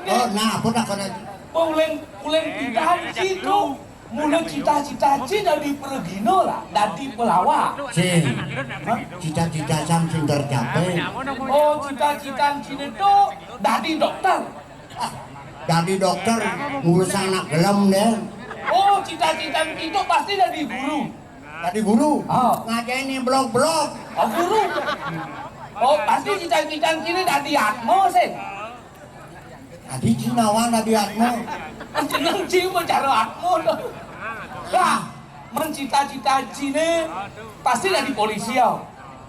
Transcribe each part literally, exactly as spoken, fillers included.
Oh, nah, apa takoné? Uling, uling pidan ci to. Mula cita-cita ci dadi pragina lah, dadi pelawak. Sing. Hah? Cita-cita sang sing tercapai. Oh, cita-cita ciné to dadi dokter. Ah, dadi dokter ngurus anak gelem deh. Oh, cita-cita ci to pasti dadi guru. Dadi guru. Oh. Ngajain blog-blog. Oh, guru. Oh, pasti cita-cita ciné dadi atma sih. Dadi ci nawang dadi atma. Jeneng ci macara atma to. Lah, men cita-cita ciné pasti dadi polisi ya.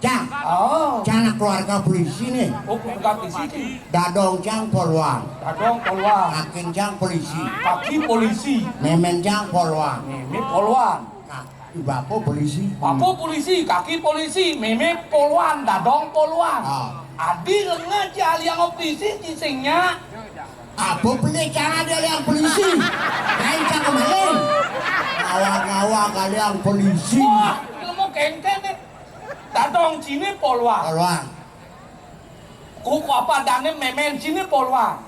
Cang. Oh. Cang anak keluarga polisi nih. Oh, keluarga polisi ci. Dadong cang polwan. Dadong polwan. Kakin cang polisi. Kaki polisi. Mémén cang polwan. Mémé polwan. Nah, bapa polisi. Bapa polisi, kaki polisi, mémé polwan, dadong polwan. Ah. Adi lenga ci aliang polisi ci sing nyak. Apa pelih cara dia liang polisi? Kain cakap maling. Ngawak-ngawak kaliang polisi. Wah, ilmu kéngkén nih. Dadong ciné polwan. Polwan. Kuku apa dané mémén ciné polwan.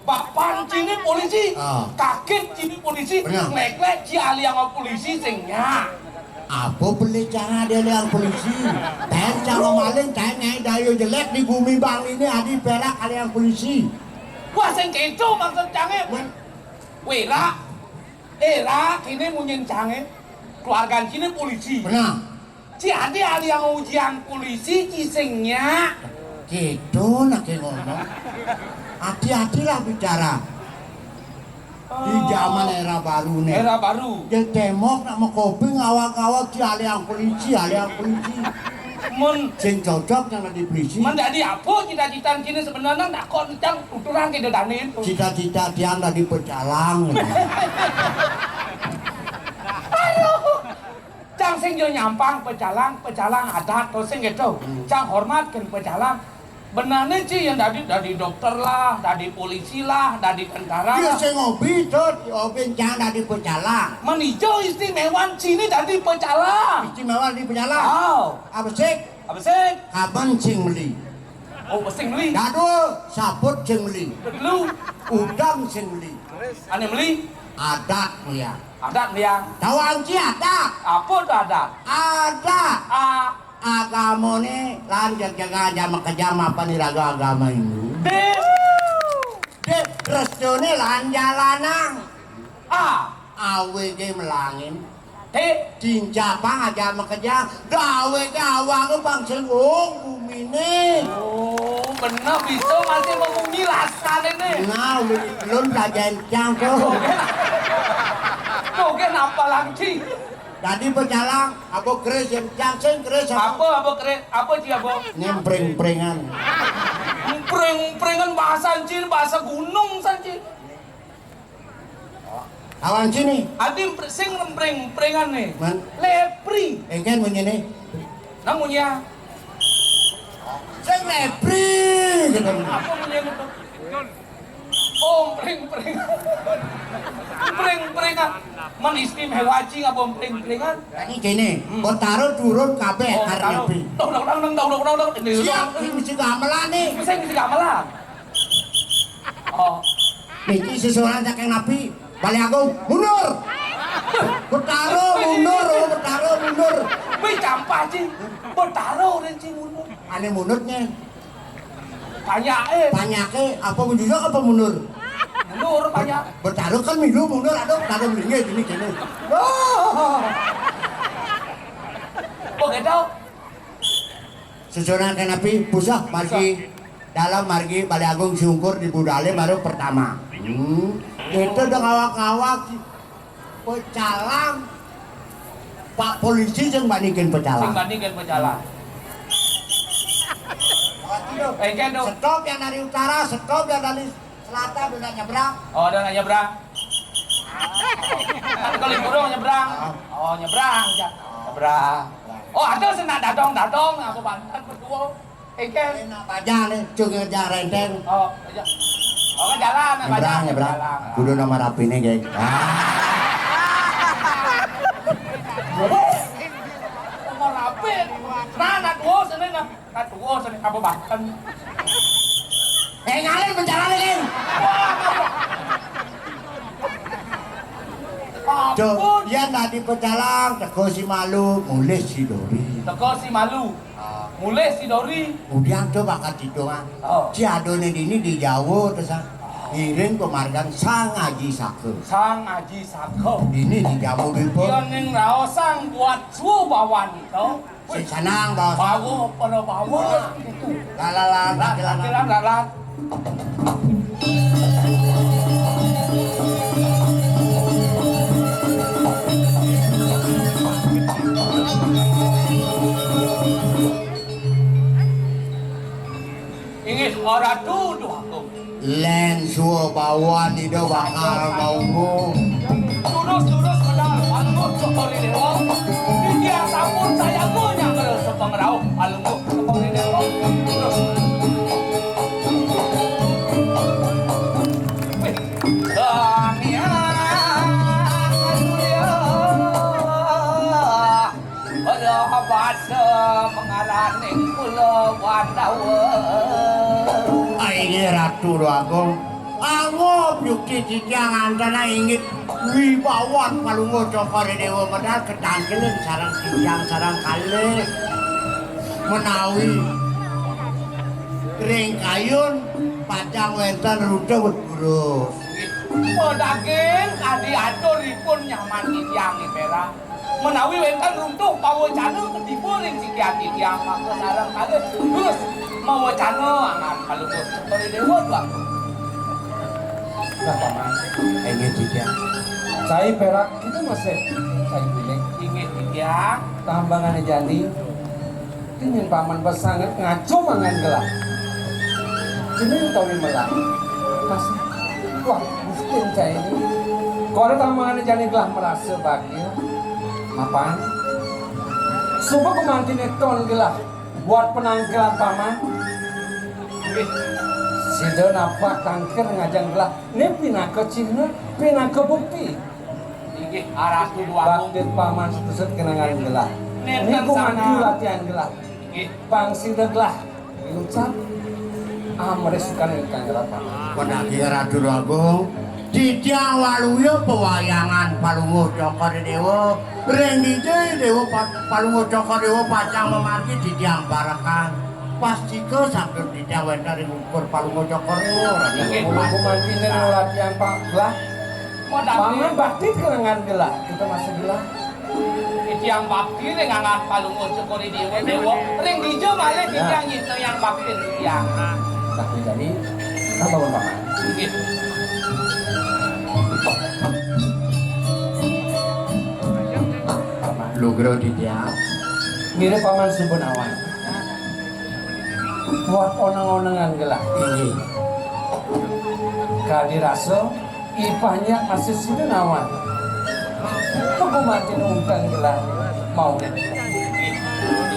Bapan ciné polisi. Ah. Kakin ciné polisi. Benar. Ngléklék ci aliang polisi sing nyak. Apa pelih cara dia liang polisi? Taén cara maling, taén nyai dayu jelek di gumi bang ini adi perak aliang polisi. Wah, sing kéto maksud cangé. Wéh. Wéra. Éra, kéné munyin cangé. Keluargan ciné polisi. Benar. Ci adi aliang ujian polisi ci sing nyak. Kéto naké ngomong. Hati-hatilah bicara. Di zaman era baru nih. Era baru. Yang témbok nak mau kopi ngawak-ngawak ci aliang polisi, aliang polisi. Mun sing cocok yang dadi polisi. Men dadi apa cita-cita ciné sebenarnya nak kok cang tuturan ké dané to. Cita-cita tiang dadi pecalang. Aduh. Cang sing yo nyampang pecalang, pecalang adat to sing kéto. Hmm. Cang hormat kén pecalang. Benané ci yang dadi, dadi dokter lah, dadi polisi lah, dadi tentara. Iya lah. Sing hobi to, hobi cang dadi pecalang. Men ijo istimewan ciné dadi pecalang. Istimewa dadi pecalang. Oh. Apa sih? Apa sih? Kaban sing meli. Oh, sing meli. Dadua, saput sing meli. Kedelu. Udang sing meli. Ané meli? Adat meliang. Adat meliang. Tawang ci adat. Apa to adat? Adat. A. Agamané lan jegjagan aja makejang mapan iraga agama Hindu. Dé. Dé, restuné lan jalanang. A. Awigé melangin. Té, cincapang aja makejang, dawéké awangé pang sing ung guminé. Oh, bener bisa masih mau bumi rasané né. Nah, ulun, ulun belajain cang to. Oké. Oké, napa lagi? Dadi pecalang, apa keris yang cang sing keris apa? Apa, apa keris? Apa ci apa? Nyempring-pringan. Empring-empringan bahasa Cina, bahasa gunung saja. Lawan sini. Adi mpr-, sing mpring-mpringan nih. Man. Lepri. Engken munyiné. Nah, munyi ah. Sing lepri gitu. Apa munyiné to? Oh, mpring-mpring. Mpring-mpringan. Men istimewa cing apa mpring-mpringan? Ini gini, hmm. Betara turun kabeh. Oh, arep betara. Lepri. Dong, dong, dong, dong, dong, dong, dong. Ini siap, dong. Ini mesti gamelan nih. Mesti, mesti gamelan. Oh. Niki sesuunan saking napi? Balé Agung, mundur. Betara mundur, oh, Betara mundur. Wih, campah, Ci. Betara udah, Ci, mundur. Ané mundurnya. Panyaké. Panyaké apa menjujur apa mundur? Mundur, panyak. Betara kan milu mundur, aduh, Betara melinggih gini, gini. Oh. Oh, gitu. Sesuunan kén napi? Pusah, margi. Dalam margi Balé Agung sungkur di budalé baru pertama. Hmm. Itu udah ngawak-ngawak. Pecalang. Pak polisi sing bandingin pecalang. Sing bandingin pecalang. Awas dulu. Engken, dong. Stop yang dari utara, stop yang dari selatan, udah nyebrang. Oh, udah nyebrang. Kan kalau burung nyebrang. Ah. Oh, nyebrang ya. Nyebrang. Oh, ada sing nak dadong-dadong, aku bantan berdua. Engken. Enak bajang nih, cung ngejar renteng. Oh, iya. Oh, kan jalan, nyebrang, bajang. Nyebrang. Jalan. Kudu nomor rapiné, geng. Ah. Nomor rapi. Nah, nak dua sini, nah. Nak dua sini, apa bahkan? Eh, ngalir pecalang, geng. Wah, Duh, pun. Yén dadi pecalang, teka si malu, mulih si dori. Teka si malu. Ah. Mulih si dori. Udian to bakal titungan. Oh. Si adone dini di Jawa to, Sang. Ngiring pamargan Sang Aji Saka. Sang Aji Saka. Dini di Jawa, Bipa. Yén ning raosang buat subawan to. Sing sanang, Bos. Bawa, pada bawa. Lalan, lalan, lalan, lalan. Inggih, Ratu Duh Agung. Lén suwa bawan Ida bakal maunggung. Durus, durus, medal, Palungguh Cokor I Déwa. Titiang sampun sayaga nyanggra sapangrauh, Palungguh Cokor I Déwa. Durus. Wih. Sang Hyang Surya. Ora basa mengaraning kula Pandawa. Inggih Ratu Déwa Agung, angup yukti titiang antana inggih wibawan Palungguh Cokor I Déwa medal ketangkeling sareng titiang sareng kalih menawi ring kayun pacang wénten runtuh durus. Padaging kadi aturipun nyaman titiang, Nyi Pérak. Menawi wénten runtuh pawecana ketiba ring sikian titiang, maka sareng kalih terus mawecana angan Palungguh Cokor I Déwa, Tuan. Nah, Paman. Inggih, titiang. Cai Pérak, kita masih cai kuning. Inggih, titiang. Tambangané jani. Dingin Paman pasanget ngaco mangan gelah. Dini utawi melah. Mas, wah, Gusti cai ini. Kala tambangané jani gelah merasa bahagia. Mapan. Suba gumantiné ton gelah buat penangkelan Paman. Sida napak tangkil ngajeng gelah. Ini pinaka cihna, pinaka bukti. Inggih, Ratu Déwa Agung. Bakti Paman setuset kenangan gelah. Nénten. Niku mandi latihan gelah. Inggih. Pang sida gelah. Ngucap. Amrih sukan ingkang gelah Paman. Padaging Ratu Déwa Agung. Titiang waluya pawayangan Palungguh Cokor I Déwa. Ring dija Déwa Pa-, Palungguh Cokor I Déwa pacang mamargi titiang parekan. Pastika sampun titiang wénten ring ungkur Palungguh Cokor I Déwa, Ratu. Inggih, Paman. Kumantiné latihan Pak gelah. Paman bakti kenangan gelah, kita masih gelah. Titiang bakti ring angan Palungguh Cokor I Déwa, Déwa. Ring dija malih titiang nyinta yang bakti titiang. Bakti jani, apa pun Paman? Inggih. Lugra titiang. Mirip Paman suba nawang. Buat oneng-onengan gelah. Inggih. Kadi rasa I Panyak masih sida nawang. Pagumatin ungkang gelah mau.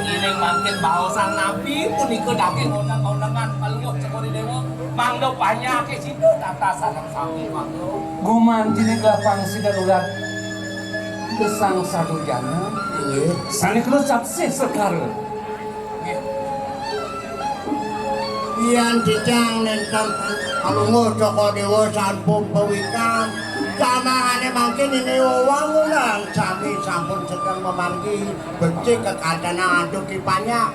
Ngiring mangkin baosan napi punika daging oneng-onengan Palungguh Cokor I Déwa. Mangda Panyaké sida tatas sareng sami mangga. Gumantiné gelah pang sida nular gesang sadurjana. Inggih. Sané kena saksih sekara. Yén titiang nénten Palungguh Cokor I Déwa sampun pawikan, tambangané mangkin inggih wewangunan sami sampun sedeng mamargi becik kekantenan antuk I Panyak.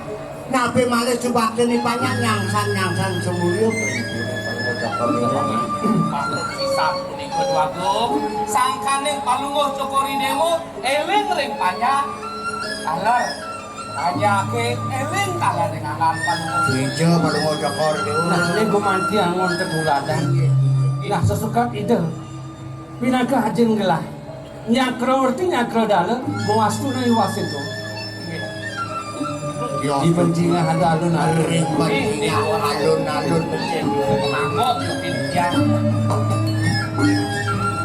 Napi malih subaktin I Panyak nyangsan-nyangsan semulya. Patut pisan punika, Déwa Agung. Sangkaning Palungguh Cokor I Déwa éling ring Panyak. Taler. Panyaké éling taler ring angan Palungguh. Dija Palungguh Cokor I Déwa. Nah, ini gumanti angon tetuladan. Nah, sesukat ida pinaka ajin gelah. Nyakra werti nyakra dala, mawastuna iwasin to. Di penjingah ada alun-alun. Ring penjingah alun-alun. Mangkok, ya.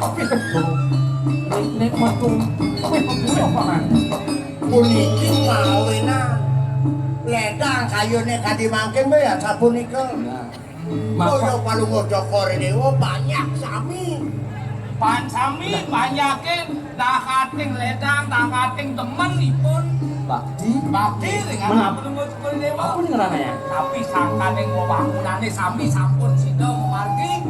Tapi betul. Nek, nek metu. Wih, apa, Man? Puniki kawinan ledang kayune kadi mangkin, ya, sapunika. Nah. Maka kaya Palungguh Cokor I Déwa banyak sami. Pan sami, nah, banyakin, dah kating ledang, dah kating demen ipun. Bakti. Bakti dengan menap-, Palungguh Cokor I Déwa. Apa ngeranaya? Tapi sangkaning wewangunane sami sampun sida mamargi.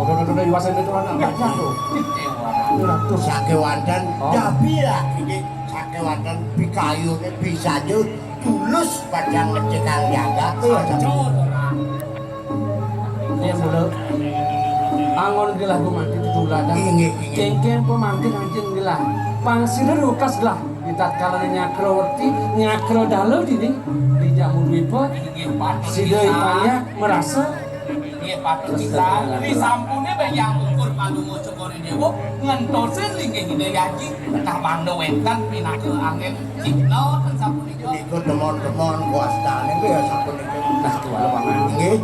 Udah, udah, udah, iwasan itu anak banyak tuh. Ih, ratus. Sakéwanten, oh, jabi lah, ini sakéwanten pikayuné bisa aja tulus bajang ngecekang jagat tuh. Iya, mula. Anggon gelah gumanti tetuladan. Inggih, inggih. Kéngkén pamangkin anjing gelah. Pang sira lukas gelah. Di tatkala nyakra werti, nyakra dala dini, di Jambu Dwipa, sida ipanya merasa. Inggih, patut pisan. Ri sampuné Bajang Ungkur Palungguh Cokor I Déwa ngentosin linggih Ida Aji, kah mangda wénten pinaka anggén cihna ten sapunika. Nika demon-demon kuastané kuwi ya sapunika. Nah, kuwi lho, Paman. Nggih.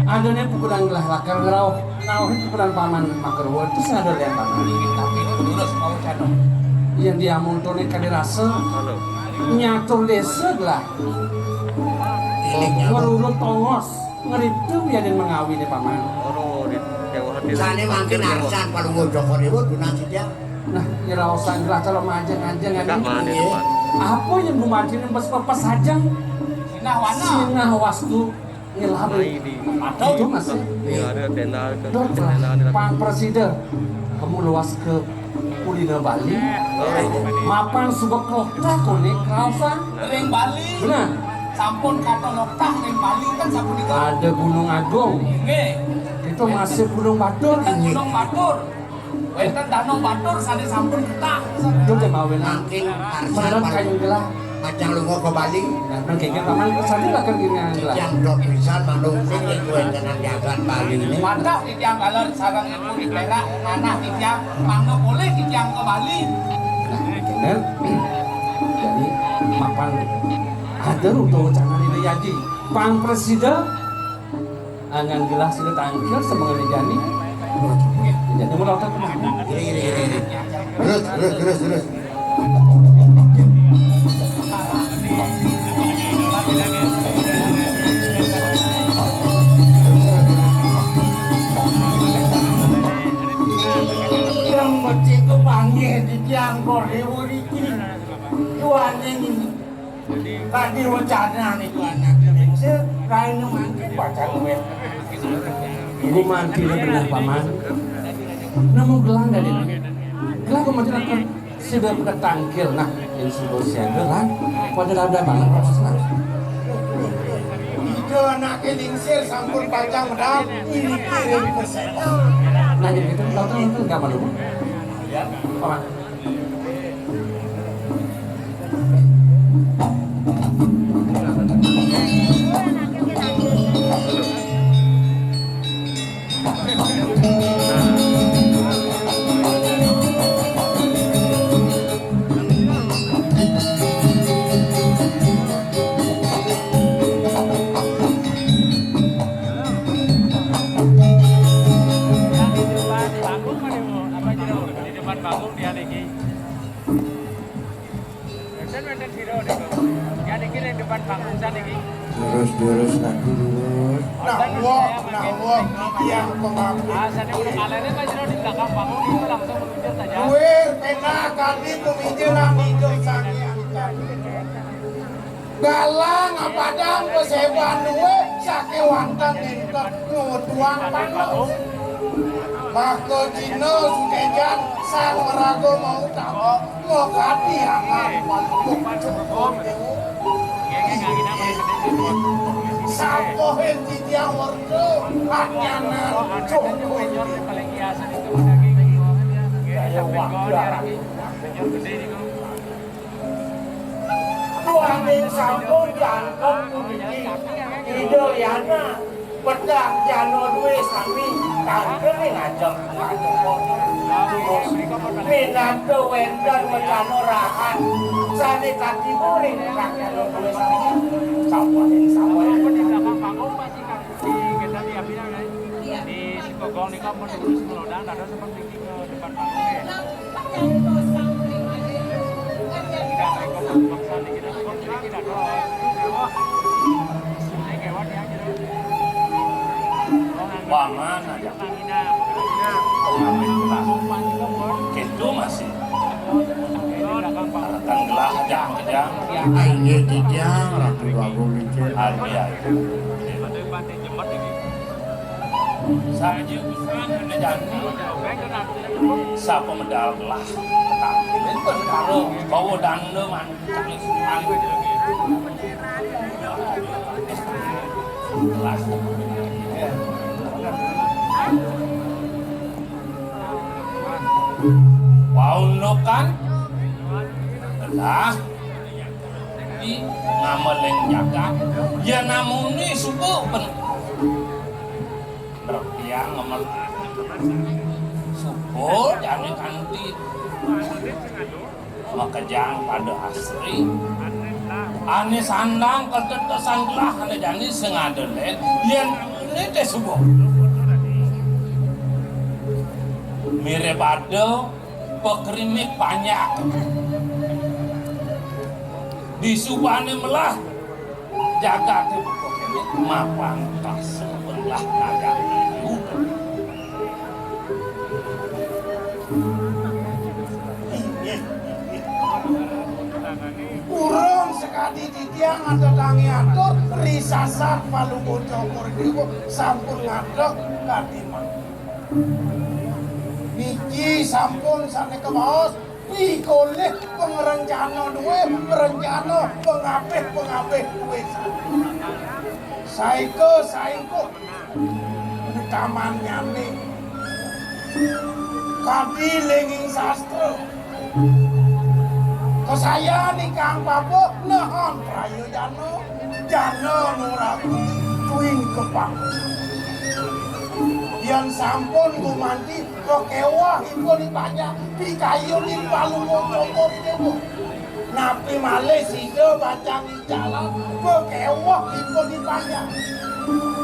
Adané pukulan gelah lakar ngrauh, ngrauh pukulan Paman Makarwa, terus ada lian Paman. Tapi terus mau cano. Yang dia muntuné kadi rasa, nyatur desa gelah. Ini nyawa. Ngerurut tongos. Ngritu wiadin mengawi né, Paman. Ora, ora, déwa hati. Sané mangkin arsan Palungguh Cokor I Déwa dunan sitiang. Nah, ngraosan gelah cara majeng-ajeng. Kak, mana, Paman? Apa yang gumanti pepes-pepes ajeng? Sinah wana. Sinah wastu ngelah. Nah, ini. Itu masih. Iya, ada tenda, Dok, tenda, tenda. Pang presida. Kamu luas ke Kulina Bali. Mapan suba kloktah koné kraosan. Ring Bali. Benar. Sampun katon oktah ring Bali kan sapunika. Ada Gunung Agung. Nggih. Itu masih Gunung Batur. Gunung Batur. Wénten Danau Batur sané sampun ketah. Itu teh mawinan. Mangkin arsan. Menurut kayu gelah. Pacang lunga ka Bali. Nah, kengken Paman saja lah kan gini, lah. Titiang dot pisan manungsing ing wéntenan jagat Bali ini. Mantap titiang kaler sareng Ibu di Perak, manah titiang mangga polih titiang ka Bali. Nah, kengken. Jadi, mapan ada utawa cangan Ida Aji. Pang presida, angan gelah sida tangkil semengan jani. Jadi, mula otak. Iri, iri, iri, iri. Terus, terus, terus, terus. Yang becik ku panggih di tiang kor dewa riki. Tuan ini. Kadi wacana niku anak. Sing kain mangkin baca kuwi. Ini mantiné bener, Paman. Nemu gelang dari ini. Gelang kok mati lakon. Sudah pada tangkil. Nah, ini sudah siaga kan. Pada ada banget proses lah. Itu anaknya lingsir sampun pacang medal. Ini kirim ke saya. Nah, jadi itu tahu tahu itu nggak malu. Ya, Paman. Di depan panggung dia niki. Wénten, wénten sira niku. Ya niki ning depan panggung saniki. Lurus, lurus, nanti lurus. Nah, wong, nah, wong, titiang pemabuk. Ah, sane udah kalere Mas Jero di belakang panggung itu langsung meluncur saja. Kuwi penak kami pemikiran itu sange. Galang apadang paseban duwe sakewanten nenten nutuang panggung. Maka dina sukejan sang maraga mau tama makadi angan paluh cukup dewa. Sapohin titiang werda anyanan cukup. Daya wangga. Duaning sampun jangkep puniki, Ida Yana, pedang jana duwe sami tangkene ngajeng ngajeng. Minangka wenten wacana rahat sane katiba ring pedang jana duwe sami. Sampun, sampun. Di kita di Abinang, ya? Iya. Di Sikogong nika pun terus melodang, ada seperti Paman aja. Itu masih. Datang gelah aja, aja. Ayo, titiang, Ratu Agung Lincir. Ayo, ya. Saja pisan ada janji. Sapa medal gelah? Tetapi perkara bawa danda man-, gelah. Paundukan gelah. Ngameling jagat. Ya namune suba pen-, Repiang ngemelah. Subur jane kanti makejang pada asri. Ane sandang ketetesan gelah ane jani sing ada len. Yen ini teh subur. Mirip ada pekrimik banyak. Di subane melah. Jagate buka kene mapan kasa belah nagang ayu. Urung sekadi titiang ada tangi atur, risasar Palungguh Cokor Dewa sampun ngadeg kadiman. Niki sampun sane kebaos. Pikolih pangrencana duwe, rencana pangabih-pangabih duwe. Saika, saika utamanyane kadi linging sastra. Kasayan ingkang pabuh nehon prayojana, jana nurabi tuwin kepang. Yen sampun gumanti, Kok kewah ipun ipanjak pikayun ing palungguh Cokor Dewa. Napi malih sida bacang ing jalan, kok kewah ipun ipanjak.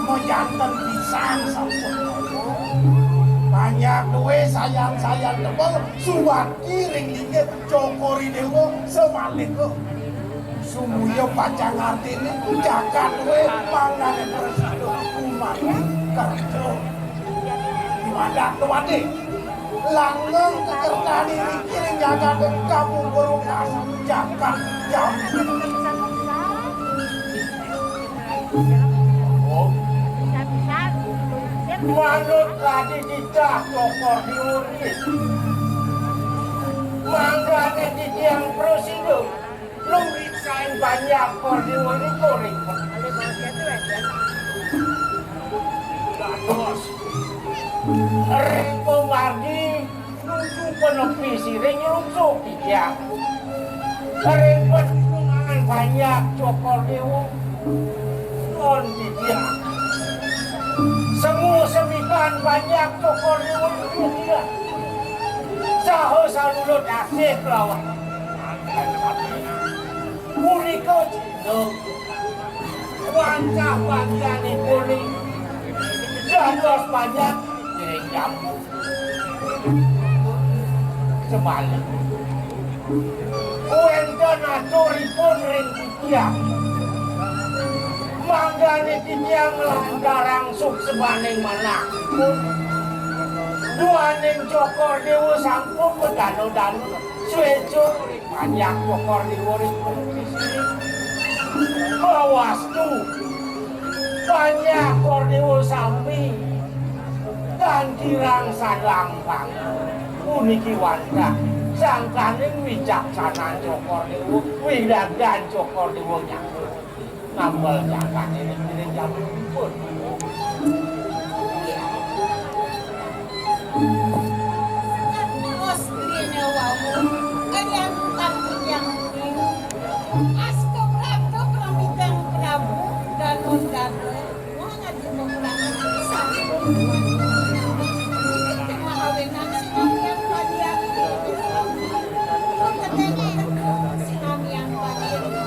Majanten pisan sampun. Panjak duwe sayan-sayan tebel, subati ring linggih Cokor Dewa samalika. Sumuya pacang artine jagat we mangdane prasida umat kerja. Iwadak tuwade. Langgeng kekertani riki ring jagate kabungkur ukas jagat jam. Manut kadi titah Cokor Diwur. Mangdane titiang prasida. Luwih saen banyak Cokor Dewa nika ring. Dados ring pamargi nuju panepi siring ngrungsuk titiang. Ring patungan banyak Cokor Dewa. Nuwun titiang. Semu semikan banyak Cokor Dewa titiang. Saha salulut asih kelawan. Punika Cina. Wantah bagianipun dados banyak ring jamu. Sebalik. Wenten aturipun ring titiang. Mangdane titiang nglantarang suksmaning manahipun. Duaning Cokor Dewa sampun madana-dana. Sueca banyak Cokor Dewa ring. Bawastu banyak Cokor Dewa sami. Dan kirang sadang pang. Puniki wantah sangkaning wicaksanan Cokor Dewa, widadan Cokor Dewa nyaku. Nambel jagate ring jaman ipun. Bos dene wau, kalian utang titiang uning. Asto prapto pramitan Prabu Danun Danu. Wong aji peperangan sampun. Tema awenan sinamian padiakti. Wong ketemu sinamian padiakti.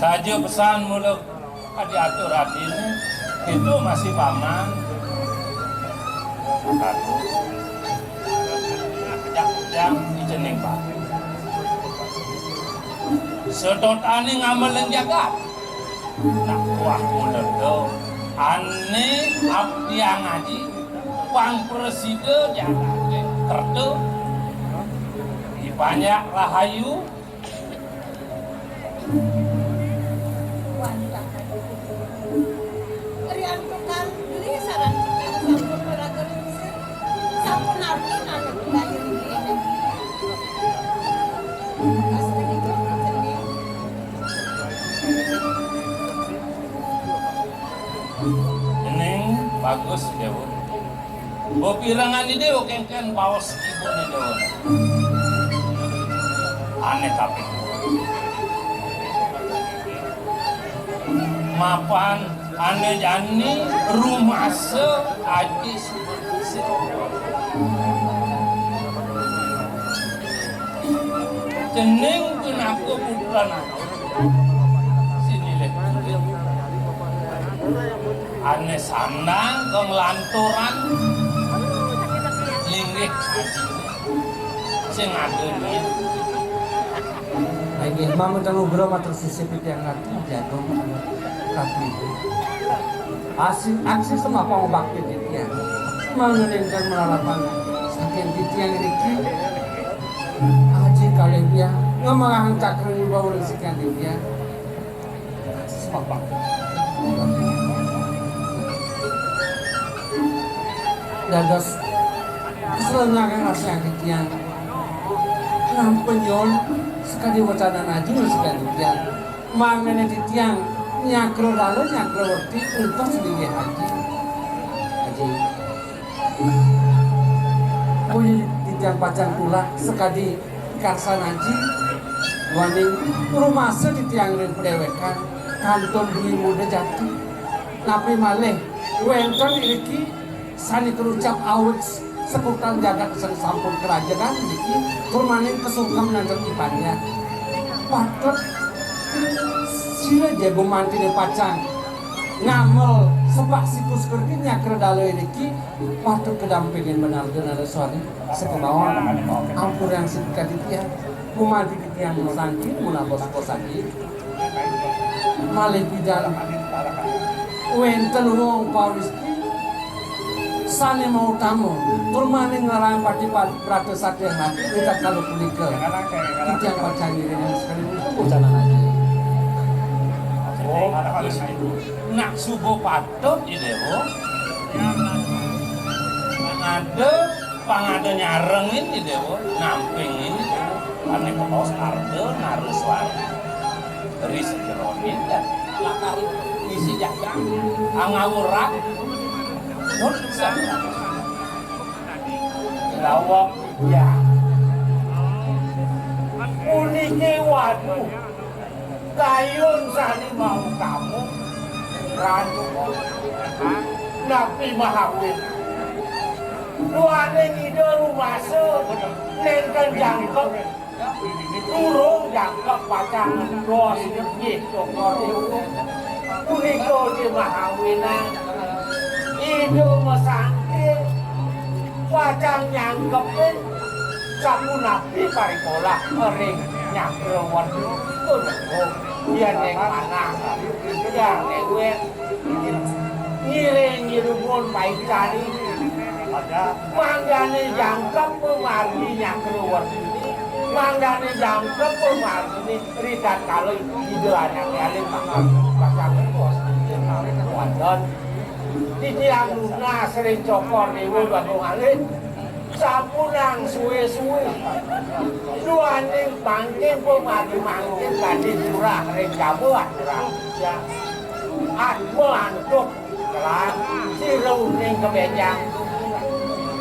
Saja pesan mula kadi atur adin, itu masih paman. Aku jang di cening, Pak. Sedot ane ngameling jagat. Nak wah mula tu. Ane abdiang aji, pang presida jagat kerta. Ibanyak rahayu, Wantah. Rian tukang beli saran tukang sampun maraga lingsir. Sampun arti anak bayar ini. Kasih itu cening. Cening bagus, Dewa. Bepirengan ide kengken baos ibu ni, Dewa. Aneh tapi. Mapan ane jani rumasa aji. Cening pinaka putra naga. Sini le. Ane sandang kang lanturan linggih aji. Sing ada ni. Inggih, mamutar nugra matur sisip titiang Ratu Jagung Ratu. Asih, aksi semapa bakti titiang. Mangeninten melalapan saking titiang niki. Aji kalih titiang ngemangahang cakra wibawa ring saking titiang. Aksi semapa. Dados keselengan rasa titiang. Nampa nyuwun sakadi wecanan aji sakadi titiang. Mangdane titiang nyakra dala nyakra werti entos linggih aji. Aji. Puji titiang pacang tulak sakadi karsan aji. Waning rumasa titiang ring padewekan kantun dwi muda jati. Napi malih wenten iriki sane karucap awit sekutan jagat sane sampun karajegan niki, tur malih kasungkem nenten ibanyak. Patut sira ja gumantine pacang ngamel sebak sikus kerdi nyakra dala niki, patut kadampingin benarga Naraswari sakemawon ampurang sing kaditya. Gumanti titiang masangkin, munapa sakit. Malih pidan wenten wong pawistri sane mautama tur malih nglarang pati pa-, brata satya mati, ritatkala punika titiang pacang ngiring sekali untuk ucanan aji. Oh, nak suba patut, Ida, oh. Ada pang ada nyarengin, Ida, oh. Nampingin, Ida, oh. Ane kabaos arta Naraswari. Ri sajeroning dan lakar isi jagat angawurat. Pun bisa. Lawak ya. Puniki waduh. Kayun sane mau tamu. Ranjukun. Napi mahawin. Duaning ida rumasa nenten jangkep. Durung jangkep pacang ndos nggih Cokor Dewa. Punika di mahawinan ida masangke pacang nyangkepin sapunapi parikolah ring Nyakrawarti punika. Yen ing manah, yen ing wit, ngiring ngirumun paicari. Mangdane jangkep pamargi Nyakrawartine, mangdane jangkep pamargine ritatkala ida anake alit bakal bakal ngertos. Wadon. Titiang nunas ring Cokor Dewa Bagong Alit. Sampunang suwe-suwe. Duaning mangkin pamargi mangkin kadi surah ring Jawa aturang. Ya. Atma antuk Kelan, sira uning kabenjang.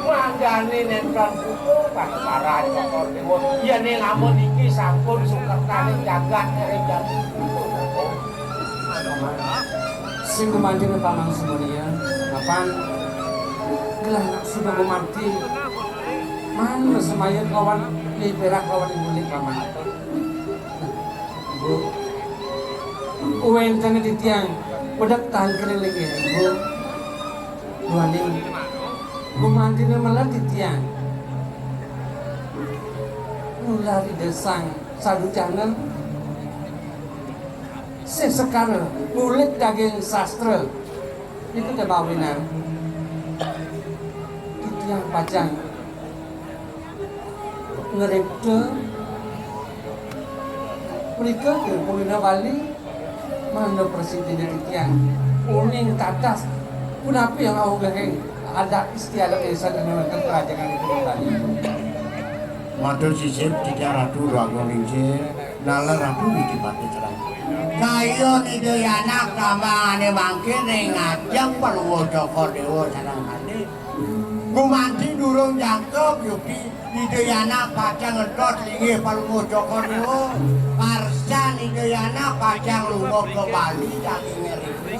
Mangdane nenten putu, pasaran Cokor Dewa. Yen ing amun iki sampun sukertaning jagat ring jagat. Sing gumanti paman semuanya, apan gelah nak suba gumanti. Man semaya kawan, ni perak kawan ibu ni paman. Bu. Wénten titiang pedek tangkring linggih Ibu. Duaning gumantiné melet titiang. Nular Ida Sang Saducana. Sesekara ngulik daging sastra. Niku temawinan. Titiang pacang ngripta mrika ke Purina Bali mangda prasida titiang uning tatas punapi yang awuh geng adat istiadat ing sadurunge wenten kerajanan ing Bali. Matur sisip titiang Ratu Déwa Agung Lingsir, naler Ratu Widi Patih Cerah. Kayun Ida Yanak kambangane mangkin ring ajeng Palungguh Cokor Déwa sareng malih. Gumanti durung jangkep, yuki Ida Yanak pacang ngentos linggih Palungguh Cokor Déwa. Parsan Ida Yanak pacang lunga ka Bali daging ngeri.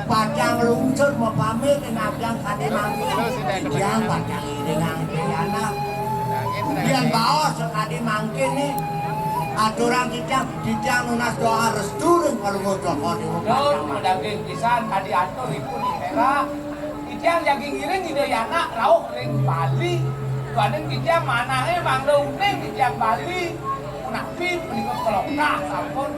Pacang lungsur mapamit ing ajeng kadi mangkin. Titiang pacang iringang Ida Yanak. Yen baos kadi mangkin nih, aturang titiang, titiang nunas doa restu ring Palungguh Cokor Déwa. Pacang mangkin. Daging pisan kadi atur ipun ing Perak. Titiang jagi ngiring Ida Yanak rauh ring Bali. Duaning titiang manahe mangda uning titiang Bali. Punapi punika kelokah sampun.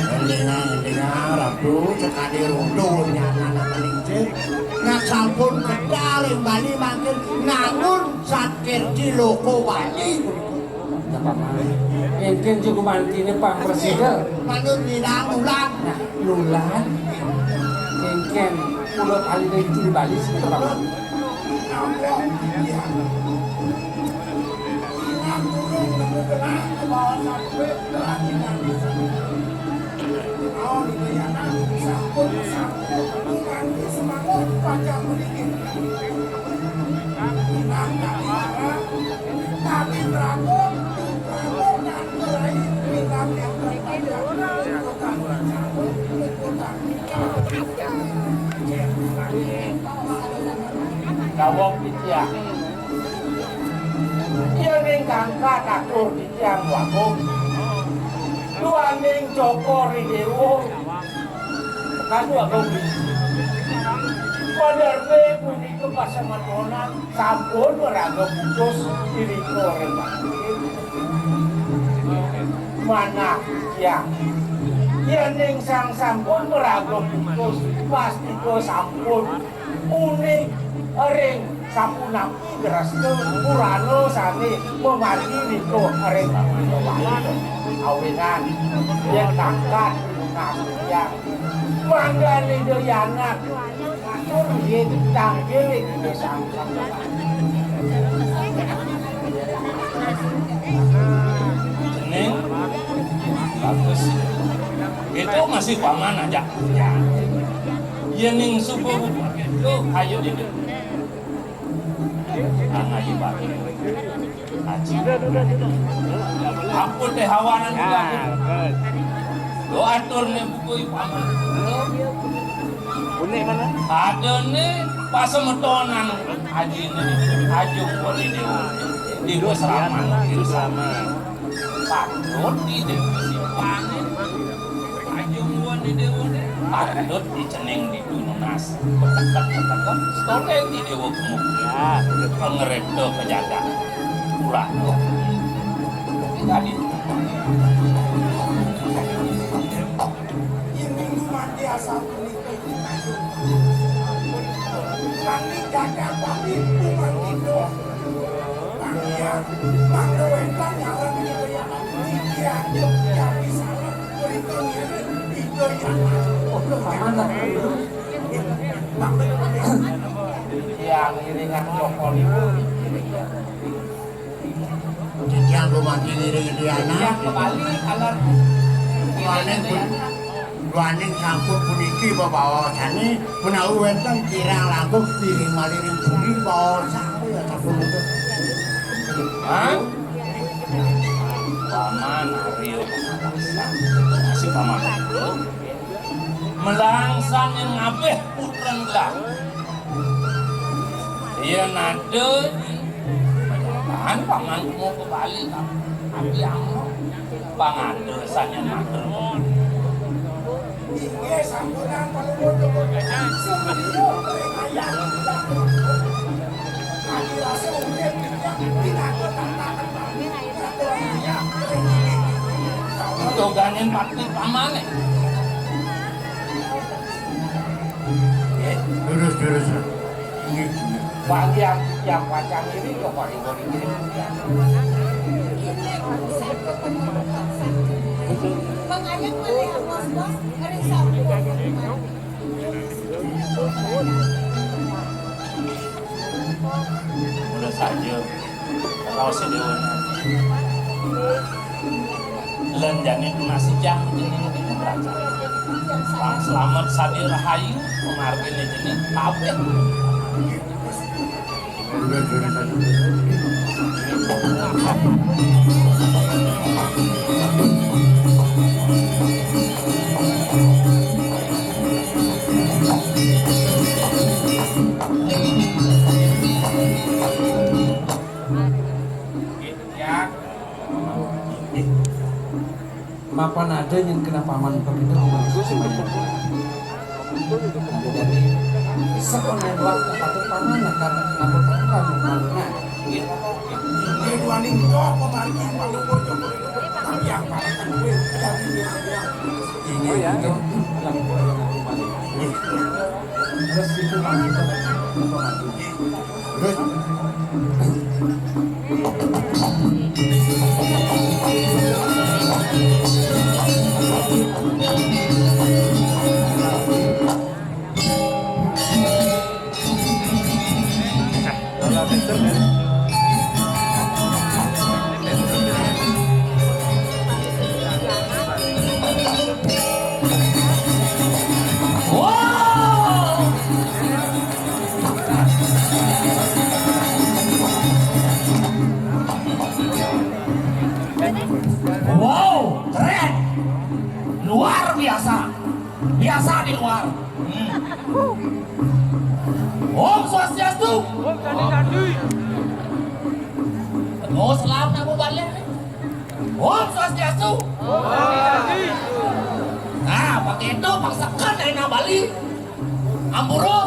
Endingang, endingang, Ratu, sekadi runtu nyanan apa lincir. Nak sampun kedal ing Bali mangkin nangun satkirti loko Bali. Engken juga mantine pang presida. Manut nirang ulan. Nah, ulan. Engken ulo kali ing Bali sih, Pak. Daweg titiang. Yening kangkat atur titiang wagung. Duaning Cokor I Déwa. Kadu agung. Panerbe punika pasemetonan sampun maraga putus irika ring Bangkit. Manah titiang. Yening sang sampun maraga putus, pastika sampun uning ring sapunapi grasta purana sane mamargi rika ring Bangkit. Awinan yen tangkat lunas titiang. Mangdane Ida Yanak matur nggih tangkil ing Ida Sang Hyang Widi. Jeneng bagus. Itu masih paman ajak punya. Yening subuh itu ayo ini. Nang ayo bagi. Aji. Ampun deh hawanan juga. Lo atur nih buku paman. Unik mana? Ada nih pasemetonan aji nih. Ajo boleh dewa. Di bos raman, di raman. Patut di dewa si paman. Ajo buan di dewa deh. Patut di cening di nunas. Betekat-betekat, stone di dewa gemuk. Ya, betul. Pengereta pejaga. Kurang. Jadi, ini minggu mati asal Yang iringan Joko niku. Titiang dumados ngiring Iliana. Titiang kebalik, alar. Duaning pun, duaning sampun puniki bebaosane menawi wenten kirang langkung piring malih ring puri baosan ya sampun itu. Hah? Paman Arya Pangarasan. Kasih paman. Melangsan yang ngabeh putren gelah. Yen ada di pajakan paman mau ke Bali, tapi amo pangada sanyan matur. Inggih sampunang panuwun. Sumriyo ring ayah. Kami rasa urip yang pinaka tantangan. Doganing pati pamane. Nggih, durus, durus. Nggih. Bagi yang, yang wacang ini, coba ibu ini. Mengayang mana yang bos-bos? Hari Sabtu. Mula saja raos dewa. Lan jane masih jam ini mungkin berangkat. Pang selamat sadia rahayu, pengargane jene kabeh. Ya. Mapan ada yang kena paman begitu, semuanya. Nah, jadi, sekolah waktu patut paman akan ngabut paman, nah. Ridwaning to pamargi paluhur joko. Tapi yang paling penting dari dia. Ini itu yang paling penting. Terus itu kan kita terus. Wow, keren. Luar biasa. Biasa di luar. Hmm. Om Swastiastu. Om Swastiastu. Terus lam aku balik. Om Swastiastu. Om Swastiastu. Nah, pakai itu paksaan dari Bali. Ampura.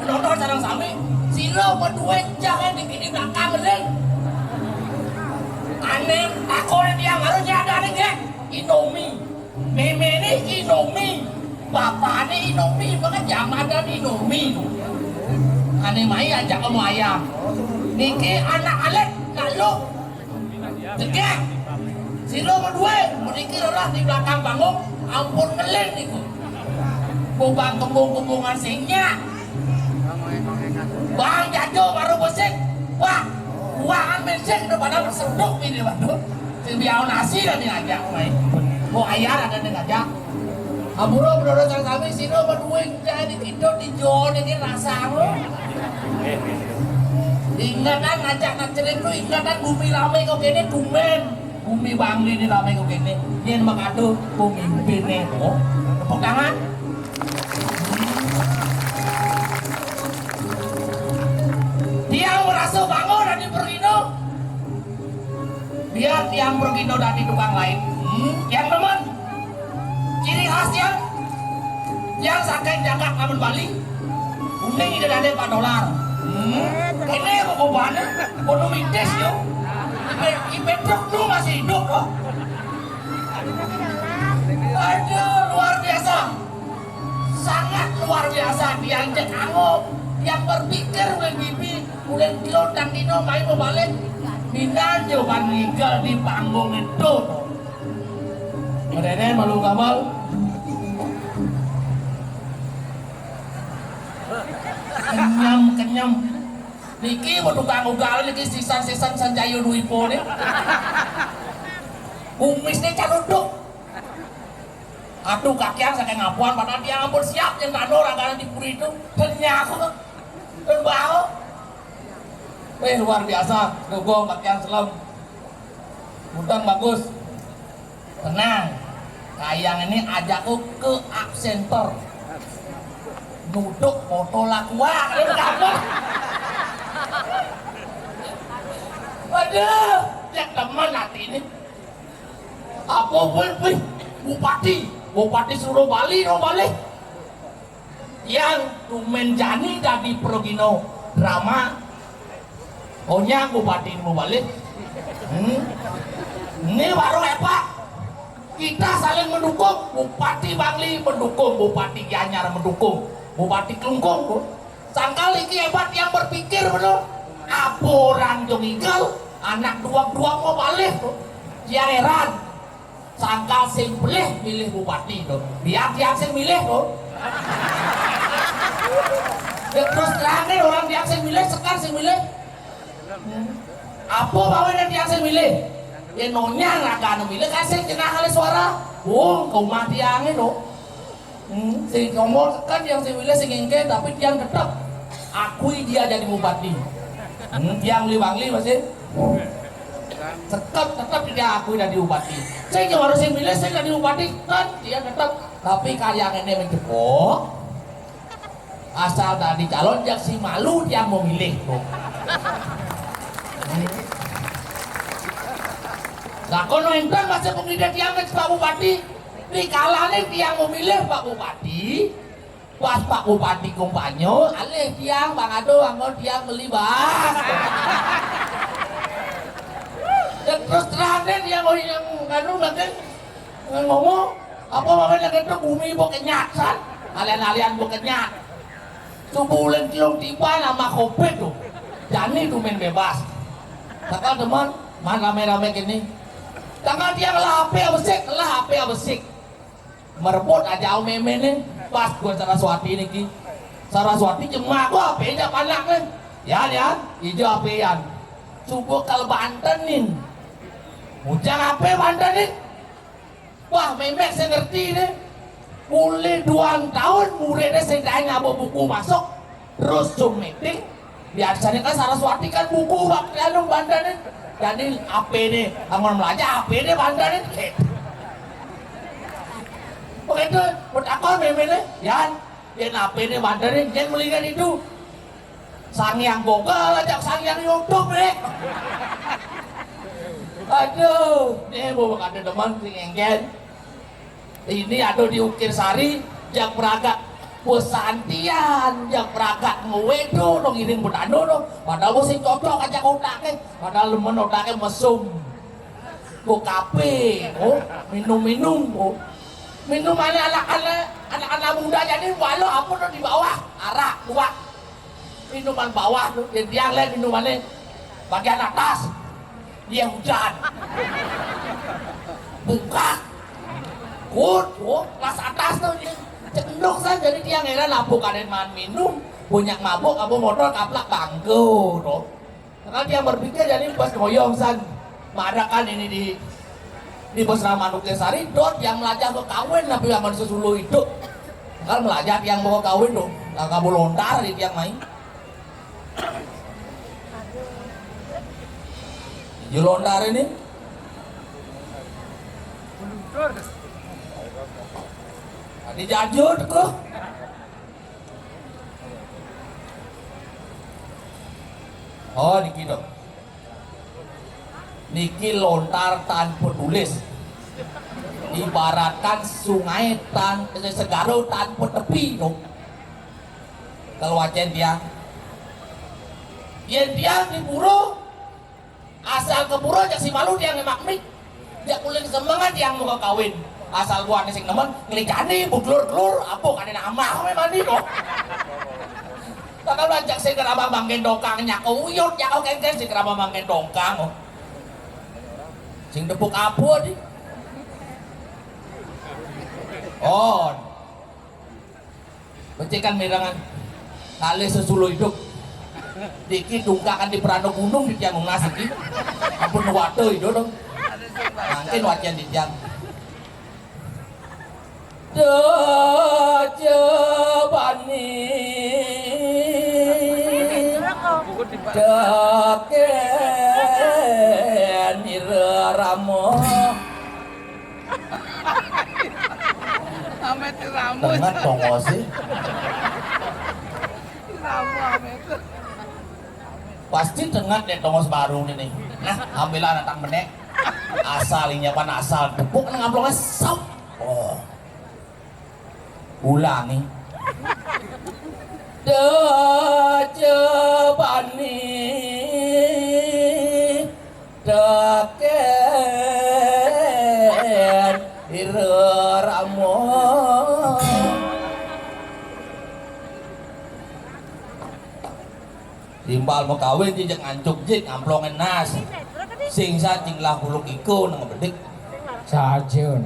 Penonton sareng sami, sira padué jahe niki di belakang ngeling. Ane takone tiang harus nyadane nggih. Indomie. Memene Indomie. Bapakne Indomie, maka jamadan Indomie. Ane mai ajak kamu ayam. Niki anak alit, nak lu. Cegah. Sira berdua, mriki lelah di belakang panggung, ampun ngeling niku. Bubang kembung-kembungan sing nyak. Bang jajo baru besik. Wah, uangan mesik udah pada berseduk ini, waduh. Sing biau nasi dan diajak, mai. Mau ayar ada diajak. Ampura, menurut sareng sami, sira berdua jadi kidul di Jawa niki rasamu. Ingatan ngajak nak cerita, ingatan bumi lame kok kene tumben. Bumi bangli ini lame kok kene. Yen mengadu pemimpinnya, oh. Tepuk tangan. Tiang merasa bangun dari Perino. Biar tiang pergi dadi tukang lain. Hmm, tiang demen. Ciri khas tiang, tiang saking jagad lamun Bali. Kuning ida dadi empat dolar. Hmm, kene kok bobane, kono mitis yo. Ipe, ipe truk tu masih hidup kok. Aduh, luar biasa. Sangat luar biasa, tiang cek angop. Yang berpikir oleh bibi, oleh kilo tang dino mai mau balik. Binan jawaban ngigal di panggung itu. Merene malu kabal. Kenyam, kenyam. Niki mau tukang ugal niki sisan-sisan Sanjayo Duipo nih. Kumisnya caruduk. Aduh, kakian saking ngapuan, padahal tiang ampun siap yang tano ragana di puri itu. Dan nyaku, dan bau. Eh, luar biasa, dukung kakian selem. Udang bagus. Tenang. Kayang ini ajakku ke art center. Nuduk foto lakua, kalau di kampung. Waduh, yang teman hati ini. Apa boleh, boleh? Bupati, Bupati suruh Bali, no Bali. Yang tumen jani dadi progino drama. Onyang Bupati mau balik. Hmm? Ini baru hebat. Kita saling mendukung. Bupati Bangli mendukung, Bupati Gianyar mendukung, Bupati Klungkung. Sangkal iki hebat yang berpikir bener. Apa orang jong igal, anak duang-duang mau balik tuh. Dia heran. Sangkal sing pelih milih bupati tuh. Biar tiang sing milih tuh. Ya, terus terang nih, orang tiang sing milih, sekar sing milih. Hmm. Apa bawa dan tiang sing milih? Ya, nonyang lah kan milih, kasih jenah kali suara. Oh, ke rumah tiang itu. Hmm, sing nomor kan yang sing milih sing engke, tapi tiang tetap akui dia jadi bupati. Hmm, tiang Bali Bangli masih tetap, tetap dia akui jadi bupati. Saya juga harus yang milih saya jadi bupati, kan dia tetap. Tapi kayang ini menjepok. Asal tadi calon, jak si malu dia mau milih tuh. Lah kono enten masih pengida tiang ke Pak Bupati. Di kalane tiang memilih Pak Bupati, pas Pak Bupati kumpanyo, alih tiang, Bang Ado, anggon tiang beli, Bang. Dan terus terang deh, tiang mau yang nganu nanti ngomong, apa mamanya kata bumi mau kenyat, san? Alian-alian mau kenyat. Subuh ulen kilung tiba nama covid tuh. Jani tuh main bebas. Takal teman, man rame-rame kini. Tanggal tiang lah ape abesik, lah ape abesik. Merebut aja au meme nih. Pas gua Saraswati nih ki. Saraswati jemak gua ape aja panak nih. Ya, ya, ijo ape yan. Subuh kal bantenin. Ujang ape bantenin? Wah, memek saya ngerti nih. Mulai duang tahun muridnya saya ngabo buku masuk. Terus Zoom meeting. Biasanya kan Saraswati kan buku waktu anu bantenin. Jadi ape nih, anggon belajar ape nih bantenin. Begitu, bertakon meme nih, Yan, Yan ape nih bantenin, Yan melihat itu. Sangyang Google aja, Sangyang YouTube nih. Aduh, nih mau ada teman sing engken. Ini ada di Ukir Sari, yang beragak pesantian, yang beragak ngewedo, no ngiring betano, no. Padahal mesti cocok aja otaknya, padahal lemen otaknya mesum. Go kape, oh, minum-minum, oh. Minumannya anak-anak, anak-anak muda jadi walau apa tuh di bawah, arak, tuak. Minuman bawah tuh, dia, dia lihat minumannya bagian atas, dia hujan. Buka, kut, oh, kelas atas tuh dia. Cendok saja, jadi dia ngeran apa kalian makan minum, banyak mabuk, apa motor kaplak bangku tuh. Karena dia berpikir jadi pas ngoyong san. Madakan ini di di Besra Manuknya Sari, dot yang melajah ke kawin, tapi yang manusia sulu itu. Kan melajah yang mau kawin tuh, nggak kamu lontar di tiang main. Yo lontar ini. Tadi jajut kok. Oh, niki dong. Niki lontar tanpa tulis. Ibaratkan sungai tan eh, segaro tanpa tepi dong. Kalau wacen tiang. Yen tiang di pura, asal ke pura jak si malu tiang ngemak mik. Jak kuling semengan tiang muka kawin. Asal buahnya sing nemen, ngelicani, buglur-glur, apa kan enak amah me mandi kok. Padahal ajak sing kerama mangkin dongkang nyako uyut, nyako kengken sing kerama mangkin dongkang. Oh. Sing tepuk apa di? Oh. Becik kan mirengan. Kalih sesuluh hidup. Diki dungkakan di Prana Gunung di tiang ngungas iki. Ampun wate itu dong. Mangkin wacian di tiang. Dajabani Daken Ira Rama. Amet Ramus. Tenget tongos sih. Ramu Amet. Pasti tenget deh tongos baru ini. Nah, ambillah datang menek. Asal ini apa asal tepuk nang amplopnya sop. Oh. Ulangi. Dajabani Daken Ira Rama. Timbal makawin jijik ngancuk jik ngamplongin nas. Sing sa cing lah kuluk iko nang bedik. Saja.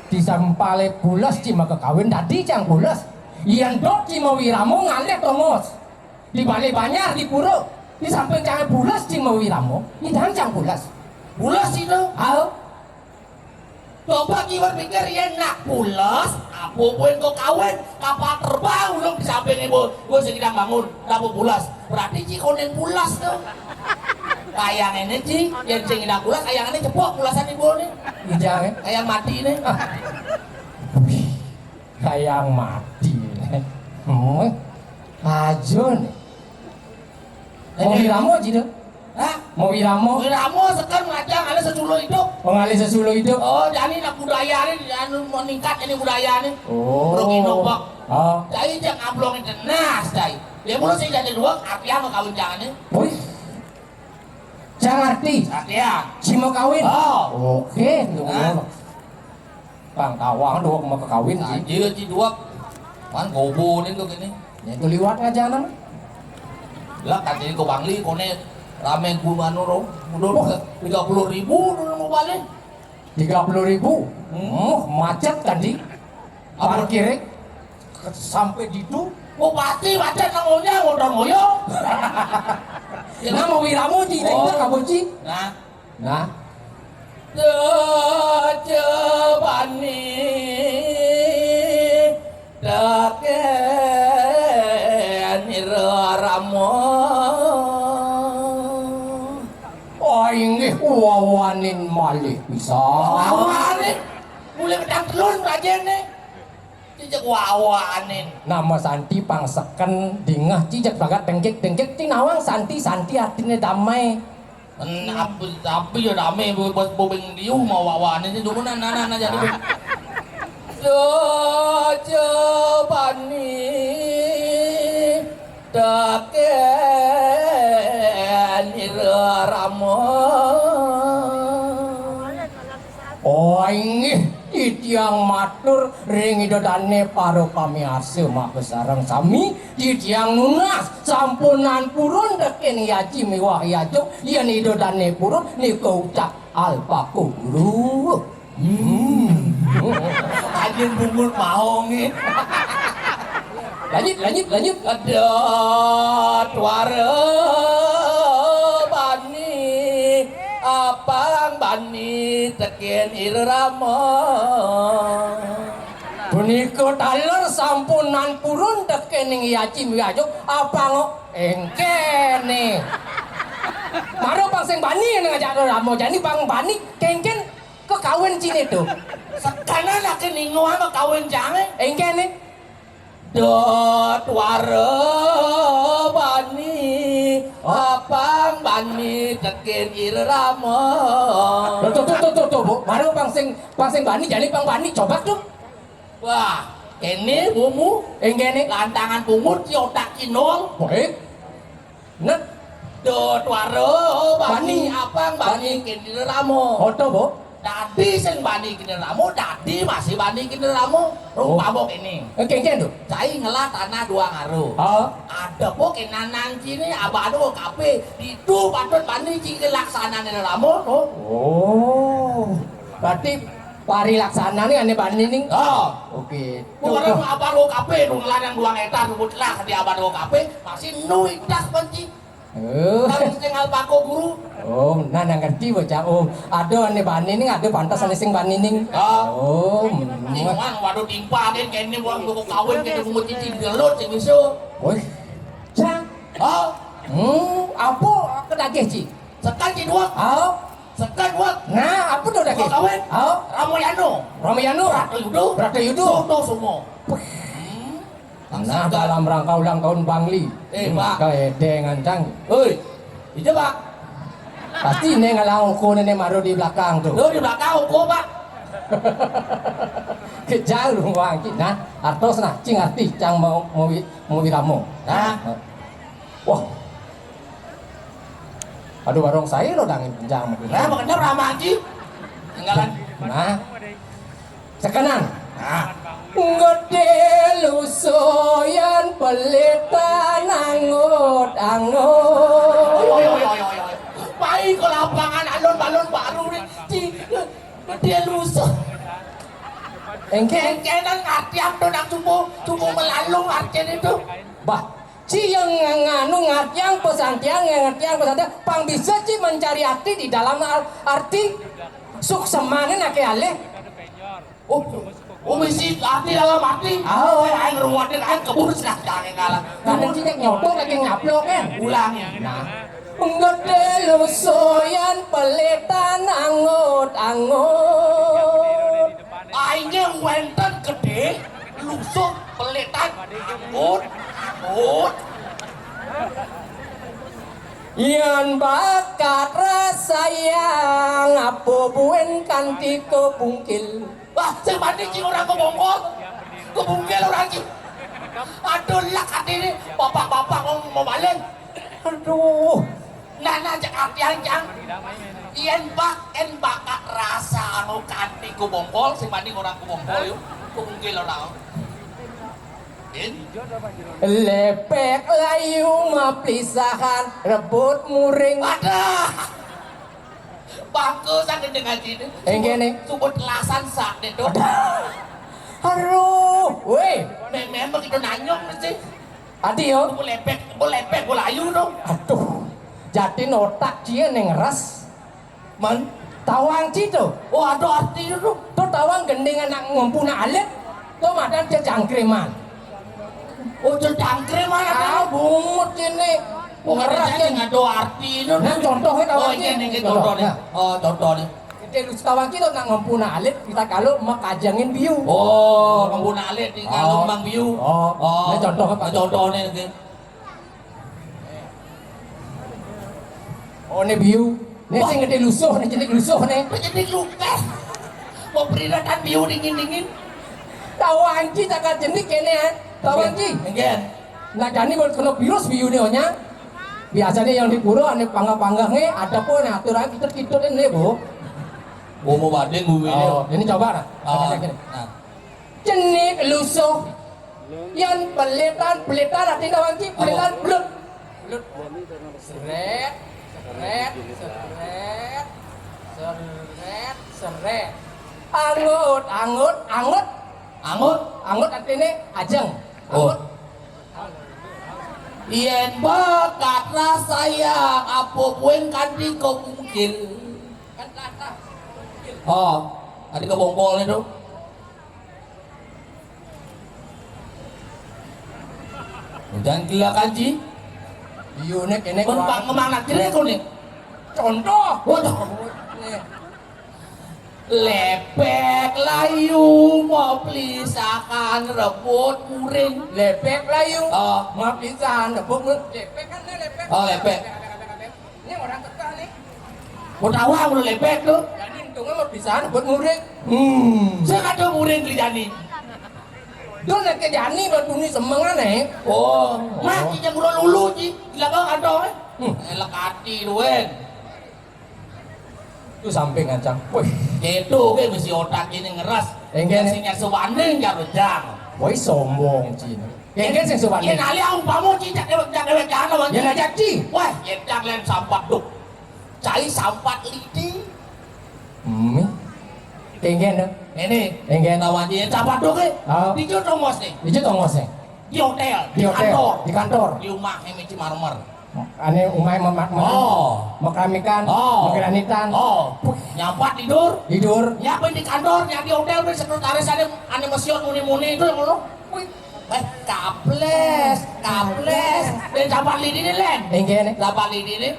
Disempale bules ci makakawin dadi cang bules. Yen dok ci mawiramo ngalih tongos. Di bale banjar di pura. Di samping cang bules ci mawiramo, idang cang bules. Bules itu? Ayo. Coba ki pikir yen nak bules, apa pun kok kawin, kapal terbang ulung di samping ibu, ibu sing kidang bangun, dapat bules. Berarti ci konen bules tuh. Kayang ini ci, yen sing kidang bules, kayang ini cepok bulesan ibu nih. Ijang, eh? Kayang mati nih. Ah. Wih. Kayang mati nih. Hmm. Aja nih. Mau wiramo, Ci, tuh? Hah? Mau wiramo? Wiramo seken ngajang, ada sesuluh hidup. Pengalih sesuluh hidup. Oh, jani nak budaya ni, anu, meningkat ini budaya ni. Oh. Rugi nopo. Oh. Jadi, jangan amplong itu nas, jadi. Ya, mula sing jadi dua, arti apa kawin jangan ni? Wih. Jangan arti. Arti ya? Ci mau kawin? Oh. Oke, tunggu. Nah. Pang tawang dua mau kawin, Ci. Aja, Ci, dua. Pang gobo ni tuh kini. Ya, itu liwat aja, nang. Lah, katanya ke Bangli, kone rame gua anu, ro. Udah, wah, tiga puluh ribu dulu mau balik. Tiga puluh ribu? Hmm. Oh, macet kan, Ci? Apa? Parkirnya ke-, sampai di itu. Mau pasti macet namanya, motor ngoyo. Ya. Nah, mau wiramo, Ci, oh. Itu kamu, Ci. Nah. Nah. Dajabani Daken Ira Rama. Oh, inggih wawanin malih pisan. Wawanin? Mulai petang telun rajene. Cicek wawanin. Nama Santi pang seken dingeh cicek bagat dengkik-dengkik tinawang Santi, Santi artine damai. Tapi, tapi ya rame bos bobeng diu mau wawane sih dulu nah nah nah jadi. Dajabani Daken Ira Rama. Oh, inggih, titiang matur ring Ida Dane para pamiarsa makasareng sami, titiang nunas sampunan purun deken yaji miwah yajuk, yen Ida Dane purun nika ucap alpaku guru. Hmm. Anjing bungut maong ni. Lanjut, lanjut, lanjut. Ada tuara bani, apang bani teken irama. Punika taler sampunan purun teken ing yaji miwah yajuk, apang engkene. Mara pang sing bani ngajak rama jani pang bani kengken kekawin cine to. Sekana laki ningu ama kawin jange. Engkene. Dot wara bani, apang bani teken irama. Tuh, tuh, tuh, tuh, tuh, tuh, Bu. Mara pang sing, pang sing bani jani pang bani coba tuh. Wah, kene bumu. Engkene. Lantangan bungut ki otak kinong. Baik. Nah. Dot wara bani, bani, apang bani, bani. Kene rama. Oto, Bu. Dadi sing bani kene ramu, dadi masih bani kene ramu. Oh. Rumpama kene. Eh, kéngkén to? Cai ngelah tanah dua ngaru. Ah. Ada po kenanan kene, abah ada kape, ditu patut bani kene laksanane ramu, to. Oh. Berarti parilaksanané ané bani ning. Ah. Oke. Bukan abah ada kape, dua ngelah nang dua hektar, ribut lah di abah ada kape, masih nu idah panci. Oh. Nang sing alpako guru. Oh, nah, nah ngerti bocah. Oh, ada ané bani ning, ada pantes ané sing bani ning. Ah. Oh, hmm. Iman, waduh, timpa deh, kene buang buku kawin, kene bungut cici gelut sing iso. Woi. Cang. Ah. Hmm, apa ketagih, Ci? Sekan, Ci, dua. Ah. Sekan, dua. Nah, apa to dagih? Kawin. Ah. Ramayana. Ramayana. Bratayuda. Bratayuda. Soto semua. Nah, dalam rangka ulang tahun Bangli. Eh, Pak. Kaedeng ancang. Oi. Itu, Pak. Pasti né ngalang uko né, né maru di belakang tuh. Lo di belakang uko, Pak. Kejal lu wang ki. Nah, artos nah, cing arti cang mau mau wi- mau wiramo. Nah. Wah. Aduh, warung saya lo dangin kencang mungkin. Nah, makanya ramah, Ci. Tinggalan. Nah. Sekenan. Nah. Gedé lusuh yan pelitan angut-angut. Oi, oi, oi, oi, oi, oi. Pai ke lapangan alun-alun baru ni. Ci, gedé lusuh. Engke. Engke nang arti apa nang cubo, cubo melalung artinya itu. Bah, Ci yang nganu ngartiang pesantiang, yang ngartiang pesantiang, pang bisa ci mencari arti di dalam ar- arti suksemané naké alih. Oh, oh, misi arti dalam arti. Ah, oh, aing ruwatin, aing kebur, cenah, jangan kalah. Kadang ci nyek nyotok lagi nyaplok kan. Ulangi. Nah. Gedé lusuh yan pelitan angut-angut. Aingé wénten gedé, lusuh, pelitan, angut, angut. Yan bakat rasayang, apa buin kanti kebungkil. Wah, sing mati cing orang kebongkol. Kebungkil orang cing. Aduh, lak hati ini, bapak-bapak mau, mau balik. Aduh. Nah, nah, cek artian, Cang. Yén bak, yén bakat rasa anu kanti ku bongkol, sing banding orang ku bongkol, yuk. Ku mungkin orang. Yén? Lépék layu maplisahan rebut muring. Waduh. Bangku sak gendeng aji ini. Enggak, nih. Subut lasan sak deh, Dok. Aduh, wéh. Memang begitu nanyong mesti. Adi yo. Boleh pek, boleh pek, boleh ayu dong. Aduh, jatin otak cie neng ras. Man? Tawang ci to. Oh, ada arti itu. To tawang gending anak ngempuna alit. To madan cecangkriman. Oh, cecangkriman ada. Ah, bungut ini. Oh, ada arti itu. Nah, contohnya tawang ci. Oh, ini contohnya. Oh, contohnya. Kita lu tawang ci to nak ngempuna alit, kita kalau makajangin biu. Oh, ngempuna alit, kita kalau mang biu. Oh. Nah, contohnya apa? Contohnya. Oh, né biu. Né sing gedé lusuh, né jeneng lusuh né. Jeneng lusuh. Mau peringatan biu dingin-dingin. Tawang ci cakal jeneng kéné, ah. Tawang ci. Enggak. Nah, jani mau kena virus biu né onya. Biasanya yang di pura ané panggah-panggah né, ada pun aturan kita-kita né, Bu. Oh, mau bading bumi. Oh, ini coba lah. Ah, nah. Cenik lusuh. Yan pelitan, pelitan artinya wanci, pelitan belut. Belut. Seret, seret, seret, seret, seret. Angut, angut, angut. Angut? Angut artinya ajeng. Oh. Angut. Yén bakat rasayang apa buin kanti kebungkil. Kan kata. Oh, tadi kebongkol itu. Udan gila kanji. Iya, nek, nek. Pun pang kemana kira kau nih? Contoh. Waduh. Nih. Lepek layu mau pelisakan rebut muring. Lepek layu. Oh. Mau pelisakan rebut muring. Lepek kan nih lepek. Oh, lepek. Ini orang teka nih. Mau tawa mau lepek tuh. Jadi untungnya mau pelisakan rebut muring. Hmm. Saya kata muring kerjaan nih. Dul nek jani batu ni semengan, eh. Oh, mah kita mula lulu ji. Gila kau kata, eh. Hmm. Elak hati lu, eh. Itu samping ancang. Wih. Kéto ké mesti otak ini ngeres. Éngkén. Sing nyasu banding karo jang. Woi, sombong, Cina. Éngkén sing sombong. Yén alih umpama cicak déwék, cicak déwék jana, Wan. Yén ajak, Ci. Wah, yén cak lén sampat duk. Cai sampat lidi. Hmm. Éngkén, to? Ini. Éngkén. Lawan dia sampat duk, eh. Oh. Dijo tongos nih. Dijo tongos nih. Di hotél, di hotél, kantor. Di kantor. Di umah, eh, Mici Marmer. Ané umahé memak-, oh, mekeramikan, oh, megranitan. Oh, nyampat tidur. Tidur. Nyampat di kantor, nyampat di hotél, sekretaris ané, ané mesiot muni-muni itu yang ngono. Wih, eh, kaplés, kaplés. Dan sampat lidi ini, Lén. Éngkén. Sampat lidi ini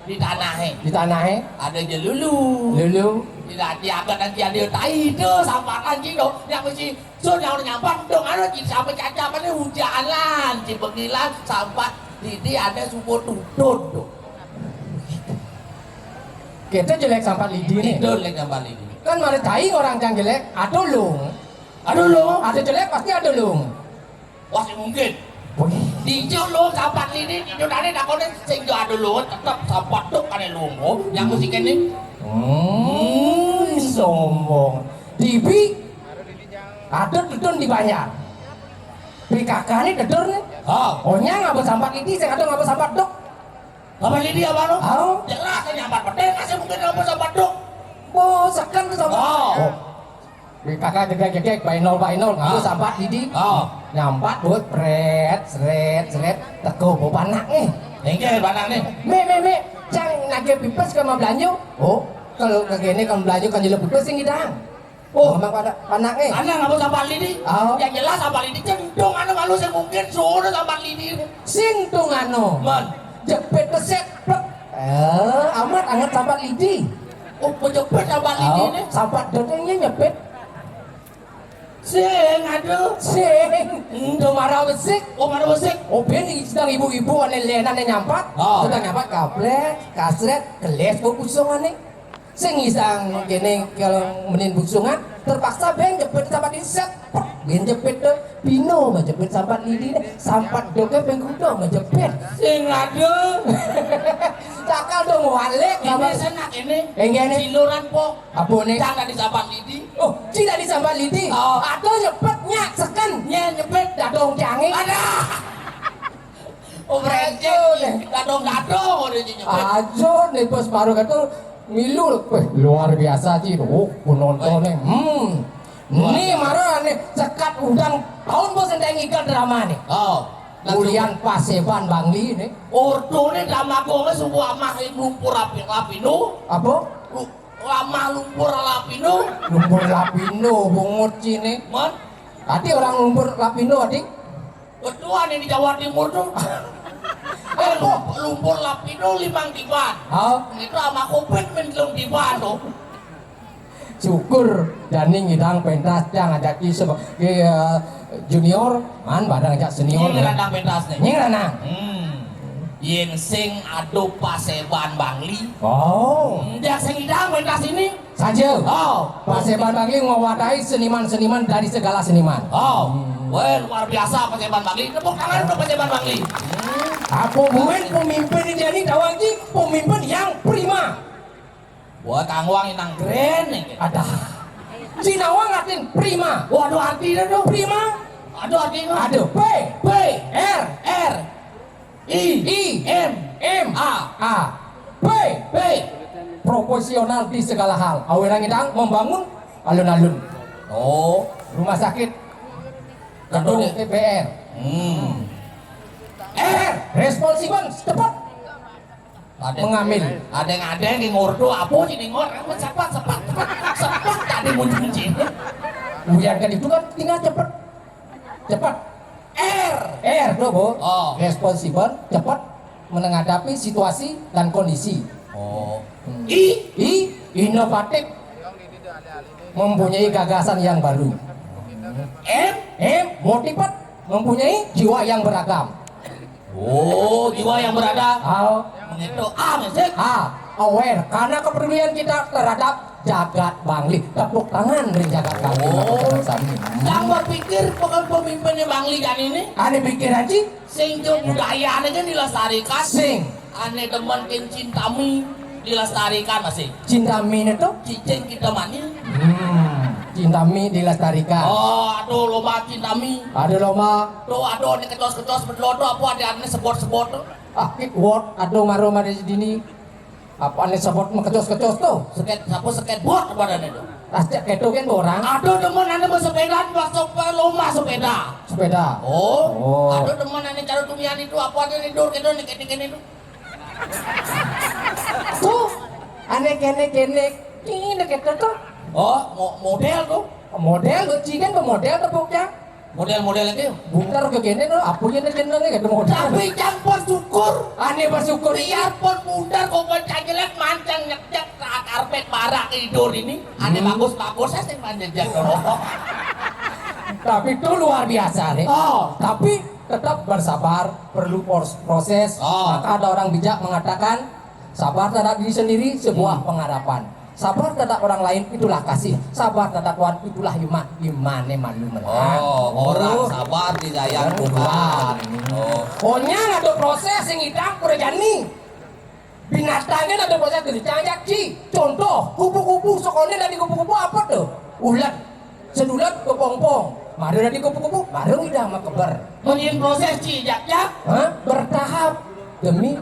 di tanahé. Di tanahé. Ada aja lulu. Lulu. Tidak diangkat nanti ada tai itu, sampat anjing dong. Yang mesti Sun, yang nyampat dong, anu, Ci, sampai cacapan ini hujanan, Ci, bengilan, sampat lidi ada sumur tutut tuh. Kita jelek sampat lidi nih. Itu jelek sampat lidi. Kan mari tai orang yang jelek, aduh lu. Aduh lu. Ada jelek pasti ada lu. Wah, sing mungkin. Wih. Dijo lu sampat lidi, dijo tadi takoné sing jo aduh lu, tetep sampat tuh kali lu. Yang mesti kéné. Hmm, sombong. Dibi Ada dedun dibayar. P K K nih dedun nih. Oh. Onyang ngapa sampat lidi, sing ada ngapa sampat duk. Sampat lidi apa lo? Oh. Jelas ini sampat pedé, masih mungkin ngapa sampat duk. Oh, seken tuh sampat. Oh. Oh. P K K jegek-jegek, bainol-bainol, ngapa sampat lidi. Oh. Nyampat buat pret, sret, sret, teko bawa panak nih. Éngkén panak nih. Mé, mé, mé, cang nagih pipes ke mau belanja. Oh, kalau kagéné kan belanja kan jelek betul sing ngidang. Oh, emang pada panakné. Ana ngapa sampat lidi? Oh. Yang jelas sampat lidi cendong anu malu sing mungkin suruh sampat lidi. Sing tungano. Man. Jepit keset. Plek. Eh, amat anget sampat lidi. Oh, menjepit sampat lidi. Oh, nih. Sampat dodengnya nyepit. Sing, aduh. Sing. Ento marang besik. Oh, marang besik. Oh, ben sedang ibu-ibu ané lénan nyampat. Oh. Sedang nyampat kaplek, kasret, keles, bau pusung ané. Sing isang kéné kalau menin buksungan, terpaksa ben jepit sampat lidi. Ben jepit tuh, pino mah jepit sampat lidi, sampat doké ben kuda mah jepit. Sing aduh. Cakal dong walik. Ini sama senak ini. Éngkén nih. Siluran po. Apa nih? Cang tadi sampat lidi. Oh, Ci tadi sampat lidi. Oh. Ada jepit nyak seken. Nyé jepit dadong canggih. Ada. Oh, brengsek. Aduh, nih. Dadong-dadong udah nyé jepit. Ajo nih pas baru kata Milu, weh, luar biasa, Ci. Oh, penontonnya. Hmm. Ini marah nih, sekat udang tahun bos enteng ikan drama nih. Oh. Ulian Paseban Bangli nih. Ordo nih drama gua semua mah lumpur api lapinu. Apa? Lu-, lama lumpur lapinu. Lumpur lapinu, bungut sini. Mon? Tadi orang lumpur lapinu, adik. Betulan yang di Jawa Timur tuh. Eh, lu-, lumpur lapinu limang tiban. Hah? Itu sama covid men belum tiban tuh. Syukur jani ngidang pentas cang ajak Ci sebagai, eh, junior, man bareng ajak senior. Ini ngerandang pentas nih. Ini ngerandang. Hmm. Yén sing ado Paseban Bangli. Oh. Ndak sing ngidang pentas ini. Saja. Oh. Paseban Bangli mewadahi seniman-seniman dari segala seniman. Oh. Hmm. Weh, luar biasa Paseban Bangli. Tepuk tangan untuk Paseban Bangli. Apa buin pemimpin ini jadi tawang Ci, pemimpin yang prima. Wah, kang wang inang keren nih. Ada. Ci nawang artin prima. Waduh, artinya tuh. Prima. Aduh, artinya. Ada P. P. R. R. I. I. M. M. A. A. P. P. Profesional di segala hal. Awénang idang membangun alun-alun. Oh. Rumah sakit. Gedung Gedung. T P R. Hmm. R. Responsibel, cepat. Ada, mengambil. Ada yang, ada yang ngordo apa sih ngor? Apa, cepat, cepat, cepat, cepat tadi muncul. Uyan kan itu kan tinggal cepat. Cepat. R. R tuh, Bu. Oh. Responsibel, cepat menghadapi situasi dan kondisi. Oh. Hmm. I. I, inovatif. Mempunyai gagasan yang baru. M. M, motivat, mempunyai jiwa yang beragam. Oh, jiwa yang beragam. Ah. Mengenai A, musik. A, aware, karena kepedulian kita terhadap jagat Bangli. Tepuk tangan dari jagat Bangli. Oh. Sami. Yang berpikir bukan pemimpinnya Bangli kan ini? Ada pikiran sih? Sing jo budaya ané kan dilestarikan. Sing. Ané demen kén cintami. Dilestarikan masih. Cinta mi itu? Cicing kita mani. Hmm, cinta mi dilestarikan. Oh, aduh lomba cinta mi. Aduh lomba. Tuh, aduh ini kecos-kecos bedlo tuh apa ada ini sebot-sebot tuh. Ah, kick word, aduh maru mari dini. Apa ini sebot mekecos-kecos tuh? Seket, siapa seket bot apa ada itu? Pasti ketu kan orang. Aduh demen anda bersepeda masuk ke lomba sepeda. Sepeda. Oh, oh. Aduh demen anda cari dunia itu apa ada ini dur gitu nih ketik ini tuh. Tuh, aneh kene kene, ini kita tuh. Oh, mo model tuh. Model tuh, cigan tuh model tuh pokoknya. Model-model itu. Buntar ke kene tuh, apa yang jenengnya gitu model. Tapi jangan bersyukur. Aneh bersyukur iya. Biarpun buntar kok jelek mancang nyekcek saat karpet barak tidur ini. Aneh bagus-bagus saya sih panjang jago rokok. Tapi itu luar biasa nih. Oh. Tapi tetap bersabar, perlu proses. Oh. Maka ada orang bijak mengatakan, sabar terhadap diri sendiri sebuah pengharapan. Sabar terhadap orang lain itulah kasih. Sabar terhadap Tuhan itulah iman. Imannya malu menang. Oh, orang sabar disayang Tuhan. Oh. Onyang ada proses yang hitam kerja ni. Binatangnya ada proses kerja. Jangan ci. Contoh, kupu-kupu sekolahnya dari kupu-kupu apa tuh? Ulat. Sedulat ke pongpong. Mari dari kupu-kupu, baru udah sama keber. Mending proses ci jak jak. Hah? Bertahap. Demi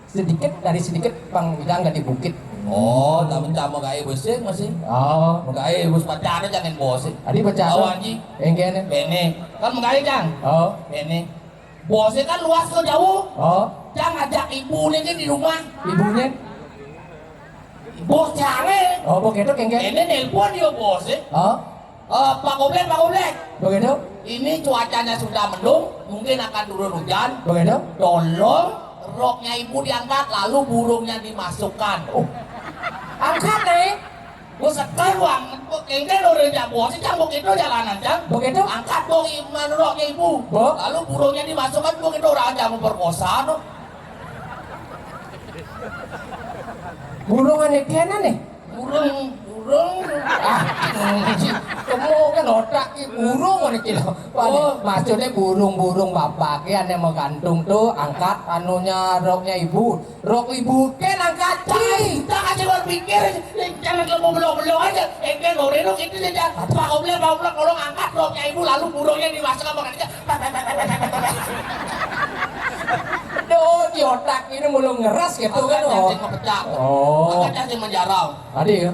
sedikit dari sedikit pang bilang dari bukit. Oh, tapi tak mau gaya besi masih. Oh. Mau gaya bos pacar jangan bos. Tadi pacar. Awan ji. Yang kene. Bene. Kan mau gaya kan? Oh. Bene. Bosnya kan luas ke jauh. Oh. Jangan ajak ibu nih di rumah. Ibunya? Bos jangan. Oh, begitu kengke. Ini nelpon dia bosnya. Oh. Eh, Pak Goblek, Pak Goblek. Begitu? Ini cuacanya sudah mendung, mungkin akan turun hujan. Begitu? Tolong roknya ibu diangkat, lalu burungnya dimasukkan. Oh. Angkat nih. Gue setel uang, gue kengkel udah jak bos, cang begitu jalanan cang. Begitu? Angkat dong iman roknya ibu. Bo? Lalu burungnya dimasukkan begitu orang aja mau perkosa no. Burung aneh kena nih. Burung, burung. Ah, kamu kan otak ki burung mana kilo. Oh. Maksudnya burung-burung bapak ki aneh menggantung tuh angkat anunya roknya ibu. Rok ibu kan angkat ki. Tak aja berpikir, jangan kamu belok-belok aja. Eh kan orang itu kita saja. Pak Omle, Pak Omle, tolong angkat roknya ibu lalu burungnya dimasukkan makan aja. Aduh, di otak ini mulai ngeras gitu kan. Angkat oh. Yang pecah. Oh. Angkat yang menjarau. Tadi ya.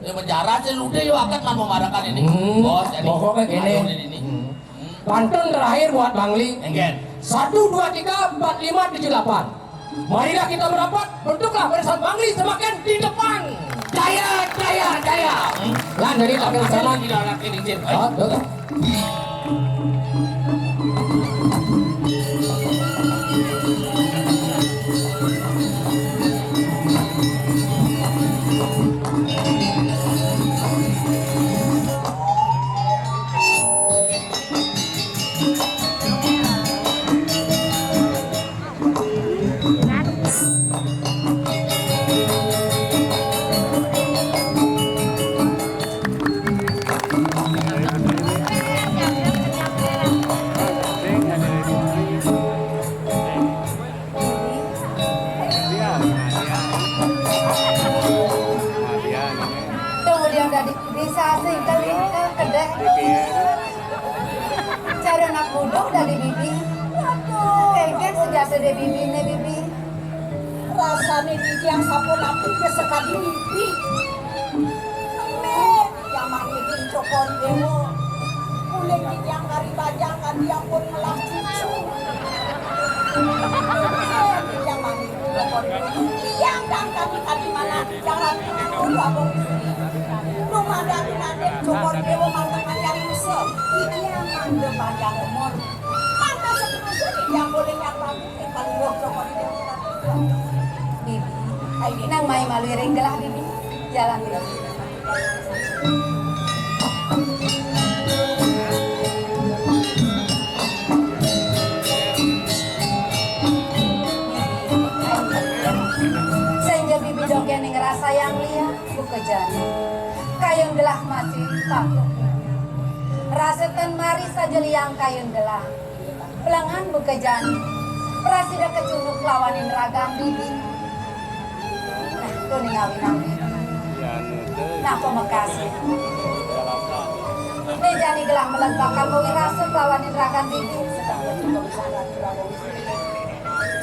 Ya menjarah sih lu deh yuk angkat kan memarakan ini. Hmm, bos, jadi pokoknya gini. Ayo, ini, ini. Hmm. Pantun terakhir buat Bangli. Enggen. Satu, dua, tiga, empat, lima, tujuh, delapan. Marilah kita merapat, bentuklah barisan Bangli semakin di depan. Jaya, jaya, jaya. Lan dari belakang sana. Tidak ada izin. Oh, betul. Tuh, dia udah di-, bisa sih, kan, kan, kedek. Cara anak muda udah di bibi. Kengkeng sejati deh bibi, nih bibi. Rasanya bibi yang sapu lapuk ke sekali bibi. Nih, yang manggilin cokor dewo. Kulit bibi yang kari bajang, kan dia pun melah cucu. Nih, bibi yang manggilin cokor dewo. Yang kan kami tadi mana, jangan dulu abang istri. Rumah dari nanti cokor dewo mantap panjang musuh. Bibi yang mantap panjang umur. Mantap seterusnya bibi yang boleh nyapa. Bibi, nang mai malu ring gelah bibi. Jalan bibi. Sehingga bibi dongeng ning rasa yang lia, buka jani. Kayun gelah masih patuh. Rasa ten mari saja liang kayun gelah. Pelengan buka jani. Prasida kecunduk lawanin ragan bibi. Nah, Kuning awinang. Napa makasih? Né jani gelah meled bakal mawirasa kelawanin ragan bibi.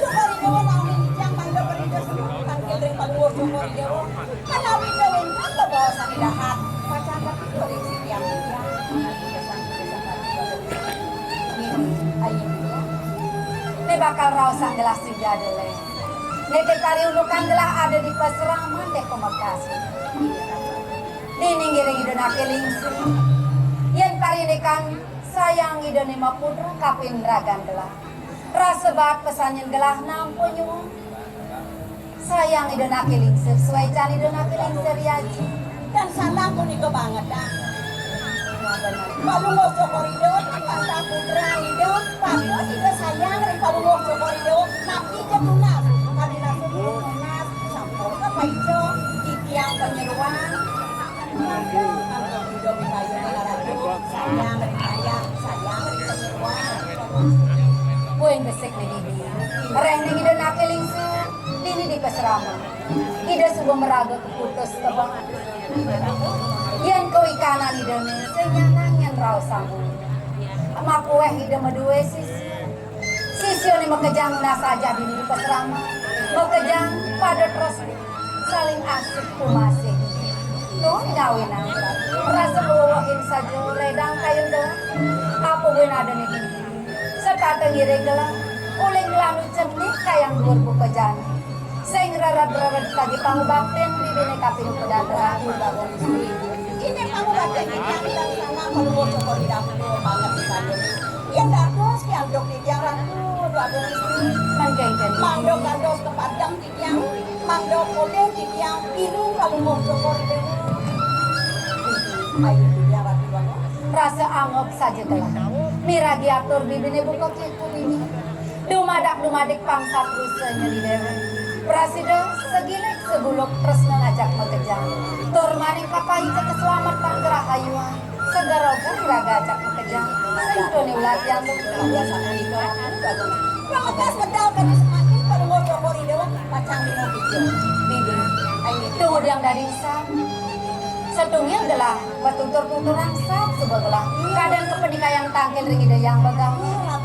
Cokor I Déwa nami titiang mangda prasida semeng tangkil ring Palungguh Cokor I Déwa. Menawi Déwa ingkang bebaosan dahat, pacang katuju ring titiang titiang. Ayo, né bakal raosang gelah sida délé. Né té pariundukan gelah ada di pasraman dé pamekasih. Dini ngiring Ida Anaké Lingsir. Yén parindikan sayang Idané maputra kaping ragan gelah. Rasa baat pesan yén gelah nampa nyuwun. Sayang Ida Anaké Lingsir, suécan Ida Anaké Lingsir yaji. Tan sandang punika banget, ah. Palungguh Cokor I Déwa, patang putra Ida, patut Ida sayang ring Palungguh Cokor I Déwa, napi ja tunas, kadi rasa tunas, sampun kapaica, titiang panyeroan. Sayang ring ayah, sayang ring panyeroan. Buin besik né Bibi. Réh ning Ida Anaké Lingsir, dini di pasraman. Ida suba maraga kaputus tebak. Yén kawikanan Idané, sing nyanang yén raos sambung. Makuéh Ida madué sisia. Sisiané makejang nunas ajah dini di pasraman. Makejang pada terus saling asih kumasih. Tuh, ngawinang. Rasa wewehin saja ledang kayun gelah. Apa buin adané dini? Setata ngiring gelah. Uling nglandu cenik kayang duur buka jani. Sing rered-rered saja pangubaktin bibiné kaping pedan terakhir bangun istri. Ini pangubaktin yang kita sana perlu cokor di dapur banget di sana. Yang dados yang dok di tiang ratu dua istri. Mangkengken. Mandok dados kepadang di tiang, mandok kodé di tiang, irung kalungguh cokor di dapur. Ayo di tiang ratu bangun. Rasa angob saja gelah. Miragi atur bibiné buka kiku ini. Dumadak-dumadik pangsa pusa nyeri déwék. Prasida segilik seguluk tresna ngajak makejang. Tur maring kapaica kaslamatan karahayuan. Segara uga iraga ajak makejang. Sing tuné ulah tiang. Pamekas medal kadi semakin palungguh cokor I Déwa pacang dina pitu. Bibi. Ayo. Tunggu diang dari isan. Satunggal gelah. Patutur-tuturan sat suba gelah. Kadén kapanikayang tangkil ring Ida Hyang Begawan.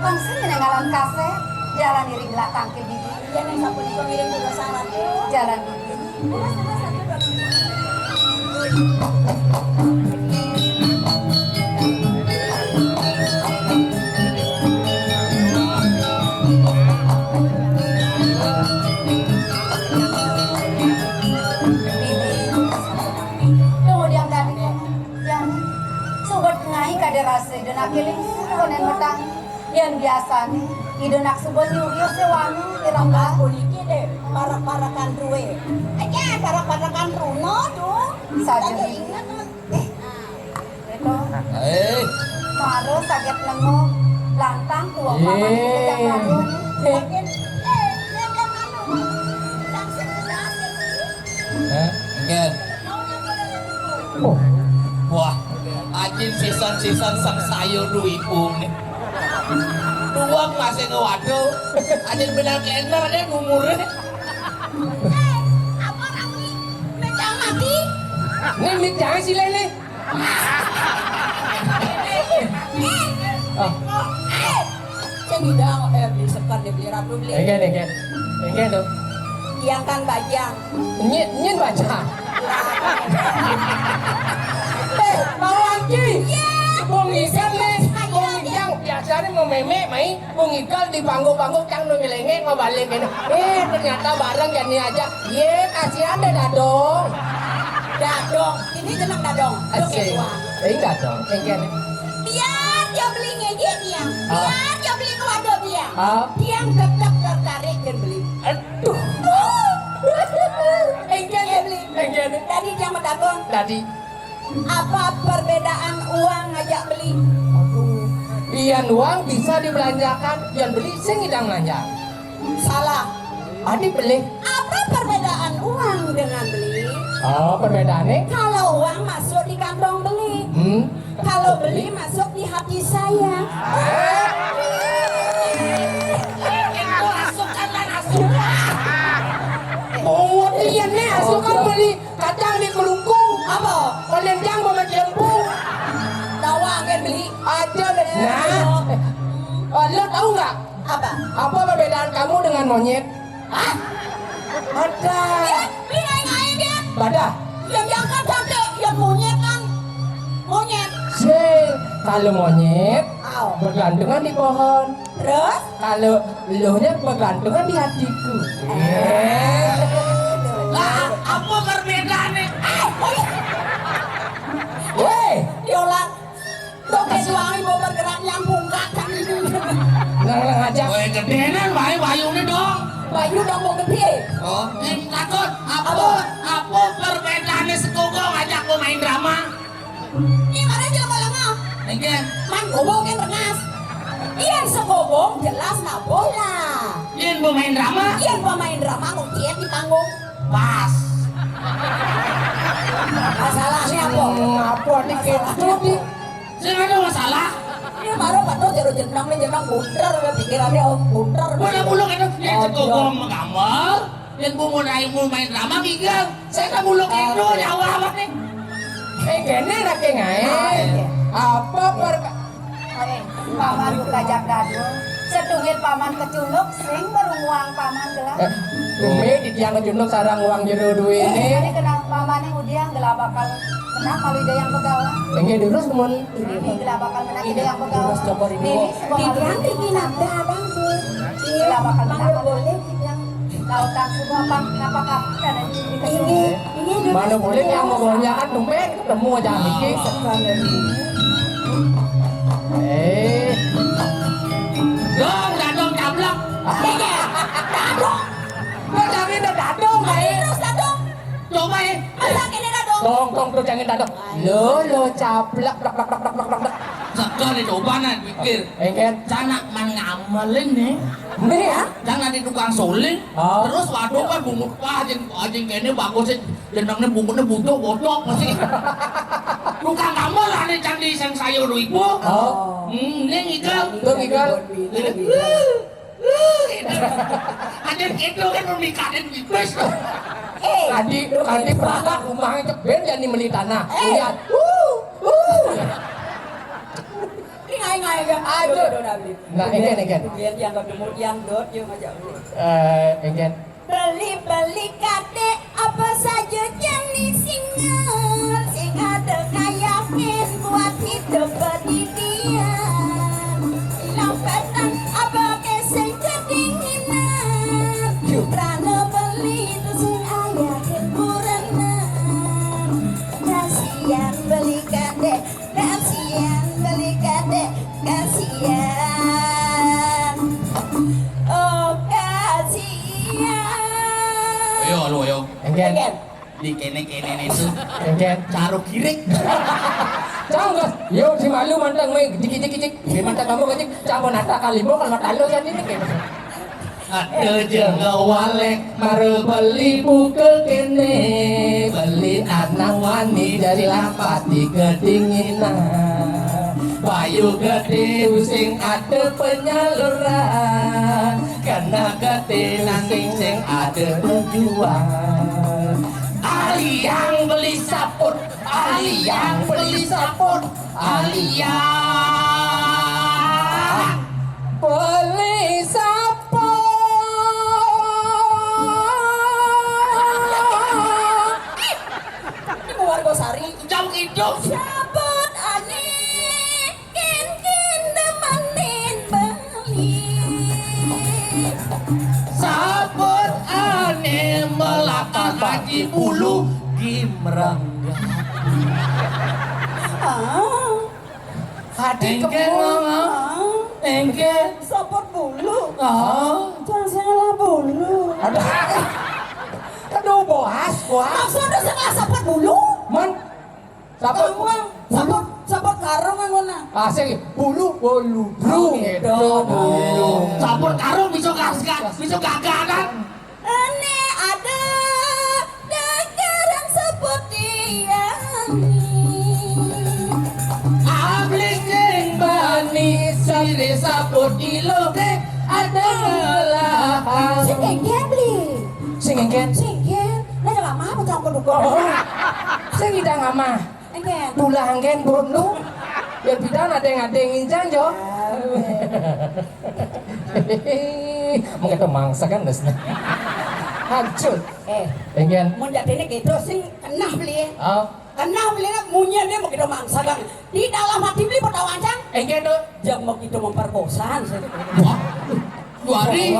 Pang sing néngalan kasép, jalan iring gelah tangkil bibi. Yén sapunika ngiring kula sareng. Jalan bibi. Bibi. Tunggu diang tadi. Yan, suba tengai kadén rasa Ida Anaké Lingsir konén metang. Yan biasané, Ida Anak suba nyuria séwana, ireng. Puniki dé, parak-parakan rué. Aja, parak-parakan runo, tuh. Saja. Saja inget, tuh. Eh. Nah, itu. Eh. Mara saget nemu lantang tua paman. Eh. Makin, eh, yang anu. Langsung udah. Hah? Engkén. Oh. Wah, ajin sisan-sisan sang sayur duiku né. Duweg masih ngewado. Ajin benar kéner deh umurnya. Eh, apa rami? Mejang mati? Né mejang sih, Lé, né. Ah. Sing ngidang, eh, beli sekar deh, beli ratu, beli. Engkén, engkén. Engkén, tuh. Yang kan bajang. Nyén, nyén bajang. Eh, Bang Wangki. Iya. Bung Ikan nih, Bung Ijang biasanya mau mémé, mai. Bung Igal di panggung-panggung cang nu nyelengé ngabalik kéné. Eh, ternyata bareng jani aja. Yé, kasihan deh Dadong. Dadong, ini jeneng Dadong. Asik. Eh, Dadong, eh, kéné. Biar dia beli ngéjé dia. Ah. Biar dia beli keluarga dia. Ah. Dia tetap tertarik dan beli. Aduh. Engkén, dia beli. Engkén. Tadi dia mau Dadong. Tadi. Apa perbedaan uang ngajak beli? Aduh. Yan uang bisa dibelanjakan, yan beli sing ngidang belanja. Salah. Adi beli. Apa perbedaan uang dengan beli? Oh, perbedaannya? Kalau uang masuk di kantong beli. Hmm. Kalau beli masuk di hati saya. Itu asukan dan asukan. Oh, Iya nih, aku kan beli kacang di Kelungkung. Apa? Oleh jang mau main lempung. Tawa kan beli. Aja deh. Nah. Oh, lo tahu nggak? Apa? Apa perbedaan kamu dengan monyet? Hah? Ada. Dia, dia naik-naik dia. Pada. Yang diangkat sate, yang monyet kan monyet. Sih, kalau monyet bergantungan di pohon. Terus? Kalau lo nya bergantungan di hatiku. Eh. Lah, apa perbedaannya? Eh, oh iya. Weh, diolah. Toke suami mau bergerak nyambung kacang ini. Nah, nah, aja. Weh, gedenan bae bayune dong. Bayu dong mau gede. Oh, ini takut. Apa? Apa? Apa perbedaannya sekongkong ajak mau main drama? Ini mana jelema-lema? Nggih. Man gobong kan rengas. Iya sekobong jelas nak bola. Yen mau main drama? Iya pemain drama mau kiat di panggung. Pas. Masalahnya apa? Apa nih gitu nih? Sing ada masalah. Ini baru betul jero jeneng nih jeneng bunter pikirannya om bunter. Udah mulung itu ya Oh, sekobong menggambar. Yen ku mau naik mau main drama gigel. Saya kan mulung itu nyawa apa nih? Eh kene lagi ngae. Apa per Paman kajak dadung. Sedungit paman kecunduk sing berunguang paman gelah. Eh, tumbe di tiang kecunduk sarang uang jero duwe Ini ini. Jadi kena paman yang udiang gelah bakal kena kalau ide yang begawan. Enggak terus temen. Ini gelah bakal kena ide yang begawan. Terus coba di Ini dua. Sebuah Di tiang di minabda abang tuh. Gelah bakal kena Mangga kalau boleh di tiang. Lautan semua apa kenapa kamu dan ini Ini, ini dulu. Mana boleh yang mau banyak kan tumben ketemu aja iki. Eh. Dong, dadong cablak. Dadong. Lo cari udah dadong, baik. Terus dadong. Coba ya. Masa kene dadong? Tong tong tuh jangan dadong. Lo lo cablak blak blak blak blak blak blak. Sekali coba nah pikir. Engken. Canak man ngamelin nih. Nih ya. Jangan di tukang suling. Oh. Terus waduh kan bungut wah anjing anjing kene bagus sih. Jenenge bungutnya butuh bocok masih. Tukang gambar ada candi sang sayur ibu. Oh. Hmm, ini ngigel. Itu ngigel. Ada itu kan memikatin pipis tuh. Eh, tadi tadi perangkat rumahnya ceben jadi meli tanah. Eh. Lihat. Uh, uh. Ini ngai ngai ya. Aduh. Nah, ini ini kan. Yang yang ketemu yang dot yang aja. Eh, ini kan. Beli-beli kate apa saja jenis singa sing ada kayakin buat hidup pendidikan. Lampetan apa ke sing kedinginan. Prana beli itu sing ayah kurenan. Kasihan beli kate, kasihan beli kate, kasihan. Oh, kasihan. Ayo, anu, ayo. Engken. Engken. Di kene-kene itu. Engken. Caruk girik. Canggus. Yo, si malu manteng main dikit-dikit. Di manteng kamu kecil. Campur nata kalimbo kalau mata lo kan ini kayak. Ada jaga walek mara beli buka kene beli anak wani dari lampati kedinginan. Bayu gede using ada penyaluran kena gede nanti sing ada tujuan. Aliyang beli saput, aliyang beli saput, aliyang beli saput. Ini warga Sari. Jauh hidup. Sabut ani. Kin kin demenin beli. Sabut ane melakar haji bulu gimrang. Ah. Hati Engke kebun. Mama. Ah. Engke. Sabut bulu. Ah. Jangan salah bulu. Aduh. Aduh boas, boas. Maksudnya salah sabut bulu. Man, Saput. Saput, saput karung yang mana? Ah, sing bulu, bulu, bulu. Gitu, bulu. Saput karung bisa gas-gas, bisa gaganan. Ini ada dagaran seperti yang Ablis sing bani sire saput di loke ada lah. Sing engken beli. Sing engken. Sing engken. Kok sing ngidang amah. Engken. Tulah engken, Bu, nu. Ya bidan adeng-adeng injan, jo. Mengko mangsa kan, Des. Hancur. Eh, engken. Mun jatine gitu sing kenah beli. Oh. Kenah beli munyi dia begitu mangsa kan. Di dalam hati beli bertawancang. Engken, tuh. Jang begitu memperkosa sih. Wah. Dua hari,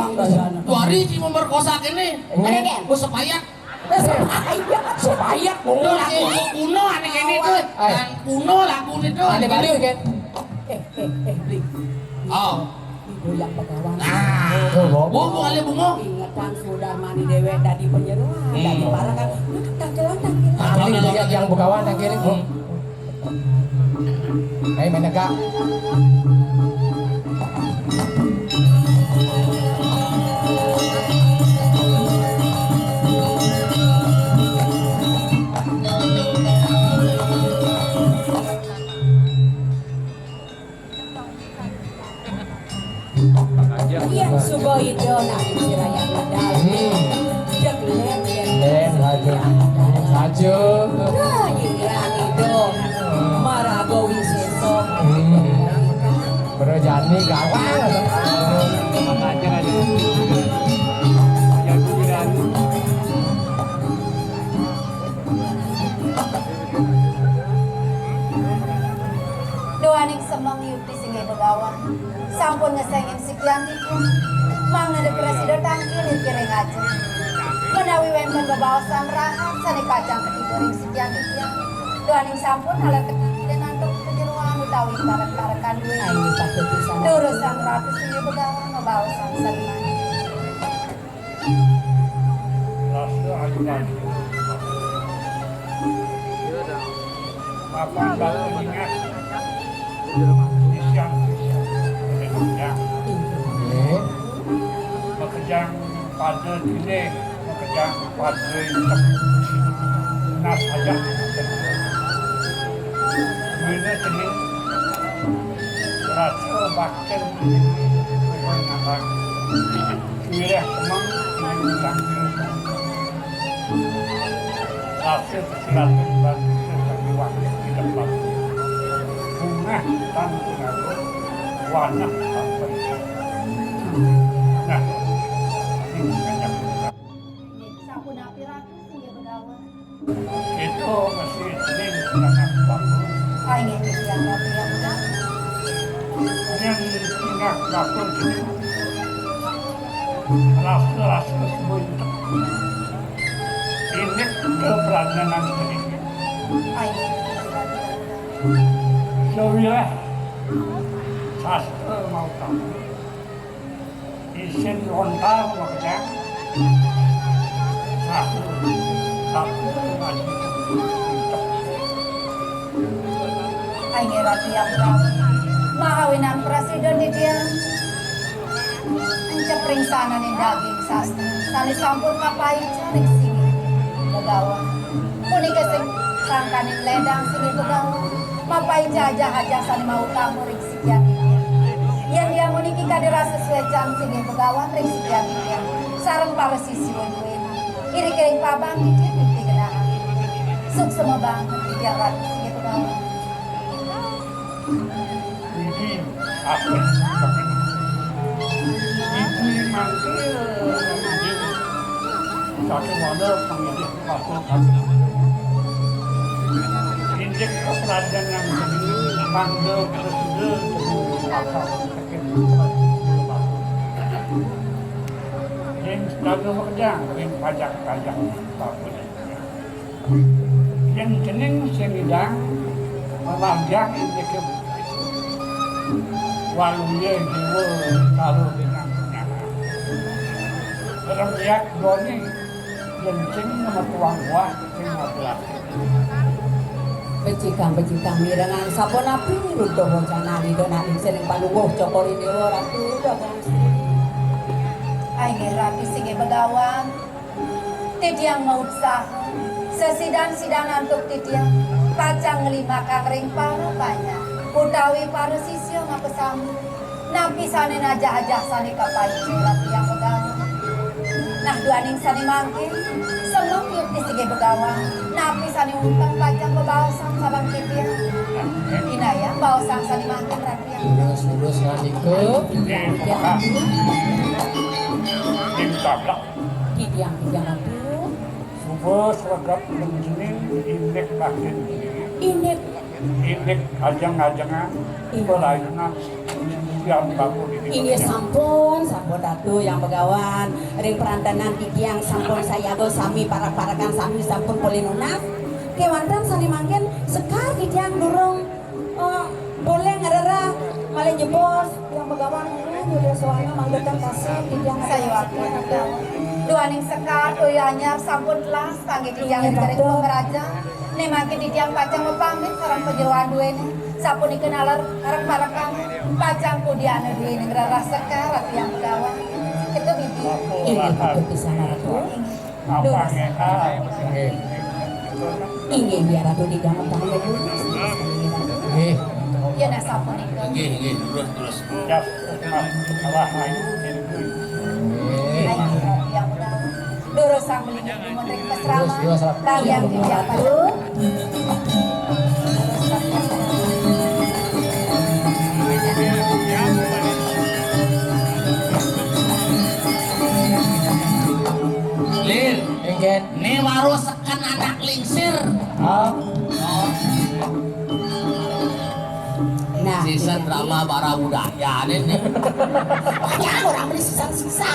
dua hari di memperkosa kene. Engken. Engken. Ku sepayak. Sepayak. Sepayak, Bu. Terus si kuno ane kene tuh. Ai. Yang kuno lagu itu. Ane baru kan. Eh, eh, eh, beli. Oh. Ibu yang pegawan. Ah. Tuh, Bu. Bu, Bu, kali bungo. Ingetan sudah mani dewek dadi penyeruan, hmm, dadi parakan. Nah, tangkilan, tangkilan. Ah, ini yang, yang begawan tangkil. Hmm. Ayo menegak. Yen suba Ida nak sirayang medal. Hmm. Jek len yen. Len raja. Raja. Nah, yen Ida maraga wisesa. Hmm. Berjani gawang. Makanya kan. Jago berani. Duaning semeng yupi singgih begawan, sampun ngesengin sikian titiang. Mangda prasida tangkil ring ajeng. Menawi wenten bebaosan rahat sane pacang katiba ring sikian titiang. Duaning sampun alat katiba antuk kejeroan utawi parek-parekan duwe. Durusang ratu singgih begawan bebaosan sane mangkin. Rasa ayu-ayu. Papan batu ingat. Isian. Nggih. Makejang pada dine, makejang pada intem. Nas aja. Duene cening. Rasa bakal. Wiréh semeng, wiréh semeng. Rasa sesirat ban sesaliwang di tempat. Bungah tan pengaruh, wanah tan pengaruh. Nah, ini banyak. Sampun api ratus singgih begawan. Kita mesti ning sangat bagus. Ai, nggih, titiang ratu yang udah. Yang tinggal bagus ini. Rasa-rasa sebentuk. Ini ke peranan sedikit. Ai, nggih, titiang ratu yang udah. Sewilah sastra mau tahu. Isin lontar makejang. Satu, satu, maju. Ai, nggih, ratu yang udah. Mahawinan prasida titiang. Encep ring sananing daging sastra, sane sampun kapaica ring singgih begawan. Punika sing sangkaning ledang singgih begawan. Mapaica ajah-ajah sane mautama ring sikian titiang. Yen dia muniki kadi rasa suecan singgih begawan ring sikian titiang. Sareng para sisya duene. Irika ing pabang titiang mimpi genah. Suksema banget titiang ratu singgih begawan. Niki asring banget. Niki mangke nggih. Saking wanda panggih makhluk kami. Indik keperangan yang jadi mangga kesudah jadi pasal sakit. Yang sedang bekerja, yang pajak-pajak, apapun. Yen cening sing ngidang, mamagang indike waluya jiwa karo dengan nyaman. Remyak doni, yen sing metuang wah, sing ngabelas. Becikang-becikang mirengang sapunapi runtuh wacana Ida Naling Sening Palungguh Cokor Dewa Ratu Ida Bangsi. Inggih Ratu singgih begawan. Titiang mautsaha, sesidan-sidan antuk titiang, pacang nglimbakang ring para panjak, utawi para sisya makasami, napi sane najah-ajah sane kapaica titiang pegawan. Nah, duaning sane mangkin, semeng yuk Sigi begawan, napi sane unteng pacang bebaosang sabang titiang. Inayang baosang sane mangkin rakyat. Terus, terus, Radika. Titiang, titiang, Ratu. Suba sregep ngening indik batin diri. Indik. Indik ajeng-ajengan. Iya. Pelayanan. Inggih sampun, sampun Ratu Hyang Begawan. Ring perantenan titiang sampun sayaga sami parak-parakan sami sampun polih nunas. Kewanten sane mangkin sekar titiang durung, eh, polih ngrereh malih jebos Hyang Begawan, eh, nyuda sowana mangda ten kasih titiang. Sayuwakti. Duaning sekar toya anyar sampun telas kangge titiang. Inggih, ring Ratu. Pamrajan. Ne mangkin titiang pacang mapamit sareng pajeroan duene. Sapunika naler arep parekan pacang kudiana duene ngrereh sekar Ratu Hyang Begawan. Keto, Bibi. Inggih, betul pisan, Ratu. Inggih. Apa ngeha? Inggih. Inggih, inggih, Ratu, di dalam bahaya dulu. Inggih. Ya, nah, sapunika. Inggih, inggih, terus, terus. Ya, salah, ayo, inggih. Inggih, Ratu Hyang Begawan. Durusang beli Terus, terus, terus. Bagian kerja apa tuh? Lil, Engket. Né baru seken anak lingsir. Ah. Oh. Nah, sisa iya. Drama bara budaya deh nih. Jangan orang beli sisa-sisa.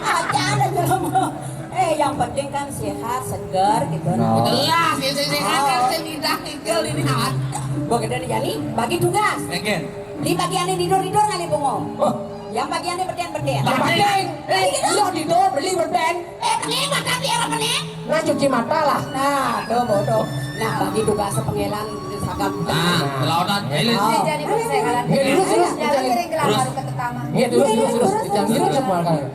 Aja ada jelema. Eh, yang penting kan sehat, segar gitu. Nah. Jelas, ya, sehat kan sing indah tinggal ini ada. Gua gede nih, Jani, bagi tugas. Mungkin. Di bagian ini tidur-tidur ngalih bengong. Oh. Yang bagian ini beden-beden. Beden. Eh, iya, tidur, beli beden. Eh, ini makan dia apa nih? Nah, cuci mata lah. Nah, tuh bodoh. Nah, bagi tugas sepengelan sagap. Nah, kelautan. Ini jadi persehalan. Ini terus, terus. Jadi ring gelang baru ke tetama. Ini terus, terus, terus. Jangan terus, terus.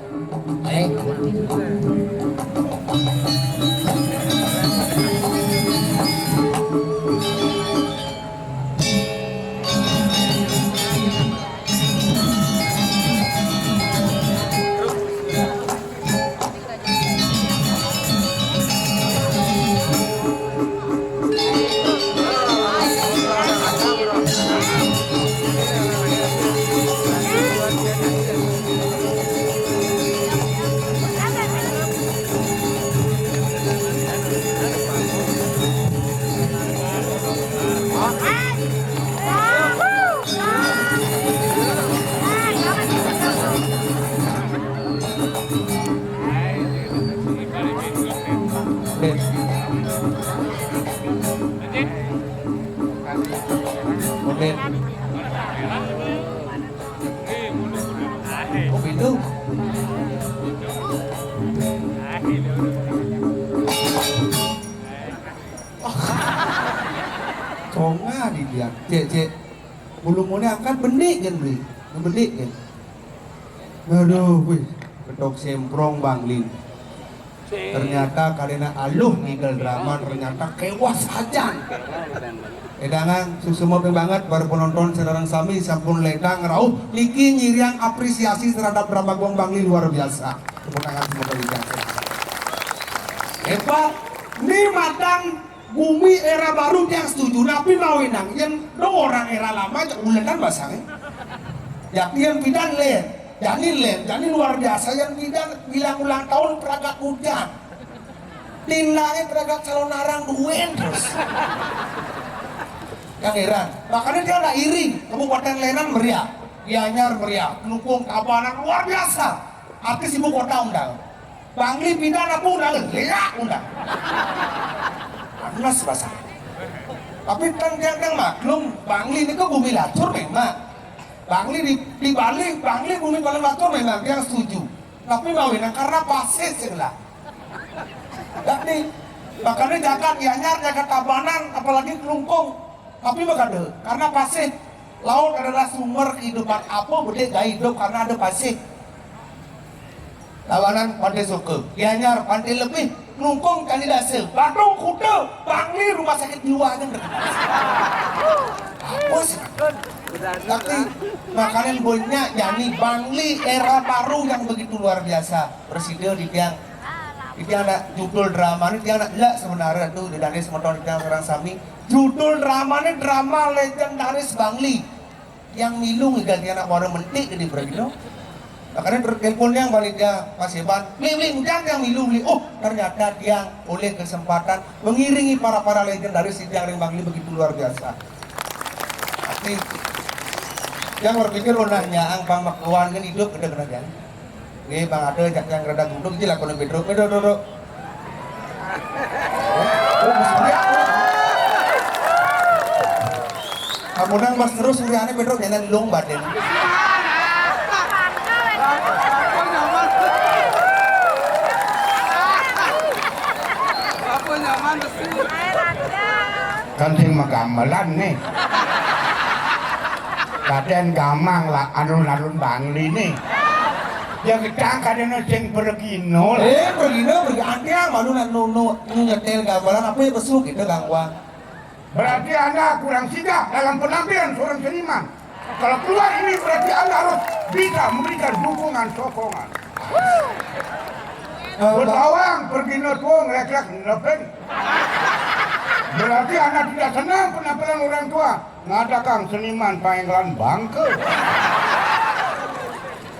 Kopi itu. Conga di dia. Cek, cek. Bulu mone angkat benik kan beli. Benik kan. Aduh, wih. Betok semprong Bang Lin. Ternyata karena aluh ngigel drama, ternyata kewas ajan. Edangan, suksma banget para penonton sareng sami sampun ledang rauh niki nyiriang apresiasi terhadap drama Gong Bangli luar biasa. Tepuk tangan semoga dijaga. Hebat. Ini matang bumi era baru yang setuju. Napi mawenang yang dong orang era lama aja ulenan basangnya. Ya, yang pidan len, jani len, jani luar biasa yang pidan bilang ulang tahun pragat hujan. Tindangnya terhadap calon arang duen terus. Yang heran, makanya dia nggak iri. Kabupaten Lenan meriah, Gianyar meriah, Klungkung, Tabanan luar biasa. Artis ibu kota undang. Bangli pindah apa undang? Leak undang. Panas bahasa. Tapi kan dia kan maklum, Bangli ini ke bumi lacur memang. Bangli di, di Bali, Bangli bumi paling lacur memang dia setuju. Tapi mau ini karena pasir sih lah. Jadi, makanya jagat Gianyar, jagat Tabanan, apalagi Klungkung. Tapi makanya, karena pasir, laut adalah sumber kehidupan. Apa boleh gaya hidup karena ada pasir. Tabanan Pantai Soka, Gianyar Pantai Lebih, Klungkung Candi Dasa, Badung Kuta, Bangli rumah sakit jiwa kan. Apa sih? Tapi makanan banyak, jani Bangli era baru yang begitu luar biasa. Presiden di tiang Tiang nak judul drama ni, tiang nak jelas sebenarnya tu, di dari semeton tiang seorang sami. Judul drama ni drama legendaris Bangli. Tiang milu ngigan tiang nak baru mentik di Bragino. Makanya ter-, telepon tiang balik dia Mas Iban. Beli, beli, udah tiang milu, beli. Oh, ternyata tiang oleh kesempatan mengiringi para-para legendaris di tiang ring Bangli begitu luar biasa. Tapi tiang berpikir, oh, nah, nyaang pang makuan kan hidup, kena-kena tiang. Nggih, Bang Ade, jak yang rada gunduk, ji lakonan Pedro. Pedro, Pedro. Oh, Mas Surya. Amunang Mas terus Suryane Pedro, jangan lung batin. Apa nyaman besi? Kan sing magamelan nih. Kadén gamang lah alun-alun Bangli nih. Ya gedang kadén sing pergino lah. Eh, pergino, pergi antiang, malu nak nu, nu, nu nyetel gamelan apa ya besuk gitu gangguan. Berarti Anda kurang sigap dalam penampilan seorang seniman. Kalau keluar ini berarti Anda harus bisa memberikan dukungan, sokongan. Eh, Pak. Betawang pergino tuh ngelek-lek nelepin. Berarti Anda tidak senang penampilan orang tua. Ngadakan seniman pangenglan bangke.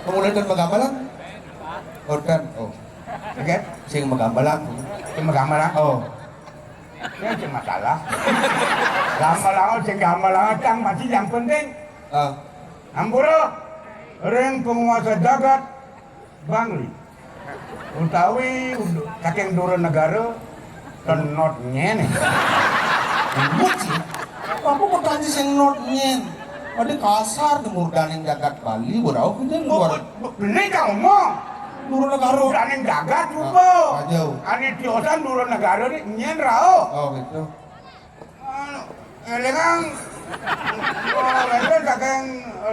Kamu udah dan bagamelan? Udah. Oh. Oke. Sing bagamelan. Sing bagamelan. Oh. Ya, sing masalah. Gamelan, sing gamelan, cang masih yang penting. Ah. Ampura, ring penguasa jagat Bangli. Utawi saking dura negara, ten not nyén. Ribut sih. Apa kok tanya sing not nyén? Ada kasar di murdaning jagat Bali, berau kita luar. Bener kang omong. Dura negara. Murdaning jagat, coba. Aja. Ane tiosan dura negara ni nyén rao. Oh, gitu. Anu, élingang, oh, wénten saking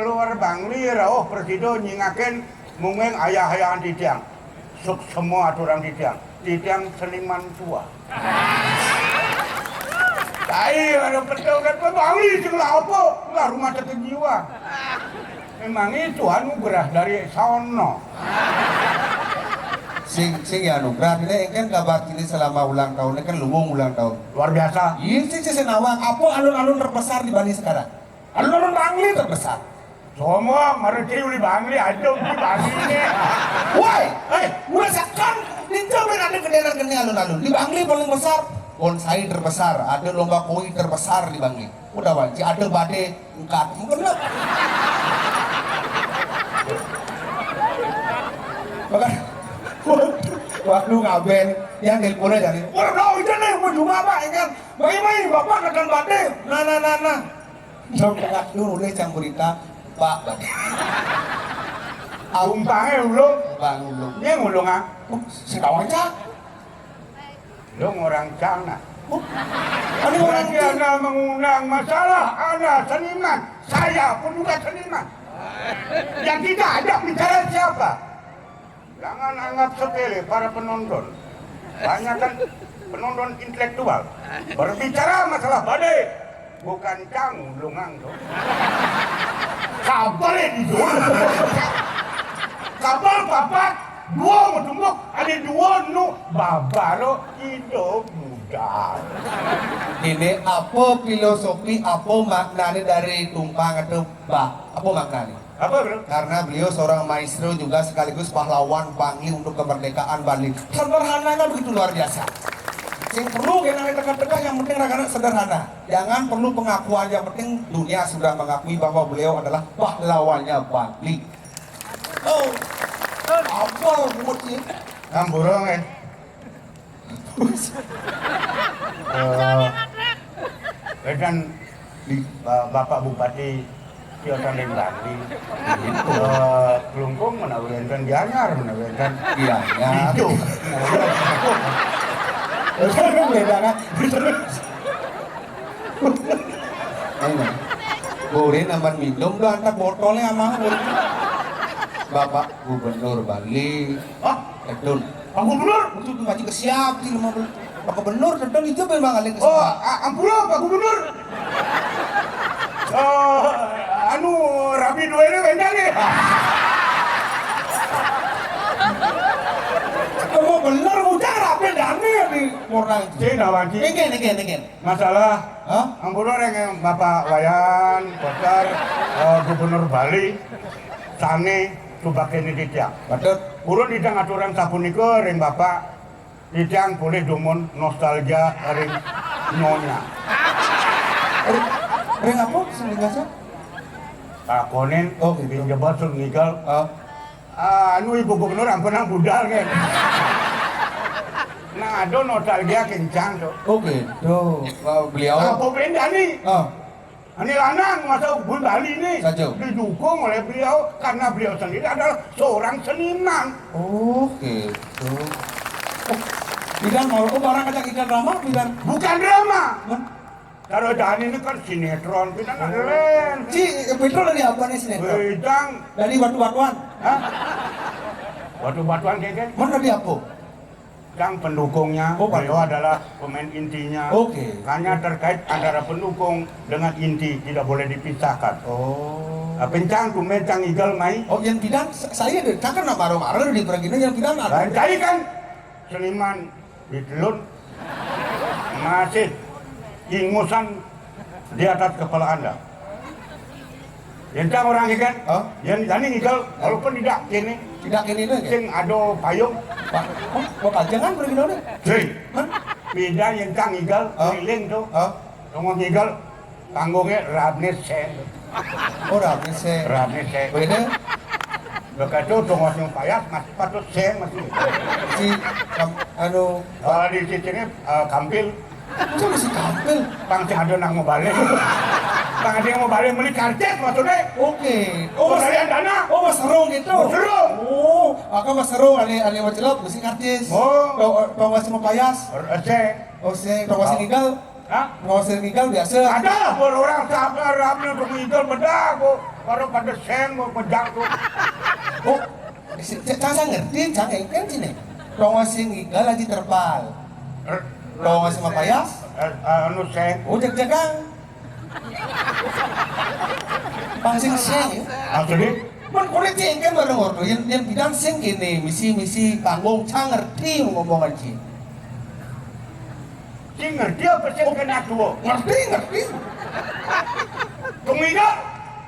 luar Bangli rauh prasida nyingakin mungguing ayah-ayahan titiang. Suksema aturang titiang. Titiang seniman tua. Tai, ada betul kan, Bangli sing lah apa? Lah rumah sakit jiwa. Memang itu anugerah dari sono. Sing, sing ya anugerah, ini kan kabar ini selama ulang tahunnya kan luwung ulang tahun. Luar biasa. Iya sih, sih, nawang. Apa alun-alun terbesar di Bali sekarang? Alun-alun Bangli terbesar. Semua mereka di Bangli aja di Bangli ini. Woi, eh, udah sekarang ninja berani kedengar gini alun-alun. Di Bangli paling besar, bonsai terbesar, ada lomba koi terbesar di Bangli. Udah, Wan, si ada badai, engkat. Mungkin lah. Bahkan, waktu ngaben, yang teleponnya jadi, "Wah, no, itu nih, mau cuma apa, ya kan? Baik-baik, Bapak akan badai." Nah, nah, nah, nah. Jam tengah dulu deh, cang berita, Pak, badai. Umpangnya ulung. Bang ulung. Dia ngulung, ah. Oh, si kawan, cang. Lo orang Cina. Oh, ada orang Berarti Cina. Anda mengundang masalah, Anda seniman. Saya pun juga seniman. Yang tidak ada bicara siapa. Jangan anggap sepele para penonton. Banyak kan penonton intelektual. Berbicara masalah badai, bukan cang lungang tuh. Kabel itu. Kabel papat, dua mau tumbuk, ada dua nu babaro hidup muda. Ini apa filosofi, apa maknanya dari tumpang itu, Mbak? Apa maknanya? Apa, Bro? Karena beliau seorang maestro juga sekaligus pahlawan Bangli untuk kemerdekaan Bali. Sederhananya begitu luar biasa. Yang perlu kita tekan-tekan, yang penting anak-anak sederhana. Jangan perlu pengakuan, yang penting dunia sudah mengakui bahwa beliau adalah pahlawannya Bangli. Oh, apa buat dia? Ngamburong, eh. Eh, Wedan di Ba-, Bapak Bupati Tio Tanding Bali. Gitu. Eh, Klungkung menawi enten Gianyar, menawi enten Gianyar. Hijau. Beda kan? Ayo, Bang. Boleh nambah minum, udah antar botolnya, Amang. Bapak Gubernur Bali. Ah, Edun. Pak Gubernur? Itu tuh ngaji ke siap sih, lima belas. Pak Gubernur, Edun itu memang alih ke Oh, siap. A-, ampura, Pak Gubernur. Eh, anu, rabi dua ini beda nih. Kamu bener, bujang, Murna. Sing, Pak Panji. Nggih, nggih, nggih. Masalah, hah? Ampura ring Bapak Wayan Koster, eh, Gubernur Bali, sané subaktini titiang. Betul. Purun titiang aturang sapunika ring Bapak, titiang polih dumun nostalgia ring nyonya. Ring, ring apa sing biasa? Takonin, oh, gitu. Pinjebot sun ngigal. Ah. Ah, anu, Ibu Gubernur, ampunang budal, kan. Nah, ada nostalgia kencang, tuh. Oke, tuh. Wah, beliau. Apa bedanya? Ah. Ini lanang masa Ubun Bali ini. Saja. Didukung oleh beliau karena beliau sendiri adalah seorang seniman. Oke, tuh. Oh, Bidan mau, oh, barang ajak ikan drama, Bidan. Bukan drama. Hah? Kalau Dani ini kan sinetron, kita nggak keren. Ci, Pedro dari apa nih sinetron? Wedang. Dari batu-batuan. Hah? Batu-batuan, keke? Mana di apa? Yang pendukungnya, oh, beliau adalah pemain intinya. Oke. Hanya terkait antara pendukung dengan inti, tidak boleh dipisahkan. Oh. Nah, pencang tuh, mencang igal mai. Oh, yang Bidan, sa-, saya deh, cakar nak marah-marah di pergi yang Bidan ada. Lain kali kan seniman di telun masih ingusan di atas kepala Anda. Yen cang orang ikan, hah? Yen jani ngigal, walaupun tidak kene. Tidak kene itu, ya? Sing ada payung. Pak, oh, Bapak, jangan pergi dulu. Sing. Hah? Beda yen cang ngigal, hah? Keliling tuh. Hah? Tongos ngigal, panggungnya rabne seng. Oh, rabne seng. Rabne seng. Beda? Begitu tongos nyong payas, masih patut seng, masih. Si, kam-, anu, kalau di sini, eh, kampil. Itu masih kampil. Pang sing ada nang mau balik. Pang ada yang mau balik, beli karcis maksudnya. Oke. Oh, mau cari dana. Oh, mau serung gitu. Mau serung. Oh, aku mau serung, ada, ada mau celok, mesti karcis. Oh. Tong, tong masih mau payas. Seng. Oh, seng, tong masih ngigal. Hah? Tong masih ngigal biasa. Ada lah, buat orang sabar, ramai untuk ngigal, bedah, kok. Baru pada seng, mau pejak tuh. Oh, si, si, cang, cang ngerti, cang, kan sini. Tong masih ngigal lagi terpal. Tong masih mau payas. Eh, eh, anu, seng. Oh, jeg-jegang. Pang sing seng, ya. Maksudnya? Man kulit sing kan bareng ordo. Yang, yang Bidan sing kene, misi, misi panggung, cang ngerti ngomongan sing. Sing ngerti apa sing kena tua? Ngerti, ngerti. Tong iga,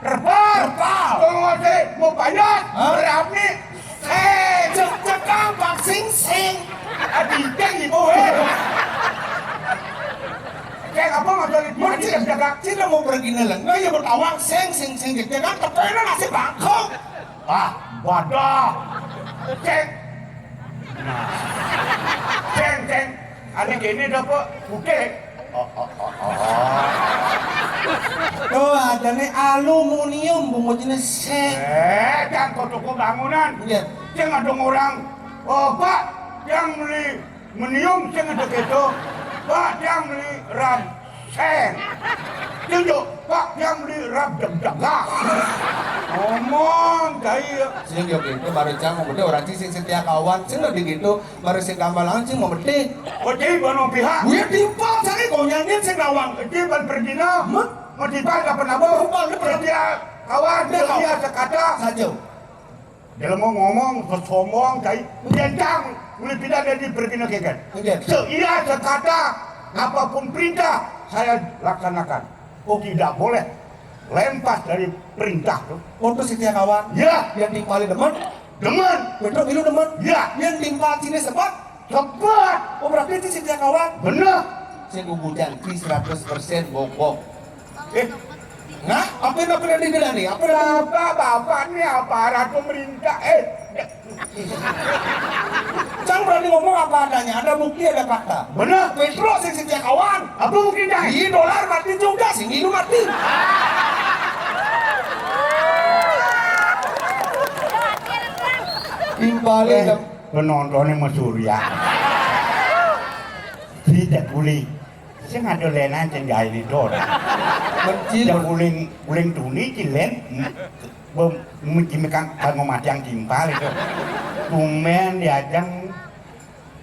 terpal. Terpal. Tong masih mau payas, hah? Berani. Eh, cek, cekang, Pak Sing Sing. Adi, cek ibu, eh. Cek apa maksudnya? Mun cek, cek, cek, cek mau pergi neleng, nggak ya bertawang, sing, sing, sing, cek, cek, kan tepena nasi bangkok. Ah, wadah. Cek. Nah. Ceng, ceng. Ane kene dapat putih. Oh, oh, oh, oh. Tuh, ada nih aluminium bungkusnya seng. Eh, jangan kau toko bangunan. Iya. Jangan dong orang. Oh, Pak, yang beli menium sing ada gitu. Pak, yang beli ram seng. Tunjuk, Pak, yang beli ram deg-degan. Ngomong, kayak. Sing yo gitu, baru cang mau gede orang sing setia kawan, sing lebih gitu. Baru sing gambalangan sing mau medhi. Kok jadi bono pihak? Kuwi timpal sane konyang yen sing nawang. Iki ban perdina. Mah? Mau timpal kapan apa? Timpal ni perdina. Kawan, dia kau. Dia sekata. Saja. Dia mau ngomong, sombong, cai. Dia cang, boleh pindah dari perdina kekan. Iya. Seia sekata, apapun perintah, saya laksanakan. Oh, tidak boleh lempas dari perintah tu. Oh, tu setia kawan. Ya. Yang timpal demen. Demen. Betul, milu demen. Ya. Yang timpal sini sebab. Sebab. Oh, berarti itu setia kawan. Benar. Saya gugu janji seratus persen bokok. Eh. Nah, apa yang, apa yang dibilang nih? Apa yang Bapak, Bapak ni aparat pemerintah. Eh. Cang berani ngomong apa adanya, ada bukti, ada fakta. Benar. Petro sing setia kawan. Apa buktinya? Iya, dolar mati juga, sing hidup mati. Timpalé. Eh, jam penontonnya mau surya. Tidak boleh. Sing ada lenan sing gawe itu ora. Mesti ya, uling, uling tuni cilen. Bom, mesti mekan kanggo matiang timpal itu. Tumben diajeng